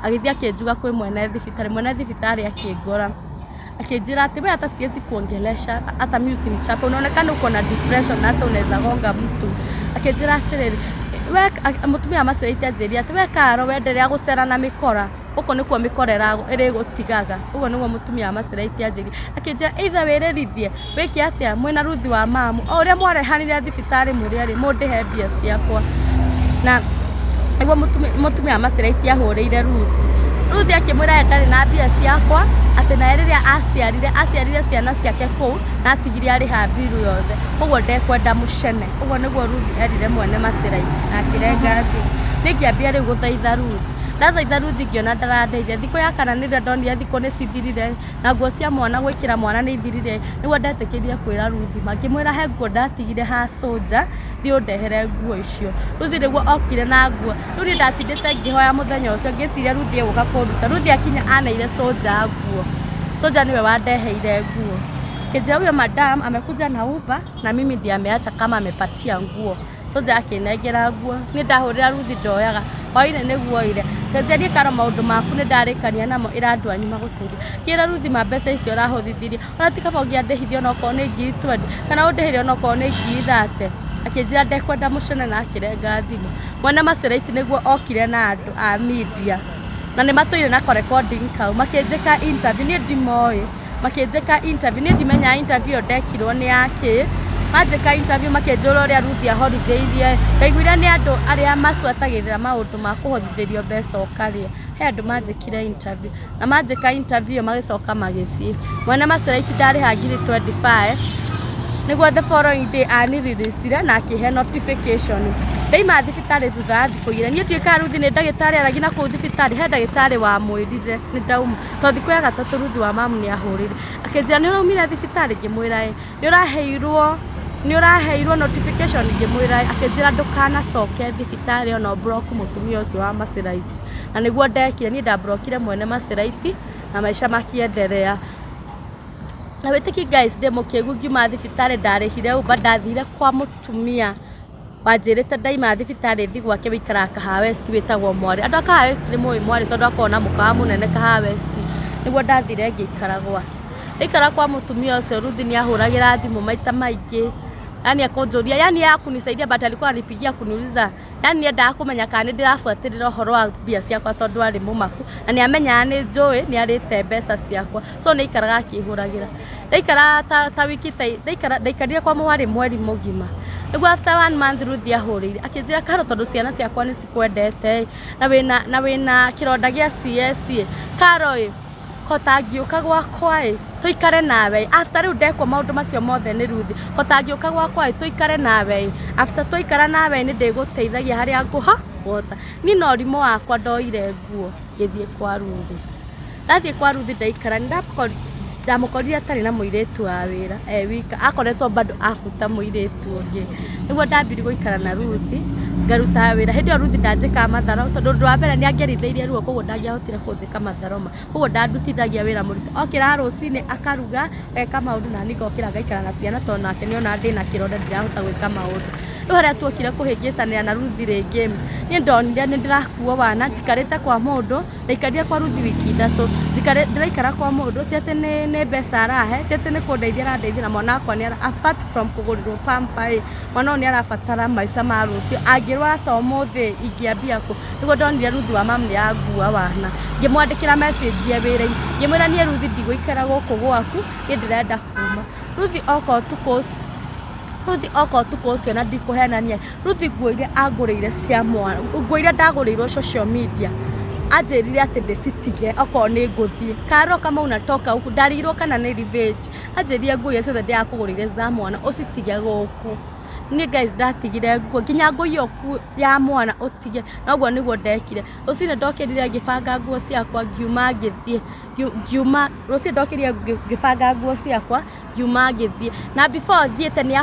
B: Agĩthiĩ akĩnjuga kwĩ mwene thibitarĩ, mwene thibitarĩ akĩngora. Akĩnjĩra atĩ we hata siwezi kuongelesha, hata mimi usinichape, unaonekana uko na depression na hata unaweza gonga mtu. Akĩnjĩra atĩrĩrĩ, we mũtumia wa Maceraiti anjĩrire atĩ we Karo wenderea gũcera na mĩkora, gũkũ nĩkuo mĩkora ĩrĩgũtigaga. Ũguo nĩguo mũtumia wa Maceraiti anjĩrire. Akĩnjĩra either wĩrĩrithie, wĩke atĩa, mwĩna Ruthi wa mamu, o ũrĩa mwarehanire thibitarĩ mũrĩ erĩ, mũndĩhe mbia ciakwa. Na nĩguo mũtumia wa Maceraiti ahũrĩire Ruthi. Ruthi akĩmwĩra ye ndarĩ na mbia ciakwa, atĩ naye rĩrĩa aciarire, aciarire ciana ciake kũu, na atigire arĩha mbiru yothe, koguo ndekwenda mũcene. Ũguo nĩguo Ruthi erire mwene Maceraiti, na akĩrenga thimũ. Niĩ ngĩambia rĩu gũthaitha Ruthi. Ndathaitha Ruthi ngĩona ndarandeithia. Thikũ ya kana nĩrĩo ndonire thikũ nĩ cithirire, na nguo cia mwana gwĩkĩra mwana nĩ ithirire, nĩguo ndetĩkĩrire kwĩra Ruthi. Ngĩmwĩra he nguo ndatigire ha Soldier, thiĩ ũndehere nguo icio. Ruthi nĩguo okire na nguo. Rĩu niĩ ndatindĩte ngĩhoya mũthenya ũcio, ngĩciria Ruthi egũka kũnduta. Ruthi akinya aneire Soldier nguo. Soldier nĩwe wandeheire nguo. Akĩnjĩra huyo madam amekuja na Uber na mimi ndiye ameacha kama amepatia nguo. Soldier akĩnengera nguo. Niĩ ndahũrĩra Ruthi ndoyaga. Hwaĩ-inĩ nĩguo oire. Akĩnjĩra niĩ Karo maũndũ maku nĩ ndarĩkania namo, ĩra andũ anyu magũteithie. Ngĩra Ruthi ma mbeca icio ũrahũthithirie, ona ti kaba ũngĩandĩhithia onokorwo nĩ 20,000, kana ũndĩhĩre onokorwo nĩ 30,000. Akĩnjĩra ndekwenda mũcene na akĩrenga thimũ. Mwene Maceraiti nĩguo okire na andũ a media, na nĩ matũire na recording kau, makĩnjĩka interview, niĩ ndimoĩ, makĩnjĩka interview, niĩ ndimenyaga interview ĩyo ndekirwo nĩ yakĩ. Manjĩka interview makĩnjũra ũrĩa Ruthi ahorithĩirie, ndaiguire nĩ andũ arĩa mabuatagĩrĩra maũndũ ma kũhorithĩrio mbeca ũkarĩa. He andũ manjĩkire interview, na manjĩka interview magĩcoka magĩthiĩ. Mwene Maceraiti ndarĩha 25,000, nĩguo the following day anireleasire na akĩhe notification. Ndaima thibitarĩ thutha wa thikũ 2, niĩ ndiũĩ kana Ruthi nĩ ndagĩtarĩ aragia na kũu thibitarĩ, he ndagĩtarĩ wamwĩrire nĩ ndauma. Tondũ thikũ ya gatatũ Ruthi wa mamu nĩ ahũrĩire, akĩnjĩra nĩ ũraumire thibitarĩ, ngĩmwĩra ĩ, nĩ ũraheirwo notification, ngĩmwĩra ĩ, akĩnjĩra ndũkanacoke thibitarĩ ona ũblock mũtumia ũcio wa Maceraiti. Na nĩguo ndekire, niĩ ndamblokire mwene Maceraiti na maica makĩenderea. Na wĩtĩki guys, ndĩ mũkĩgu ngiuma thibitarĩ ndarĩhire Uber, ndathire kwa mũtumia wanjĩrĩte ndaima thibitarĩ thiĩ gwake wĩikaraga Kahawa West wĩtagwo Mwarĩ. Andũ a Kahawa West nĩ mũĩ Mwarĩ tondũ akoragwo na mũkawa mũnene Kahawa West. Nĩguo ndathire ngĩikara gwake. Ndaikara kwa mũtumia ũcio Ruthi nĩ ahũragĩra thimũ maita maingĩ, yani akũnjũria, yani yeye hakunisaidia but alikuwa ananipigia kuniuliza, yani endaga kũmenya kana nĩ ndĩrabuatĩrĩra ũhoro wa mbia ciakwa tondũ arĩ mũmaku, na nĩ amenyaga nĩ njũĩ nĩ arĩte mbeca ciakwa, so nĩ aikaraga akĩhũragĩra. Ndaikara ta wiki ta ndaikara ndaikarire kwa mwarĩ mweri mũgima. Nĩguo after one month Ruth ahũrĩire akĩnjĩra, Karo, tondũ ciana ciakwa nĩ cikwendete ĩ, na wĩna kĩronda gĩa CS ĩ, Karo ĩ, kota ngĩũka gwakwa ĩ tũikare nawe ĩ. After rĩu ndekwo maũndũ macio mothe nĩ Ruth, kota ngĩũka gwakwa ĩ tũikare nawe ĩ, after twaikara nawe ĩ, nĩ ndĩgũteithagia harĩa ngũha ngũhota. Niĩ na ũrimũ wakwa ndoire nguo ngĩthiĩ kwa Ruth. Ndathiĩ kwa Ruth ndaikara, ndamũkorire atarĩ na mũirĩtu wa wĩra, e wika, akoretwo bado abuta mũirĩtu ũngĩ. Nĩguo ndambirie gũikara na Ruth ngaruta wĩra. Hĩndĩ ĩyo Ruth ndanjĩkaga matharau, tondũ ũndũ wa mbere nĩ angerithĩirie ruo, koguo ndangĩahotire kũnjĩka matharau ma, koguo ndandutithagia wĩra mũritũ. Okĩra rũcinĩ akaruga, eka maũndũ, na niĩ ngokĩra ngaikara na ciana, tondũ nake nĩona ndĩna kĩronda, ndirahota gwĩka maũndũ. Rĩu harĩa tuokire kũhĩngĩcanĩra na Ruth rĩngĩ, niĩ ndonire nĩ ndĩrakuo wana. Njikarĩte kwa mũndũ, ndaikarire kwa Ruth wiki 3. Ndĩraikara kwa mũndũ, ti atĩ nĩ mbeca arahe, ti atĩ nĩ kũndeithia arandeithia, na mwana wakwa nĩ apart from kũgũrĩrwo pamper ĩ, mwana ũyũ nĩ arabatara maica ma rũciũ, angĩrwara ta ũmũthĩ ingĩambia kũ? Nĩguo ndonire Ruth wa mamu nĩ angua wana. Ngĩmwandĩkĩra message e wĩra-inĩ, ngĩmwĩra, niĩ Ruth ndigũikara gũkũ gwaku, niĩ ndĩrenda kuma. Ruth oka ũtukũ ũcio, Ruth oka ũtukũ ũcio, na ndikũhenania, Ruth nguo iria angũrĩire cia mwana, nguo iria ndagũrĩirwo social media, anjĩrire atĩ ndĩcitige okorwo nĩ ngũthiĩ. Karo kama unatoka huku, ndarigirwo kana nĩ revenge. Anjĩrire, nguo iria ciothe ndĩrakũgũrĩire za mwana ũcitige gũkũ. Niĩ guys ndatigire nguo, nginya nguo iyo ya mwana ũtige. Na ũguo nĩguo ndekire. Rũcinĩ ndokĩrire ngĩbanga nguo ciakwa, ngiuma ngĩthiĩ. Ngiuma rũcinĩ, ndokĩrire ngĩbanga nguo ciakwa, ngiuma ngĩthiĩ. Na before thiĩte nĩ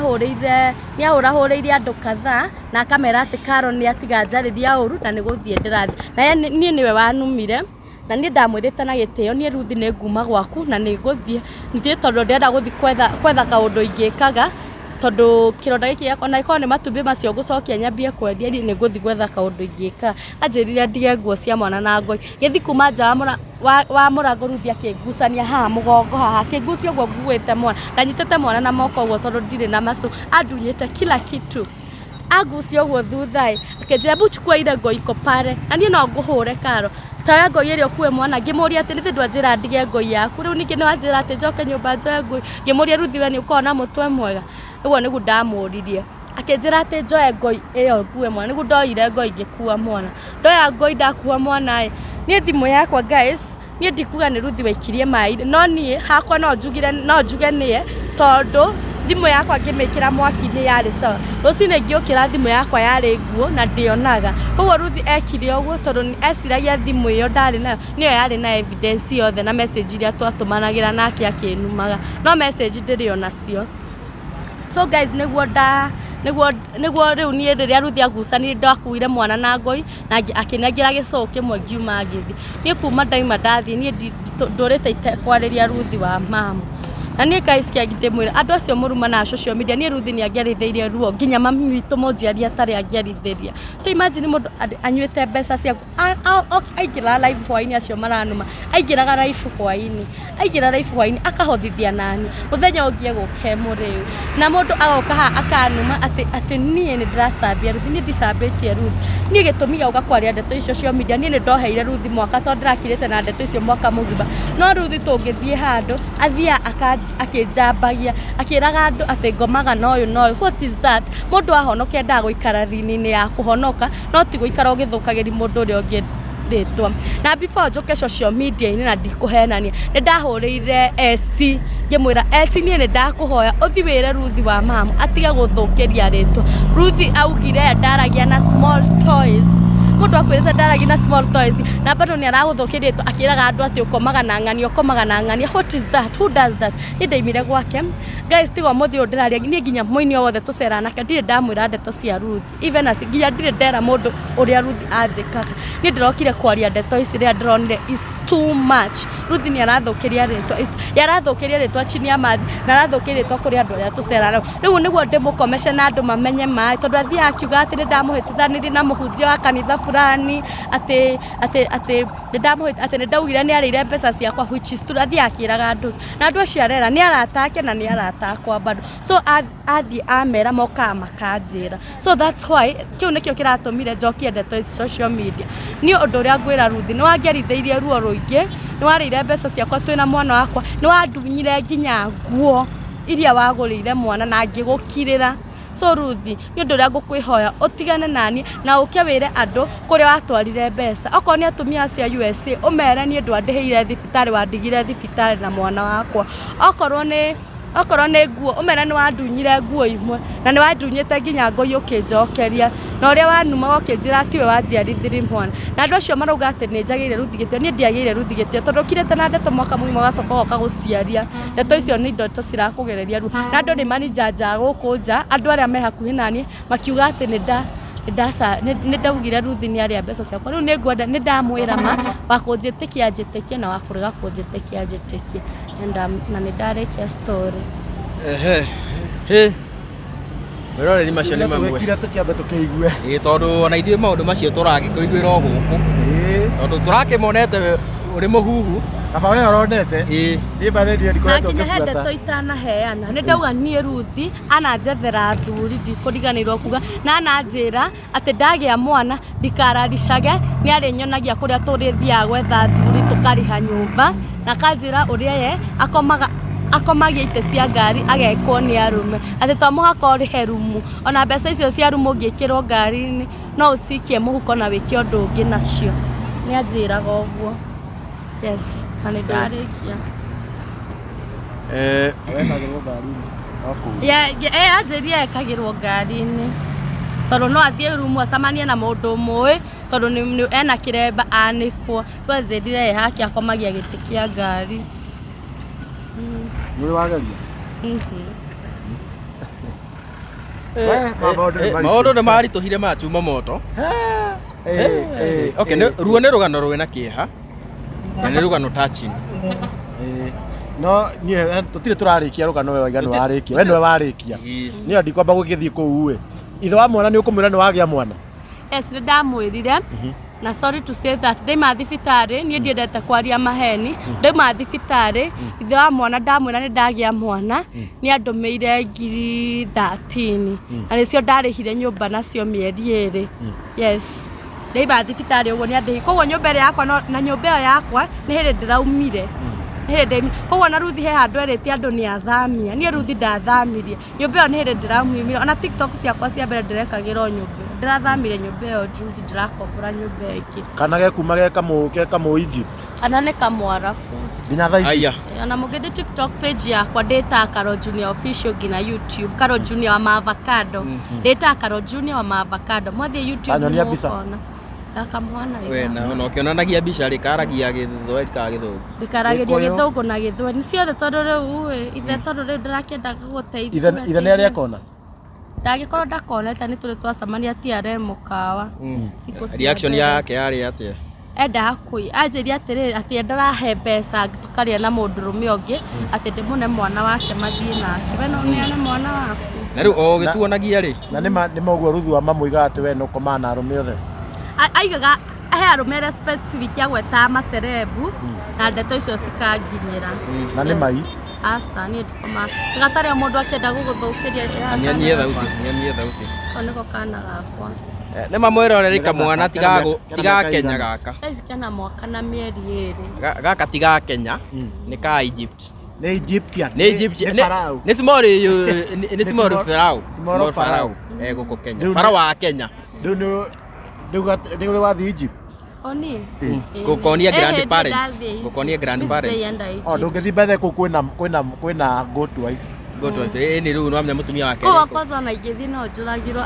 B: ahũrahũrĩire andũ kadhaa na akamera atĩ Karo nĩ atiga njarĩria ũru na nĩ gũthiĩ ndĩrathiĩ. Na ye niĩ nĩwe wanumire, na niĩ ndamwĩrĩte na gĩtĩo, niĩ Ruth nĩ nguma gwaku na nĩ ngũthiĩ thiĩ, tondũ ndĩrenda gũthiĩ kwetha kaũndũ ingĩkaga, tondũ kĩronda gĩkĩ gĩakwa, na ĩkorwo nĩ matumbĩ macio ngũcokia nyambie kwendia, niĩ nĩ ngũthiĩ gwetha kaũndũ ingĩka. Anjĩrire ndige nguo cia mwana na ngoi. Ngĩthiĩ kuma nja wa mũrango, Ruth akĩngucania haha mũgongo haha, akĩngucia ũguo nguĩte mwana, ndanyitĩte mwana na moko ũguo tondũ ndirĩ na macũ, andunyĩte kila kitu. Angucia ũguo thutha ĩ, akĩnjĩra, "Hebu chukua ile nguo iko pale." Na niĩ no ngũhũre, Karo, taoya ngoi ĩrĩa ũkue mwana. Ngĩmũria atĩ nĩthĩ ndwanjĩra ndige ngoi yaku, rĩu ningĩ nĩ wanjĩra atĩ njoke nyũmba njoe ngoi. Ngĩmũria, Ruth, we nĩ ũkoragwo na mũtwe mwega? Ũguo nĩguo ndamũririe. Akĩnjĩra atĩ njoe ngoi ĩyo ngue mwana. Nĩguo ndoire ngoi ngĩkua mwana. Ndoya ngoi ndakua mwana ĩ, niĩ thimũ yakwa, guys, niĩ ndikuga nĩ Ruth waikirie maĩ, no niĩ hakwa no njugire, no njuge nĩye, tondũ thimũ yakwa ngĩmĩkĩra mwaki-inĩ yarĩ sawa. Rũcinĩ ngĩũkĩra thimũ yakwa yarĩ nguo na ndĩonaga. Koguo Ruth ekire ũguo tondũ eciragia thimũ ĩyo ndarĩ nayo nĩyo yarĩ na evidence yothe na message iria twatũmanagĩra nake akĩnumaga, no message ndĩrĩ onacio. So guys, nĩguo nda nĩguo nĩguo rĩu niĩ rĩrĩa Ruth agucanirie, ndakuire mwana na ngoi na akĩnengera gĩcũũ kĩmwe, ngiuma ngĩthiĩ. Niĩ kuma ndaima ndathiĩ, niĩ ndũrĩte itekwarĩria Ruth wa mamu. Na niĩ guys, kĩa ndĩmwĩra andũ acio mũrumanaga social media, niĩ Ruth nĩ angerithĩirie ruo nginya mami witũ mũnjiari atarĩ angerithĩria. To imagine mũndũ anyuĩte mbeca ciaku, aingĩraga live hwainĩ, acio maranuma, aingĩraga live hwainĩ, aingĩra live hwainĩ akahothithia nani, mũthenya ũngĩ egũka e mũrĩu, na mũndũ agoka haha akanuma atĩ niĩ nĩ ndĩracambia Ruth. Niĩ ndicambĩtie Ruth. Niĩ gĩtũmi gĩa gũka kwaria ndeto icio cia media, niĩ nĩ ndoheire Ruth mwaka, tondũ ndĩrakirĩte na ndeto icio mwaka mũgima. No Ruth tũngĩthiĩ handũ athiaga akĩnjambagia, akĩraga andũ atĩ ngomaga na ũyũ na ũyũ. What is that? Mũndũ ahonoka endaga gũikara rini-inĩ ya kũhonoka, no ti gũikara ũgĩthũkagĩria mũndũ ũrĩa ũngĩ rĩtwa. Na before njũke social media-inĩ, na ndikũhenania, nĩ ndahũrĩire AC ngĩmwĩra, AC, niĩ nĩ ndakũhoya ũthi wĩre Ruth wa mamu atige gũthũkĩria rĩtwa. Ruth augire ndaragia na small toys. Mũndũ akwĩrĩte ndaragia na small toys na bado nĩ aragũthũkĩria rĩtwa, akĩraga andũ atĩ ũkomaga na ng'ania, ũkomaga na ng'ania. What is that? Who does that? Niĩ ndaimire gwake, guys, tiga ũmũthĩ ũyũ ndĩraria. Niĩ nginya mũini o wothe tũceraga nake ndirĩ ndamwĩra ndeto cia Ruth, even as nginya ndirĩ ndera mũndũ ũrĩa Ruth anjĩkaga. Niĩ ndĩrokire kwaria ndeto ici rĩrĩa ndĩronire is too much. Ruth nĩ arathũkĩria rĩtwa, nĩ arathũkĩria rĩtwa chini ya maji, na arathũkĩria rĩtwa kũrĩ andũ arĩa tũceraga nao. Rĩu nĩguo ndĩmũkomece na andũ mamenye maĩ, tondũ athiaga akiuga atĩ nĩ ndamũhĩtithanirie na mũhunjia wa kanitha fulani, atĩ atĩ nĩ ndaugire nĩ arĩire mbeca ciakwa, which is true. Athiaga akĩraga andũ, na andũ acio arera nĩ arata ake na nĩ arata akwa bado. So athiĩ amera mokaga makanjĩra. So that's why kĩu nĩkĩo kĩratũmire njokie ndeto ici social media. Niĩ ũndũ ũrĩa ngwĩra Ruth, nĩ wangerithĩirie ruo rũingĩ, nĩ warĩire mbeca ciakwa twĩna mwana wakwa, nĩ wandunyire nginya nguo iria wagũrĩire mwana na ngĩgũkirĩra. So Ruthi, nĩ ũndũ ũrĩa ngũkwĩhoya ũtigane nani na ũke wĩre andũ kũrĩa watwarire mbeca. Okorwo nĩ atumia acio a USA, ũmere niĩ ndwandĩhĩire thibitarĩ, wandigire thibitarĩ na mwana wakwa. Okorwo nĩ nguo, ũmere nĩ wandunyire nguo imwe na nĩ wandunyĩte nginya ngũi ũkĩnjokeria, na ũrĩa wanumaga ũkĩnjĩra tiwe wanjiarithirie mwana. Na andũ acio marauga atĩ nĩ njagĩire Ruthi gĩtĩo, niĩ ndiagĩire Ruthi gĩtĩo, tondũ ũkirĩte na ndeto mwaka mũgima ũgacoka ũgoka gũciaria ndeto icio. Nĩ ndeto cirakũgereria ruo, na andũ nĩ maninjanjaga gũkũ nja. Andũ arĩa me hakuhĩ naniĩ makiuga atĩ nĩ ndaugire Ruthi nĩ arĩa mbeca ciakwa. Rĩu nĩ ngwenda nĩ ndamwĩra ma wa kũnjĩtĩkia njĩtĩkie, na wa kũrega kũnjĩtĩkia njĩtĩkie. Na nĩ ndarĩkia story.
E: Ehe, hĩ, mwĩroreri, macio nĩ mamwe.
A: Tũgĩkire tũkĩambe tũkĩigue.
E: Ĩĩ, tondũ ona ithuĩ maũndũ macio tũragĩkũiguĩra o gũkũ, tondũ tũrakĩmonete ũrĩ mũhuhu.
A: Kaba we ũronete. Niĩ bathe ndiĩ
B: Na
A: ndikoretwo
B: nginya he
A: ngĩbuata.
B: ndeto itanaheana. Nĩ ndauga niĩ Ruthi ananjethera athuri, ndikũriganĩrwo kuga, na ananjĩra atĩ ndagĩa mwana ndikararicage, nĩ arĩnyonagia kũrĩa tũrĩthiaga gwetha athuri tũkarĩha nyũmba, na akanjĩra ũrĩa ye akomaga, akomagia itĩ cia ngari agekwo nĩ arũme, atĩ to mũhaka ũrĩhe rumu, ona mbeca icio cia rumu ũngĩkĩrwo ngari-inĩ no ũcikie mũhuko na wĩke ũndũ ũngĩ nacio. Nĩ anjĩraga ũguo. Yes, na nĩ ndarĩkia.
A: Wekagĩrwo ngari-inĩ no kũu.
B: Anjĩrie ekagĩrwo ngari-inĩ tondũ no athiĩ rumu acemanie na mũndũ ũmũĩ, tondũ ena kĩremba anĩkwo. Rĩu anjĩrire ye hake akomagia gĩtĩ kĩa ngari.
A: Nĩ ũrĩ wageria?
B: Mhm.
A: We, maũndũ nĩ maritũ.
E: Maũndũ nĩ maritũhire ma chuma moto. Okay, ruo nĩ rũgano rwĩna kĩeha na nĩ rũgano touching.
A: No niĩ tũtirĩ tũrarĩkia rũgano. We waiga nĩ warĩkia, we nĩwe warĩkia. Niĩ ndikwamba gũgĩthiĩ kũu ĩ. Ithe wa mwana nĩ ũkũmwĩra nĩ wagĩa mwana?
B: Yes, nĩ ndamwĩrire, na sorry to say that ndaima thibitarĩ, niĩ ndiendete kwaria maheni, ndaima thibitarĩ ithe wa mwana ndamwĩra nĩ ndagĩa mwana, nĩ andũmĩire 13,000 na nĩcio ndarĩhire nyũmba nacio mĩeri 2. Yes, ndaima thibitarĩ ũguo nĩ andĩhi. Koguo nyũmba ĩrĩa yakwa na nyũmba ĩyo yakwa nĩ hĩndĩ ndĩraumire, nĩ hĩndĩ koguo na Ruthi he handũ erĩte andũ nĩ athamia. Niĩ Ruthi ndathamirie nyũmba ĩyo, nĩ hĩndĩ ndĩraumire. Ona TikTok ciakwa cia mbere ndĩrekagĩra o nyũmba ĩyo. Ndĩrathamire nyũmba ĩyo juzi, ndĩrakombora nyũmba ĩngĩ.
A: Kana gekuma gekamũ Egypt?
B: Kana nĩ kamwarabu.
A: Nginya thaa ici?
E: Aya.
B: Ona mũngĩthiĩ TikTok page yakwa, ndĩtaga Carol Junior Official, nginya YouTube Carol Junior wa Maavocado, ndĩtaga Carol Junior wa Maavocado. Mwathiĩ YouTube
A: Anyonia mbica.
B: nĩmũkona gakamwana.
E: We na ona ũkĩonanagia mbica rĩ, karagia gĩthweri kana gĩthũngũ?
B: Ndĩkaragĩria
A: Gĩkũyũ.
B: gĩthũngũ na gĩthweri nĩ ciothe, tondũ rĩu ĩ, ithe, tondũ rĩu ndĩrakĩenda gũteithia.
A: Ithe nĩ arĩa akona?
B: Ndangĩkorwo ndakonete, nĩ tũrĩ twacemania TRM mũkawa thikũ cia
E: Reaction
B: mbere.
E: yake yarĩ atĩa?
B: Endaga kũi anjĩria atĩrĩrĩ, atĩ ndarahe mbeca tũkarĩa na mũndũrũme ũngĩ, atĩ ndĩmũne mwana wake mathiĩ nake. We no ũneane mwana waku?
E: Na rĩu o ũgĩtuonagia rĩ,
A: Na nĩ ma ũguo Ruthu wa mamũigaga atĩ we nĩ ũkomaga na arũme othe?
B: Aigaga he arũme arĩa specific agwetaga macerebu, na ndeto icio cikanginyĩra.
A: Na nĩ mai?
B: Aca, niĩ ndikomaga gatarĩ mũndũ akĩenda gũgũthũkĩria.
E: Nyanyie thauti, nyanyie thauti.
B: Ko nĩko kana gakwa.
E: Nĩ mamwĩroreri, kamwana
A: Kena mĩaka
E: tigakenya
A: ĩigana?
E: gaka.
B: Thaa ici kena mwaka na mĩeri 2.
E: Gaka tigakenya, nĩ ka Egypt.
A: Nĩ Egyptian?
E: Nĩ Egyptian.
A: Nĩ Farao?
E: Nĩ small, nĩ small Farao.
A: Small
E: Small
A: Farao.
E: Farao gũkũ Kenya.
A: Rĩu
E: Farao wa Kenya.
A: Rĩu nĩ ũrĩ wathiĩ Egypt?
B: Oni.
E: Gũkonia grandparents. Gũkonia grandparents.
A: O ndũngĩthiĩ mbere kũu kwĩna good wife.
E: Good wife. Ĩ nĩ rĩu nĩwamenya mũtumia wake.
B: Koguo kwanza ona ingĩthiĩ no njũragirwo.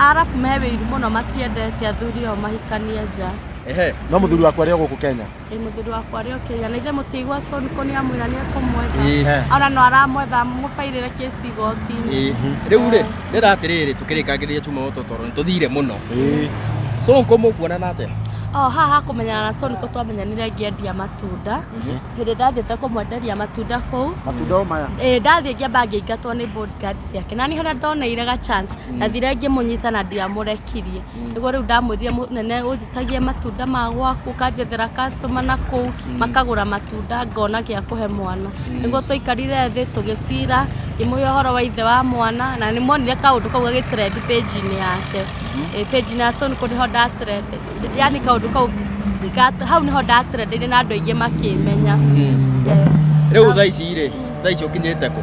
B: Arabu me wĩiru mũno, matiendete athuri ao mahikanie nja.
E: Ehe.
A: No mũthuri waku arĩ o gũkũ Kenya?
B: Ĩ, mũthuri wakwa arĩ o Kenya, na ithe mũtigwa Sonko nĩ amwĩra nĩ ekũmwetha. Ona no aramwetha mũbairĩre kĩci igoti-inĩ.
E: Ĩ. Rĩu rĩ, ndĩra atĩrĩrĩ, tũkĩrĩkagĩrĩria chuma moto tondũ nĩ tũthire mũno. Sonko mũkuonana atĩa?
B: O haha kũmenyana na Sonko, twamenyanire ngĩendia matunda, hĩndĩ ndathiĩte kũmwenderia matunda kũu.
A: Matunda o maya?
B: Ĩ, ndathiĩ ngĩamba ngĩingatwo nĩ bodyguard ciake, na niĩ harĩa ndoneire ga chance ndathire ngĩmũnyita na ndiamũrekirie. Nĩguo rĩu ndamwĩrire, mũnene, ũnjĩtagie matunda ma gwaku, ũkanjethera customer na kũu makagũra matunda, ngona gĩa kũhe mwana. Nĩguo twaikarire thĩ tũgĩcira, ngĩmũhe ũhoro wa ithe wa mwana, na nĩ monire kaũndũ kau gagĩtrend page-inĩ yake. Ĩ, page-inĩ ya Sonko nĩho ndatrend, yani kaũndũ kau hau nĩho ndatrendeire na andũ aingĩ makĩmenya. Yes.
E: Rĩu thaa ici rĩ, thaa ici ũkinyĩte kũ?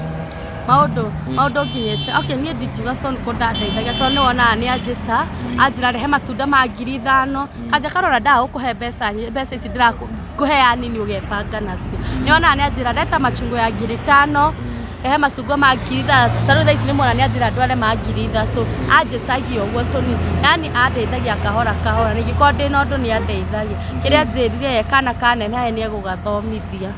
B: Maũndũ nginyĩte, okay, niĩ ndingiuga Sonko ndandeithagia tondũ nĩ wonaga nĩ anjĩta, anjĩra rehe matunda ma 5,000, kanja karora ndagũkũhe mbeca, mbeca ici ndĩrakũhea nini ũgebanga nacio. Nĩ wonaga nĩ anjĩra leta machungwa ya 5,000, rehe macungwa ma 3,000, ta rĩu thaa ici nĩ muona nĩ anjĩra ndware ma 3,000, anjĩtagia ũguo tũnini, yani andeithagia kahora kahora, na ingĩkorwo ndĩna ũndũ nĩ andeithagia. Kĩrĩa anjĩrire ye kana kaneneha nĩ egũgathomithia.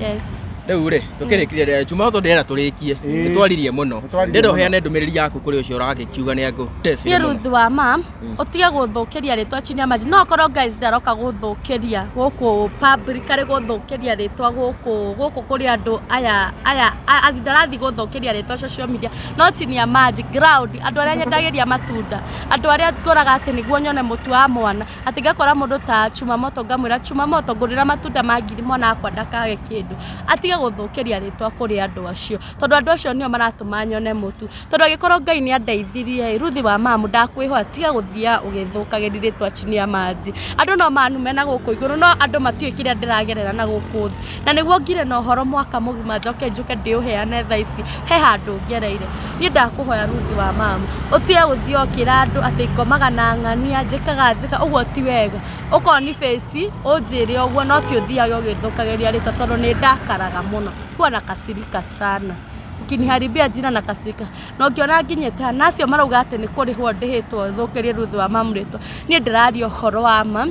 B: Yes.
E: Rĩu rĩ tũkĩrĩkirie Chuma to ndĩrenda tũrĩkie. Nĩ twaririe mũno.
A: Nĩtwaririe
E: Ndĩrenda
A: mũno.
E: ũheane ndũmĩrĩri yaku kũrĩ ũcio ũragĩkiuga nĩ angũtecire
B: Niĩ
E: mũno.
B: Ruth wa mam ũtige gũthũkĩria rĩtwa chini ya maji. No okorwo guys ndaroka gũthũkĩria gũkũ public arĩ gũthũkĩria rĩtwa gũkũ gũkũ kũrĩ andũ aya aya as ndarathiĩ gũthũkĩria rĩtwa social media, no chini ya maji ground andũ arĩa nyendagĩria matunda, andũ arĩa ngoraga atĩ nĩguo nyone mũtu wa mwana, atĩ ngakora mũndũ ta Chuma Moto ngamwĩra Chuma Moto ngũrĩra matunda ma ngiri mwana wakwa ndakage kĩndũ, atige gũthũkĩria rĩtwa kũrĩ andũ acio, tondũ andũ acio nĩo maratũma nyone mũtu. Tondũ angĩkorwo Ngai nĩ andeithirie, Ruthi wa mamu ndakwĩhoya tiga gũthiaga ũgĩthũkagĩria rĩtwa chini ya maji. Andũ no manume na gũkũ igũrũ, no andũ matiũĩ kĩrĩa ndĩragerera na gũkũ thĩ. Na nĩguo ngire na ũhoro mwaka mũgima njoke njũke ndĩũheane thaa ici, he handũ ngereire. Niĩ ndakũhoya Ruthi wa mamu ũtige gũthiĩ ũkĩra andũ atĩ ngomaga na ng'ania, njĩkaga njĩka, ũguo ti wega. Ũkorwo nĩ face ũnjĩre ũguo, no ti ũthiage ũgĩthũkagĩria rĩtwa tondũ nĩ ndakaraga mũno. Huwa nakasirika sana. Ukiniharibia jina na kasirika. Na ũngĩona nginyĩte haha, na acio marauga atĩ nĩ kũrĩhwo ndĩhĩtwo thũkĩrie Ruth wa mamu rĩtwa, niĩ ndĩraria ũhoro wa ma.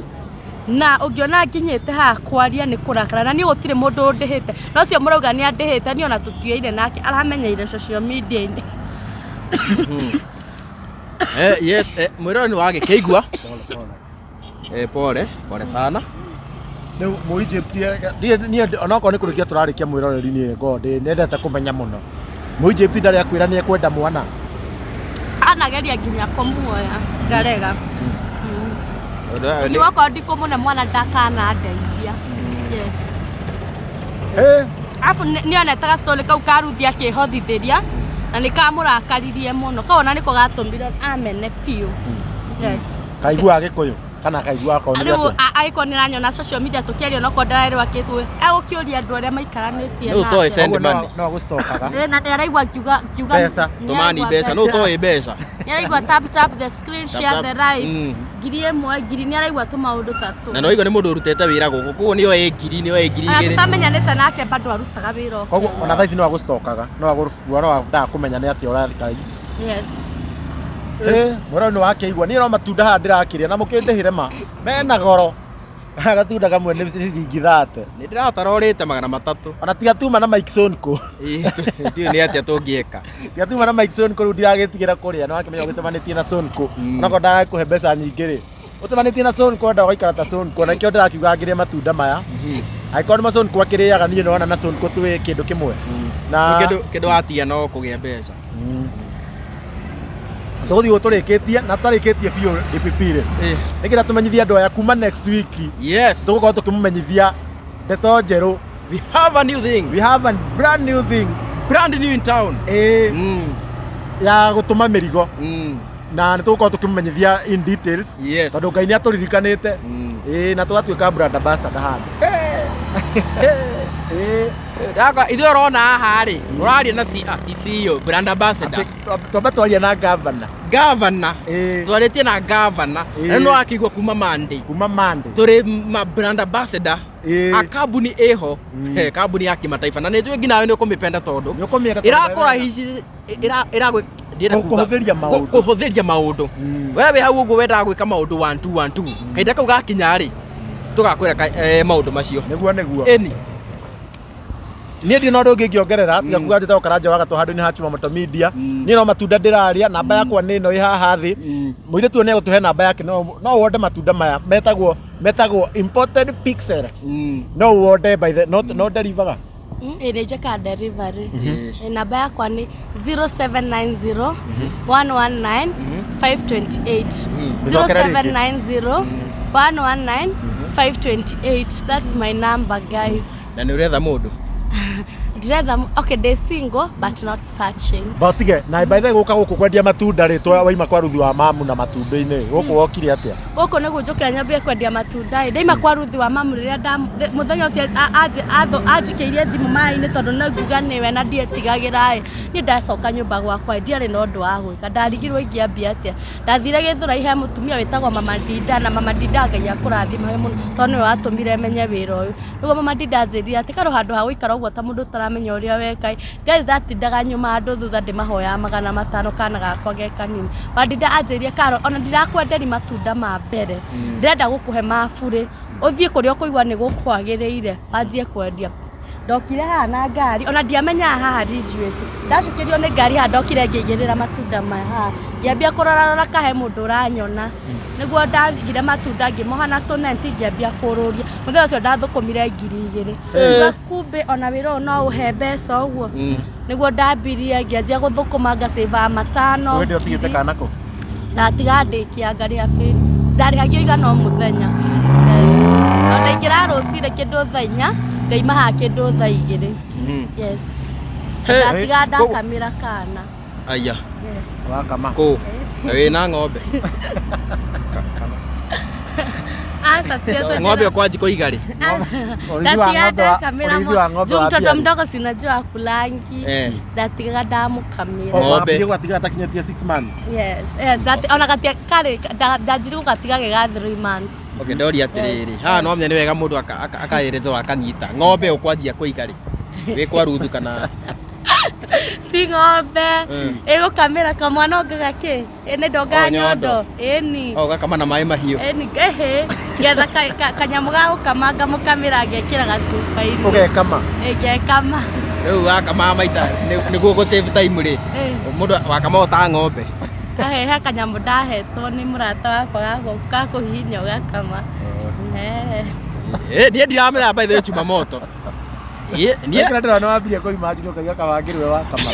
B: Na ũngĩona nginyĩte haha kwaria nĩ kũrakara, na niĩ gũtirĩ mũndũ ũndĩhĩte. Na ũcio mũrauga nĩ andĩhĩte, niĩ ona tũtioire nake, aramenyeire social media-inĩ.
E: Yes, mwĩrore nĩ wagĩkĩigua. Pole, pole sana.
A: Rĩu mũ Egypt niĩ onokorwo nĩ kũrĩkia tũrarĩkia mwĩroreri niĩ ngoragwo ndĩ nendete kũmenya mũno. Mũ Egypt ndarĩ akwĩra nĩ ekwenda mwana.
B: Anageria nginya kũmuoya ngarega. Nĩ okorwo ndikũmũne mwana ndakanandeithia. Yes. Arabu nĩonete story kau ka Ruthi akĩhothithĩria na nĩ kamũrakaririe mũno, kau ona nĩko gatũmire amene biũ. Yes.
A: Kaigua Gĩkũyũ kana kaigua akorwo nĩ
B: Rĩu
A: atĩa?
B: angĩkorwo nĩ aranyona social media tũkĩaria onokorwo ndarerwo akĩtue egũkĩũria andũ arĩa maikaranĩtie
E: Rĩu toĩ
B: nake.
E: send
A: Koguo no
E: money.
A: no agũstokaga.
B: Ĩ, na nĩ araigua ngiuga ngiuga
A: Mbeca.
B: nĩ
E: Tũmani
B: araigua
E: mbeca, no ũtoĩ mbeca.
B: Nĩ araigua tap tap the screen,
E: Tap,
B: share
E: tap.
B: the live, 1,000 ngiri, nĩ araigua tũmaũndũ ta tũu.
E: Na no igua nĩ mũndũ ũrutĩte wĩra gũkũ, koguo nĩ oĩ ngiri, nĩ oĩ ngiri
B: Ona
E: igĩrĩ.
B: tũtamenyanĩte nake bado arutaga wĩra
A: Koguo
B: ũkĩona.
A: ona thaa ici no agũstokaga, no agũrubua, no endaga kũmenya nĩ atĩa ũrathika.
B: Yes.
A: Mwĩroreri nĩ wakĩigua, niĩ no matunda haha ndĩrakĩrĩa na mũkĩndĩhĩre ma mena goro. Gatunda kamwe nĩ ciringi 30.
E: Nĩ ndĩratara ũrĩte 300.
A: Ona tiga tuma na Mike Sonko.
E: Ndiũĩ nĩ atĩa tũngĩeka.
A: Tiga tuma na Mike Sonko rĩu ndiragĩtigĩra kũrĩa, nĩ wakĩmenya ũgĩcemanĩtie na Sonko. Onakorwo ndarakũhe mbeca nyingĩ rĩ, ũcemanĩtie na Sonko enda ũgaikara ta Sonko, na nĩkĩo ndĩrakiuga ngĩrĩe matunda maya. Angĩkorwo nĩ ma Sonko akĩrĩaga, niĩ nĩwona na Sonko twĩ kĩndũ kĩmwe. Na
E: Kĩndũ watia no kũgĩa mbeca.
A: Tũgũthiĩ tũrĩkĩtie na tũtarĩkĩtie biũ DPP rĩ. Nĩkĩra tũmenyithie andũ aya kuma next week.
E: Yes.
A: Tũgũkorwo tũkĩmũmenyithia ndeto njerũ.
E: We have a new thing.
A: We have a brand new thing.
E: Brand new in town.
A: Ya gũtũma mĩrigo. Na nĩ tũgũkorwo tũkĩmũmenyithia in details.
E: Yes.
A: Tondũ Ngai nĩ atũririkanĩte. Na tũgatuĩka brand ambassador handũ.
E: Ndakwa ithuĩ ũrona haha rĩ, ũraria na CEO, brand ambassador.
A: Twambe twaria na governor.
E: Governor. Twarĩtie na governor. Na nĩ wakĩigua kuma Monday.
A: Kuma Monday.
E: Tũrĩ ma brand ambassador. A kambuni ĩho, kambuni ya kimataifa na nĩ njũĩ nginya nawe nĩ ũkũmĩpenda tondũ
A: Nĩ ũkũmĩenda tondũ
E: ĩrakũrahici ĩragwĩ ndienda kuga-
A: Kũhũthĩria maũndũ.
E: Kũhũthĩria maũndũ. We wĩ hau ũguo wendaga gwĩka maũndũ 1 2 1 2. Kahinda kau gakinya rĩ, tũgakwĩra maũndũ macio.
A: Nĩguo nĩguo.
E: Ĩni.
A: Niĩ ndirĩ na ũndũ ũngĩ ingĩongerera tiga kuga njĩtagwo Karanja wa Gatũ handũ-inĩ ha Chuma Moto Media. Niĩ no matunda ndĩrarĩa, namba yakwa nĩ ĩno ĩ haha thĩ. Mũirĩtu ũyũ nĩ egũtũhe namba yake, no wonde matunda maya metagwo imported pixels. No wonde by the no no deliver.
B: Ĩ nĩ njĩkaga delivery. Namba yakwa nĩ 0790 119 528.
A: Nĩcokere rĩngĩ.
B: 0790 119 528. That's my number guys.
E: Na nĩ ũretha mũndũ?
B: Ndiretha, okay, ndĩ single but not searching.
A: Botige na by the way gũka gũkũ kwendia matunda rĩ, waima kwa Ruthi wa mamu na matumbĩ-inĩ gũkũ wokire atĩa?
B: Gũkũ nĩguo njũke nyambie kwendia matunda ĩ. Ndaima kwa Ruthi wa mamu rĩrĩa mũthenya ũcio anjikĩirie thimũ maĩ-inĩ tondũ no nguga nĩwe na ndietigagĩra ĩ. Niĩ ndacoka nyũmba gwakwa ĩ, ndiarĩ na ũndũ wa gwĩka, ndarigirwo ingĩambia atĩa. Ndathire Gĩthũrai he mũtumia wĩtagwo Mama Ndinda, na Mama Ndinda Ngai akũrathimage mũno tondũ nĩwe watũmire menye wĩra ũyũ. Nĩguo Mama Ndinda anjĩrire atĩ Karo, handũ ha gũikara ũguo ta mũndũ ũtaramenya ũrĩa weka ĩ. Guys, ndatindaga nyuma andũ thutha ndĩmahoyaga 500 kana gakwa ge kanini. Mama Ndinda anjĩrire, Karo, ona ndirakwenderi matunda ma mbere, ndĩrenda gũkũhe ma burĩ, ũthiĩ kũrĩa ũkũigua nĩ gũkwagĩrĩire wanjie kwendia. Ndokire haha na ngari, ona ndiamenyaga haha Ridgeways. Ndacukĩrio nĩ ngari haha, ndokire ngĩigĩrĩra matunda maya haha, ngĩambia kũrorarora kahe mũndũ ũranyona. Nĩguo ndagire matunda ngĩmoha na tũneti ngĩambia kũrũria. Mũthenya ũcio ndathũkũmire 2000. Ngiuga kumbe ona wĩra ũyũ no ũhe mbeca ũguo. Nĩguo ndambirie ngĩanjia gũthũkũma ngacĩbaga 5.
A: Wende ũtigĩte kana kũ?
B: Ndatiga ndĩkia ngarĩha bill. Ndarĩhagio igana o mũthenya. No ndaingĩra rũcinĩ kĩndũ thaa 4, ngaima haha kĩndũ thaa 2. Yes. Ndatiga ndakamĩra kana.
E: Aya.
B: Yes.
A: Wakama.
E: Kũ? Na wĩna ng'ombe?
B: Aca, ti
E: Ng'ombe ũkwanji kũiga rĩ?
A: Ũrĩithi wa
B: Ndatiga
A: ng'ombe wa-
B: ndakamĩra
A: ũrĩithi wa ng'ombe
B: juu
A: wa
B: mtoto
A: mbia rĩ?
B: mdogo sinajua kulangi. Ndatigaga ndamũkamĩra.
A: Oh,
E: Ng'ombe.
A: wambirie gwatiga atakinyĩtie 6 months.
B: Yes, yes, ona gatia karĩ ndanjirie gũgatiga ge ga 3 months.
E: Okay, ndoria atĩrĩrĩ, haha no menya nĩ wega mũndũ akaerezwo akanyita. Ng'ombe ũkwanjia kũiga rĩ? Wĩ kwa Ruthu kana?
B: Ti ng'ombe. Ĩgũkamĩra kamwana ongaga kĩ? Ĩ nĩ ndongaga
E: O, nyondo.
B: nyondo. Ĩni.
E: O ũgakama na maĩ mahiũ.
B: Ĩni, ĩhĩ. Ngetha kanyamũ ga gũkama ngamũkamĩra ngekĩra gacuba-inĩ.
A: Ũgekama.
B: Ĩ, ngekama.
E: Rĩu wakama maita nĩguo gũ save time rĩ. Mũndũ wakama o ta ng'ombe.
B: Ahe, he kanyamũ ndahetwo nĩ mũrata wakwa ga kũhihinya ũgakama.
E: Niĩ ndiramenya by the way Jumamoto. Niĩ
A: Kĩrĩa ndĩrona wambia kũ imagine ũkaiga kawangĩrĩ we wakama.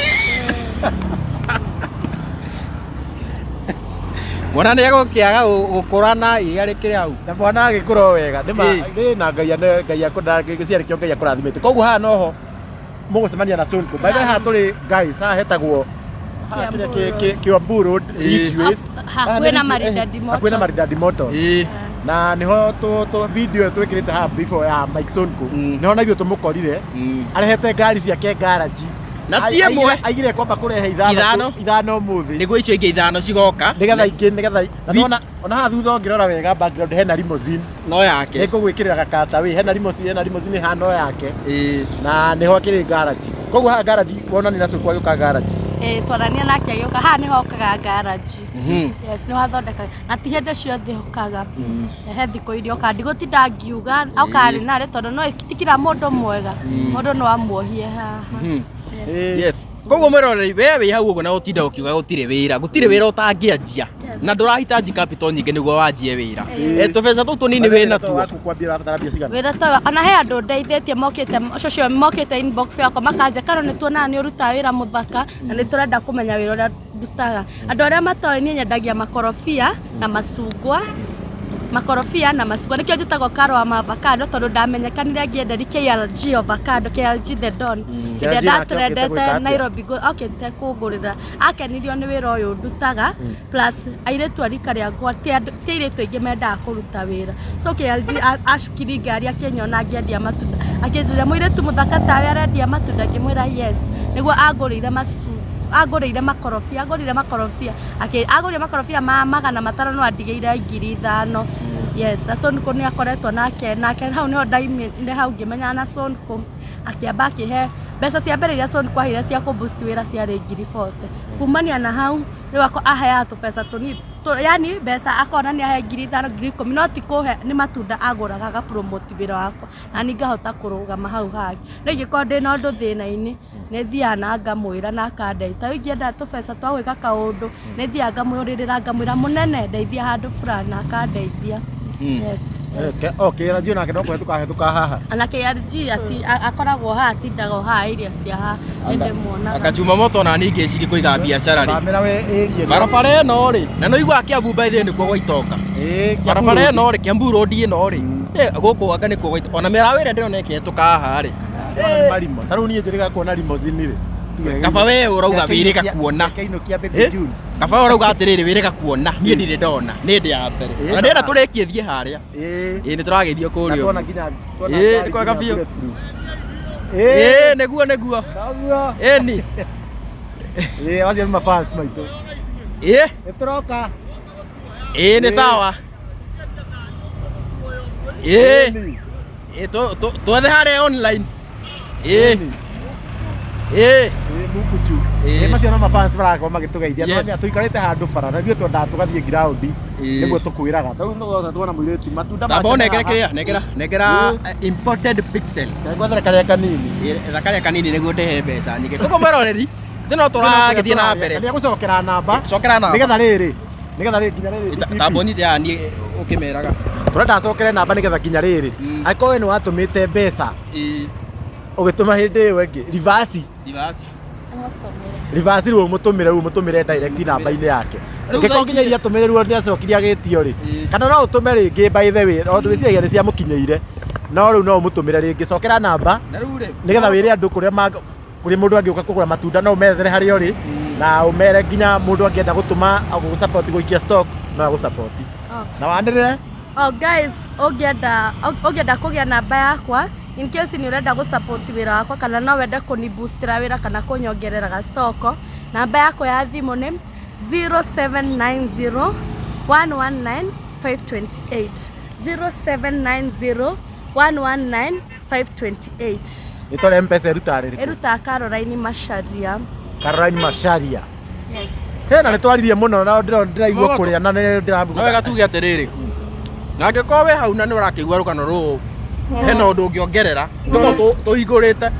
E: Mwana nĩ egũkĩaga gũkũra na iria rĩkĩrĩ hau.
A: Na mwana agĩkũra o wega. Nĩ ma nĩ na Ngai ane Ngai akũnda ngĩciria nĩkĩo Ngai akũrathimĩte. Koguo haha noho mũgũcemania na Sonko. By the way haha tũrĩ guys, haha hetagwo haha kĩrĩa Kiambu Road, Ridgeways.
B: Hakuhĩ na Maridadi Motors.
A: Hakuhĩ na Maridadi Motors. Na niho tu video twĩkĩrĩte haha before ya Mike Sonko. Niho na ithuĩ tũmũkorire. Arehete ngari ciake garage.
E: Na ti ĩmwe.
A: Aigire kwamba kũrehe ithano
E: Ithano.
A: ithano ũmũthĩ.
E: Nĩguo icio ingĩ ithano cigoka.
A: Nĩgetha ingĩ, nĩgetha na nĩwona ona haha thutha ũngĩrora wega background hena limousine.
E: No yake.
A: Nĩngũgwĩkĩrĩra gakata wĩ hena limousine, hena limousine haha no yake. Na nĩho akĩrĩ garage. Koguo haha garage wonania na Sonko agĩũka garage.
B: Twarania nake agĩũka haha nĩho okaga garage. Yes, nĩho athondekaga. Na ti hĩndĩ ciothe okaga. He thikũ iria okaga, ndigũtinda ngiuga okaga rĩ na rĩ tondũ no ti kila mũndũ mwega. Mũndũ no amuohie haha.
E: Yes. Koguo mwĩroreri, we wĩ hau ũguo na ũtinda ũkiuga gũtirĩ wĩra, gũtirĩ wĩra ũtangĩanjia. Na ndũrahitaji capital nyingĩ nĩguo wanjie wĩra. Tũbeca tũtũ tũnini wĩ natuo.
A: Waku kwambia ũrabatara mbia cigana?
B: Wĩra ta ũyũ, ona he andũ ndeithĩtie mokĩte, ũcio mokĩte inbox yakwa makanja, Karo nĩ tuonaga nĩ ũrutaga wĩra mũthaka na nĩ tũrenda kũmenya wĩra ũrĩa ndutaga. Andũ arĩa matoĩ niĩ nyendagia makorobia na macungwa. Makorobia na macungwa nĩkĩo njĩtagwo Karo wa avocado tondũ ndamenyekanire ngĩenderia KLG avocado, KLG the Don. Hĩndĩ ĩrĩa
A: KLG nake okĩte
B: ndatrendete
A: gwĩka atĩa?
B: Nairobi okĩte kũngũrĩra. Akenirio nĩ wĩra ũyũ ndutaga plus airĩtu a rika rĩakwa ti airĩtu aingĩ mendaga kũruta wĩra. So KLG acukiri ngari akĩnyona ngĩendia matunda. Akĩnjũria mũirĩtu mũthaka tawe arendia matunda, ngĩmwĩra yes. Nĩguo angũrĩire angũrĩire makorobia, angũrĩire makorobia. Angũrĩire makorobia ma 500 no andigĩire 5,000. Yes, na Sonko nĩ akoretwo nake, nake hau nĩho ndaimire, nĩ hau ngĩmenyana na Sonko. Akĩamba akĩhe mbeca cia mbere iria Sonko aheire cia kũ boost wĩra ciarĩ 40,000. Kumania na hau rĩu aheaga tũbeca tũnini, yani mbeca akona nĩ ahe 5,000, 10,000, no ti kũhe, nĩ matunda agũraga aga promote wĩra wakwa na niĩ ngahota kũrũgama hau hangĩ. Rĩu ingĩkorwo ndĩna ũndũ thĩna-inĩ, nĩ thiaga na ngamwĩra na akandeithia. Ta rĩu ingĩenda tũbeca twa gwĩka kaũndũ, nĩ thiaga ngamũrĩrĩra ngamwĩra mũnene ndeithia handũ fulani na akandeithia. Yes.
A: KLG nake no kũhetũka hetũka haha.
B: Ona KLG akoragwo haha, atindaga o haha area cia haha, nĩ ndĩmuonaga.
E: Akachuma moto ona niĩ ngĩciria kũiga biacara rĩ.
A: Thamĩra we area ĩno.
E: Barabara ĩno rĩ, na nĩ ũiguaga Kiambu by the way nĩkuo gwa itonga. Barabara ĩno rĩ, Kiambu Road ĩno rĩ, gũkũ anga nĩkuo gwa itonga. Ona mĩaraho ĩrĩa ndĩrona ĩkĩhetũka haha rĩ,
A: Nĩ marimo ta rĩu niĩ njĩrĩga kuona limousine rĩ.
E: Kaba we ũrauga wĩrĩga kuona.
A: Kĩinũkia baby
E: Eh?
A: June.
E: Kaba we ũrauga atĩrĩrĩ wĩrĩga kuona niĩ ndirĩ ndona nĩ ndĩ ya mbere.
A: Ĩĩ,
E: Ona ndĩrenda
A: ndona.
E: tũrĩkie thiĩ harĩa.
A: Ĩĩ.
E: Ĩĩ nĩ tũragĩthiĩ
A: Na
E: kũrĩa.
A: tuona nginya tuona
E: Ĩĩ,
A: ngari
E: nĩ kwega
A: nginya
E: biũ.
A: bulletproof.
E: Ĩĩ nĩguo nĩguo.
A: Sawa.
E: Ĩni.
A: Ĩĩ acio nĩ mafans maitũ.
E: Ĩĩ.
A: Nĩ tũroka.
E: Ĩĩ nĩ
A: Ĩĩ.
E: sawa. Ĩĩ.
A: Ĩni.
E: Ĩĩ twethe harĩa online. Ĩĩ.
A: Ĩni.
E: Ĩĩ.
A: Ĩĩ, Mukuchu.
E: Ĩĩ.
A: Ĩĩ macio no mafans marakorwo magĩtũgeithia.
E: Yes.
A: No nĩ tũikarĩte handũ bara na ithuĩ twendaga tũgathiĩ ground
E: Ĩĩ.
A: nĩguo tũkwĩraga. Ta rĩu nĩ tuona mũirĩtu matunda
E: Tamba
A: make
E: ũnengere
A: haha.
E: kĩrĩa nengera nengera imported pixel.
A: Ngwethere karĩa kanini.
E: Etha karĩa kanini nĩguo ndehe mbeca nyingĩ. Koguo mwĩroreri ithuĩ no tũragĩthiĩ na mbere.
A: Nĩ egũcokera namba.
E: Cokera namba.
A: Nĩgetha rĩrĩ. Nĩgetha rĩrĩ nginya rĩrĩ. DPP.
E: Tamba ũnyite haha niĩ ũkĩmeraga.
A: Tũrenda acokere namba nĩgetha nginya rĩrĩ. Angĩkorwo we nĩ watũmĩte mbeca
E: Ĩĩ.
A: ũgĩtũma hĩndĩ ĩyo ĩngĩ reverse
E: Reverse.
A: reverse rĩu ũmũtũmĩre rĩu ũmũtũmĩre direct namba-inĩ yake.
E: Rĩu
A: Angĩkorwo
E: thaa
A: nginya
E: ici-
A: iria atũmĩrĩrwo nĩ acokirie agĩtio rĩ.
E: Ĩĩ.
A: Kana no ũtũme rĩngĩ by the way, o twĩciragia nĩ ciamũkinyĩire. No rĩu no ũmũtũmĩre rĩngĩ. Cokera namba
E: Na rĩu rĩ.
A: nĩgetha wĩre andũ kũrĩa kũrĩ mũndũ angĩũka kũgũra matunda no ũmethere harĩa ũrĩ na ũmere nginya mũndũ angĩenda gũtũma gũgũsupport gũikia stock no agũsupport. Na wanĩrĩre.
B: Oh guys, ũngĩenda ũngĩenda kũgĩa namba yakwa in case nĩ ũrenda gũ support wĩra wakwa kana no wende kũni boostera wĩra kana kũnyongerera ga stock, namba yakwa ya thimũ nĩ 0790 119 528 0790 119 528.
A: Rĩtwa rĩa M-Pesa ĩrutaga rĩrĩkũ?
B: Ĩrutaga Caroline Macharia.
A: Caroline Macharia.
B: Yes.
A: Hena nĩ twaririe mũno na ndĩraigua
E: No,
A: kũrĩa na nĩ ndĩra
E: No wega tuge atĩrĩrĩ. Na angĩkorwo wĩ hau na nĩ ũrakĩigua rũgano rũrũ hena ũndũ ũngĩongerera tũkorwo tũhingũrĩte.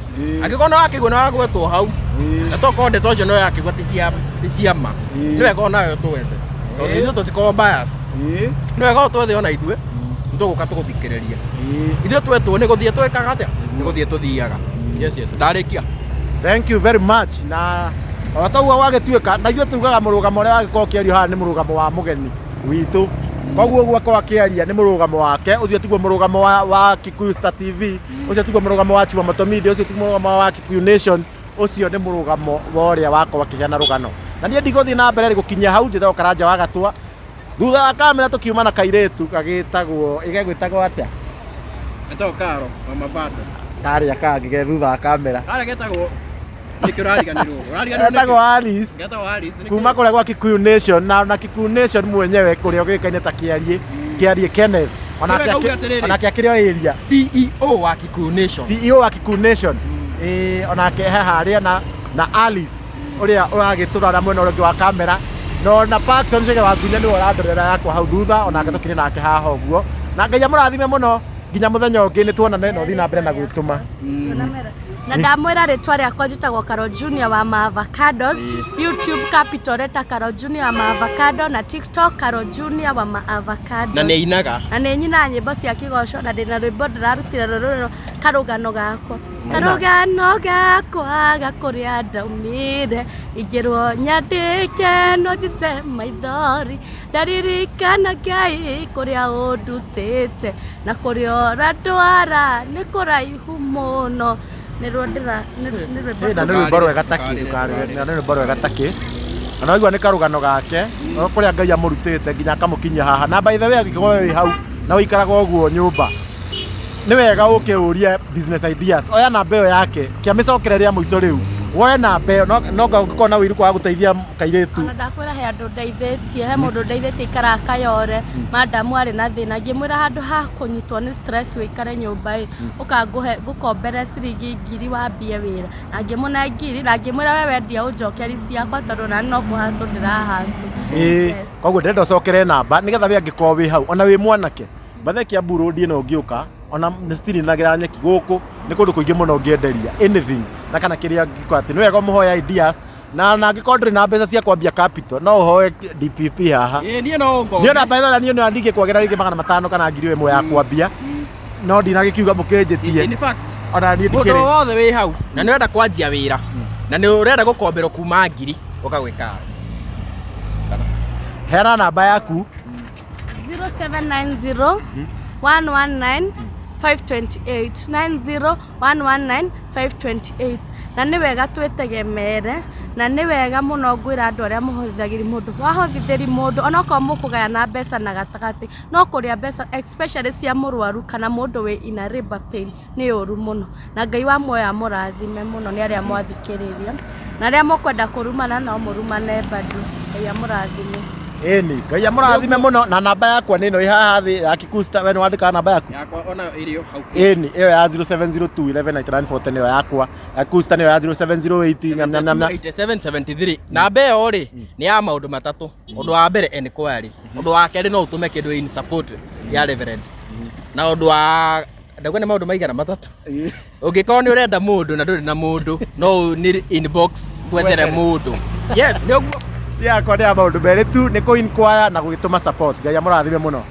E: Angĩkorwo nĩ wakĩigua nĩ wagwetwo hau na tokorwo ndeto ũcio nĩ ũrakĩigua ti cia ma nĩ wega onawe ũtwethe tondũ ithuĩ tũtikoragwo bias. Nĩ wega ũtwethe ona ithuĩ nĩ tũgũka tũgũthikĩrĩria. Ithuĩ twetwo nĩ gũthiĩ twĩkaga atĩa? Nĩ gũthiĩ tũthiaga. Yes yes ndarĩkia.
A: Thank you very much. Na o ta ũguo gwagĩtuĩka na ithuĩ tugaga mũrũgamo ũrĩa wagĩkorwo ũkĩario haha nĩ mũrũgamo wa mũgeni witũ. Koguo ũguo akorwo akĩaria nĩ mũrũgamo wake, ũcio tiguo mũrũgamo wa Kikuyu Star TV, ũcio tiguo mũrũgamo wa Chumamoto Media, ũcio tiguo mũrũgamo wa Kikuyu Nation, ũcio nĩ mũrũgamo wa ũrĩa wakorwo akĩheana rũgano. Na niĩ ndigũthiĩ na mbere gũkinyia hau, njĩtagwo Karanja wa Gatua. Thutha wa kamera tũkiuma na kairĩtu gagĩtagwo, ĩgegwĩtagwo atĩa?
E: Etagwo Karo wa Mabado.
A: Karĩa kangĩ ge thutha wa kamera.
E: Karĩa getagwo nĩkĩ ũrariganĩrwo? Ũrariganĩrwo
A: Etagwo
E: nĩkĩ?
A: Alice.
E: Getagwo Alice. Nĩkĩ?
A: Kuma kũrĩa gwa Kikuyu Nation na Kikuyu Nation mwenyewe kũrĩa ũgĩkaine ta Kĩariĩ Kĩariĩ Kenneth onake
E: Nĩwega uge atĩrĩrĩ.
A: onake akĩrĩ o area.
E: CEO wa Kikuyu Nation.
A: CEO wa Kikuyu Nation. Ĩĩ onake he harĩa na Alice ũrĩa ũragĩtũrora mwena ũrĩa ũngĩ wa kamera no na Paxton Chege wa Ngunya nĩwe ũrandorera yakwa hau thutha onake tũkĩrĩ nake haha ũguo na Ngai amũrathime mũno nginya mũthenya ũngĩ nĩ tuonane na ũthiĩ na mbere na gwĩtũma.
B: Na ndamwĩra rĩtwa rĩakwa njĩtagwo Carol Junior wa Maavocados. YouTube Capital reta Carol Junior wa Maavocado na TikTok Carol Junior wa Maavocados.
E: Na nĩ ainaga.
B: Na nĩ nyinaga nyĩmbo cia kĩgoco na ndĩna rwĩmbo ndĩrarutire rũrũ karũgano gakwa. Karũgano gakwa ga kũrĩa ndaumire ingĩrwo nyandĩke no njite maithori ndaririkana Ngai kũrĩa ũndutĩte na kũrĩa ũrandwara nĩ kũraihu mũno. Nĩruo ndĩra nĩ rwĩmbo.
A: Na nĩ rwĩmbo rwega takĩ na nĩ rwĩmbo rwega takĩ na naigua nĩ karũgano gake kũrĩa Ngai amũrutĩte nginya akamũkinyia haha. Na by the way angĩkorwo wĩ hau na ũikaraga ũguo nyũmba nĩ wega ũke ũrie business ideas, oya namba ĩyo yake kĩamĩcokere rĩa mũico rĩu woe namba ĩyo no ũngĩkorwo na ũiru kwaga gũteithia kairĩtu.
B: Ona ndakwĩra he andũ ndeithĩtie, he mũndũ ndeithĩtie ikaraga Kayore, madamu arĩ na thĩna ngĩmwĩra handũ ha kũnyitwo nĩ stress ũikare nyũmba ĩ ũka ngũkombere ciringi 1000 wambie wĩra na ngĩmũne 1000 na ngĩmwĩra we wendia ũnjokeri ciakwa tondũ nani no kũhacũ ndĩrahacũ.
A: Ĩĩ koguo ndĩrenda ũcokere namba nĩgetha we angĩkorwo wĩ hau ona wĩ mwanake bathe Kiambu Road ĩno ũngĩũka ona nĩ citinagĩra nyeki gũkũ nĩ kũndũ kũingĩ mũno ũngĩenderia anything na kana kĩrĩa angĩkorwo atĩ nĩ wega ũmũhoe ideas na angĩkorwo ndũrĩ na mbeca cia kwambia capital no ũhoe DPP haha.
E: Ĩĩ niĩ no ngombe.
A: Niĩ ona mbeca niĩ no ndingĩkwagĩra rĩngĩ 500 kana 1000 ya kwambia no ndinagĩkiuga mũkĩnjĩtie.
E: In fact
A: ona niĩ
E: mũndũ
A: ndikĩrĩ.
E: wothe wĩ hau na nĩ ũrenda kwanjia wĩra na nĩ ũrenda gũkomberwo kuma 1000 ũka gwĩka.
A: Heana namba yaku.
B: 0790 119 528 90 119 528. Na nĩ wega twĩtegemere, na nĩ wega mũno ngwĩra andũ arĩa mũhothithagĩri mũndũ, wahothithĩri mũndũ onokorwo mũkũgayana mbeca na gatagatĩ, no kũrĩa mbeca especially cia mũrwaru kana mũndũ wĩ in a labor pain nĩ ũru mũno. Na Ngai wa muoyo amũrathime mũno nĩ arĩa mwathikĩrĩria, na arĩa mũkwenda kũrumana no mũrumane bado. Ngai amũrathime.
A: Ĩni, Ngai amũrathime mũno. Na namba yakwa nĩ ĩno ĩ haha thĩ ya Kikusta. We nĩ wandĩkaga namba yaku?
E: Yakwa onayo ĩrĩ o hau.
A: Ĩni, ĩyo ya 0702 119940 nĩyo yakwa. Ya Kusta nĩyo ya 0708 nyam nyam nyam nyam.
E: 8773. Namba ĩyo rĩ, nĩ ya maũndũ matatũ. Ũndũ wa mbere, enquiry. Ũndũ wa kerĩ, no ũtũme kĩndũ in support ya reverend. Na ũndũ wa ndauga nĩ maũndũ maigana matatũ. Ũngĩkorwo nĩ ũrenda mũndũ na ndũrĩ na mũndũ, no nĩ inbox gwethere mũndũ. Yes, nĩ ũguo.
A: Yakwa nĩ ya maũndũ merĩ tu, nĩ kũ inquire na gũgĩtũma support. Ngai amũrathime mũno.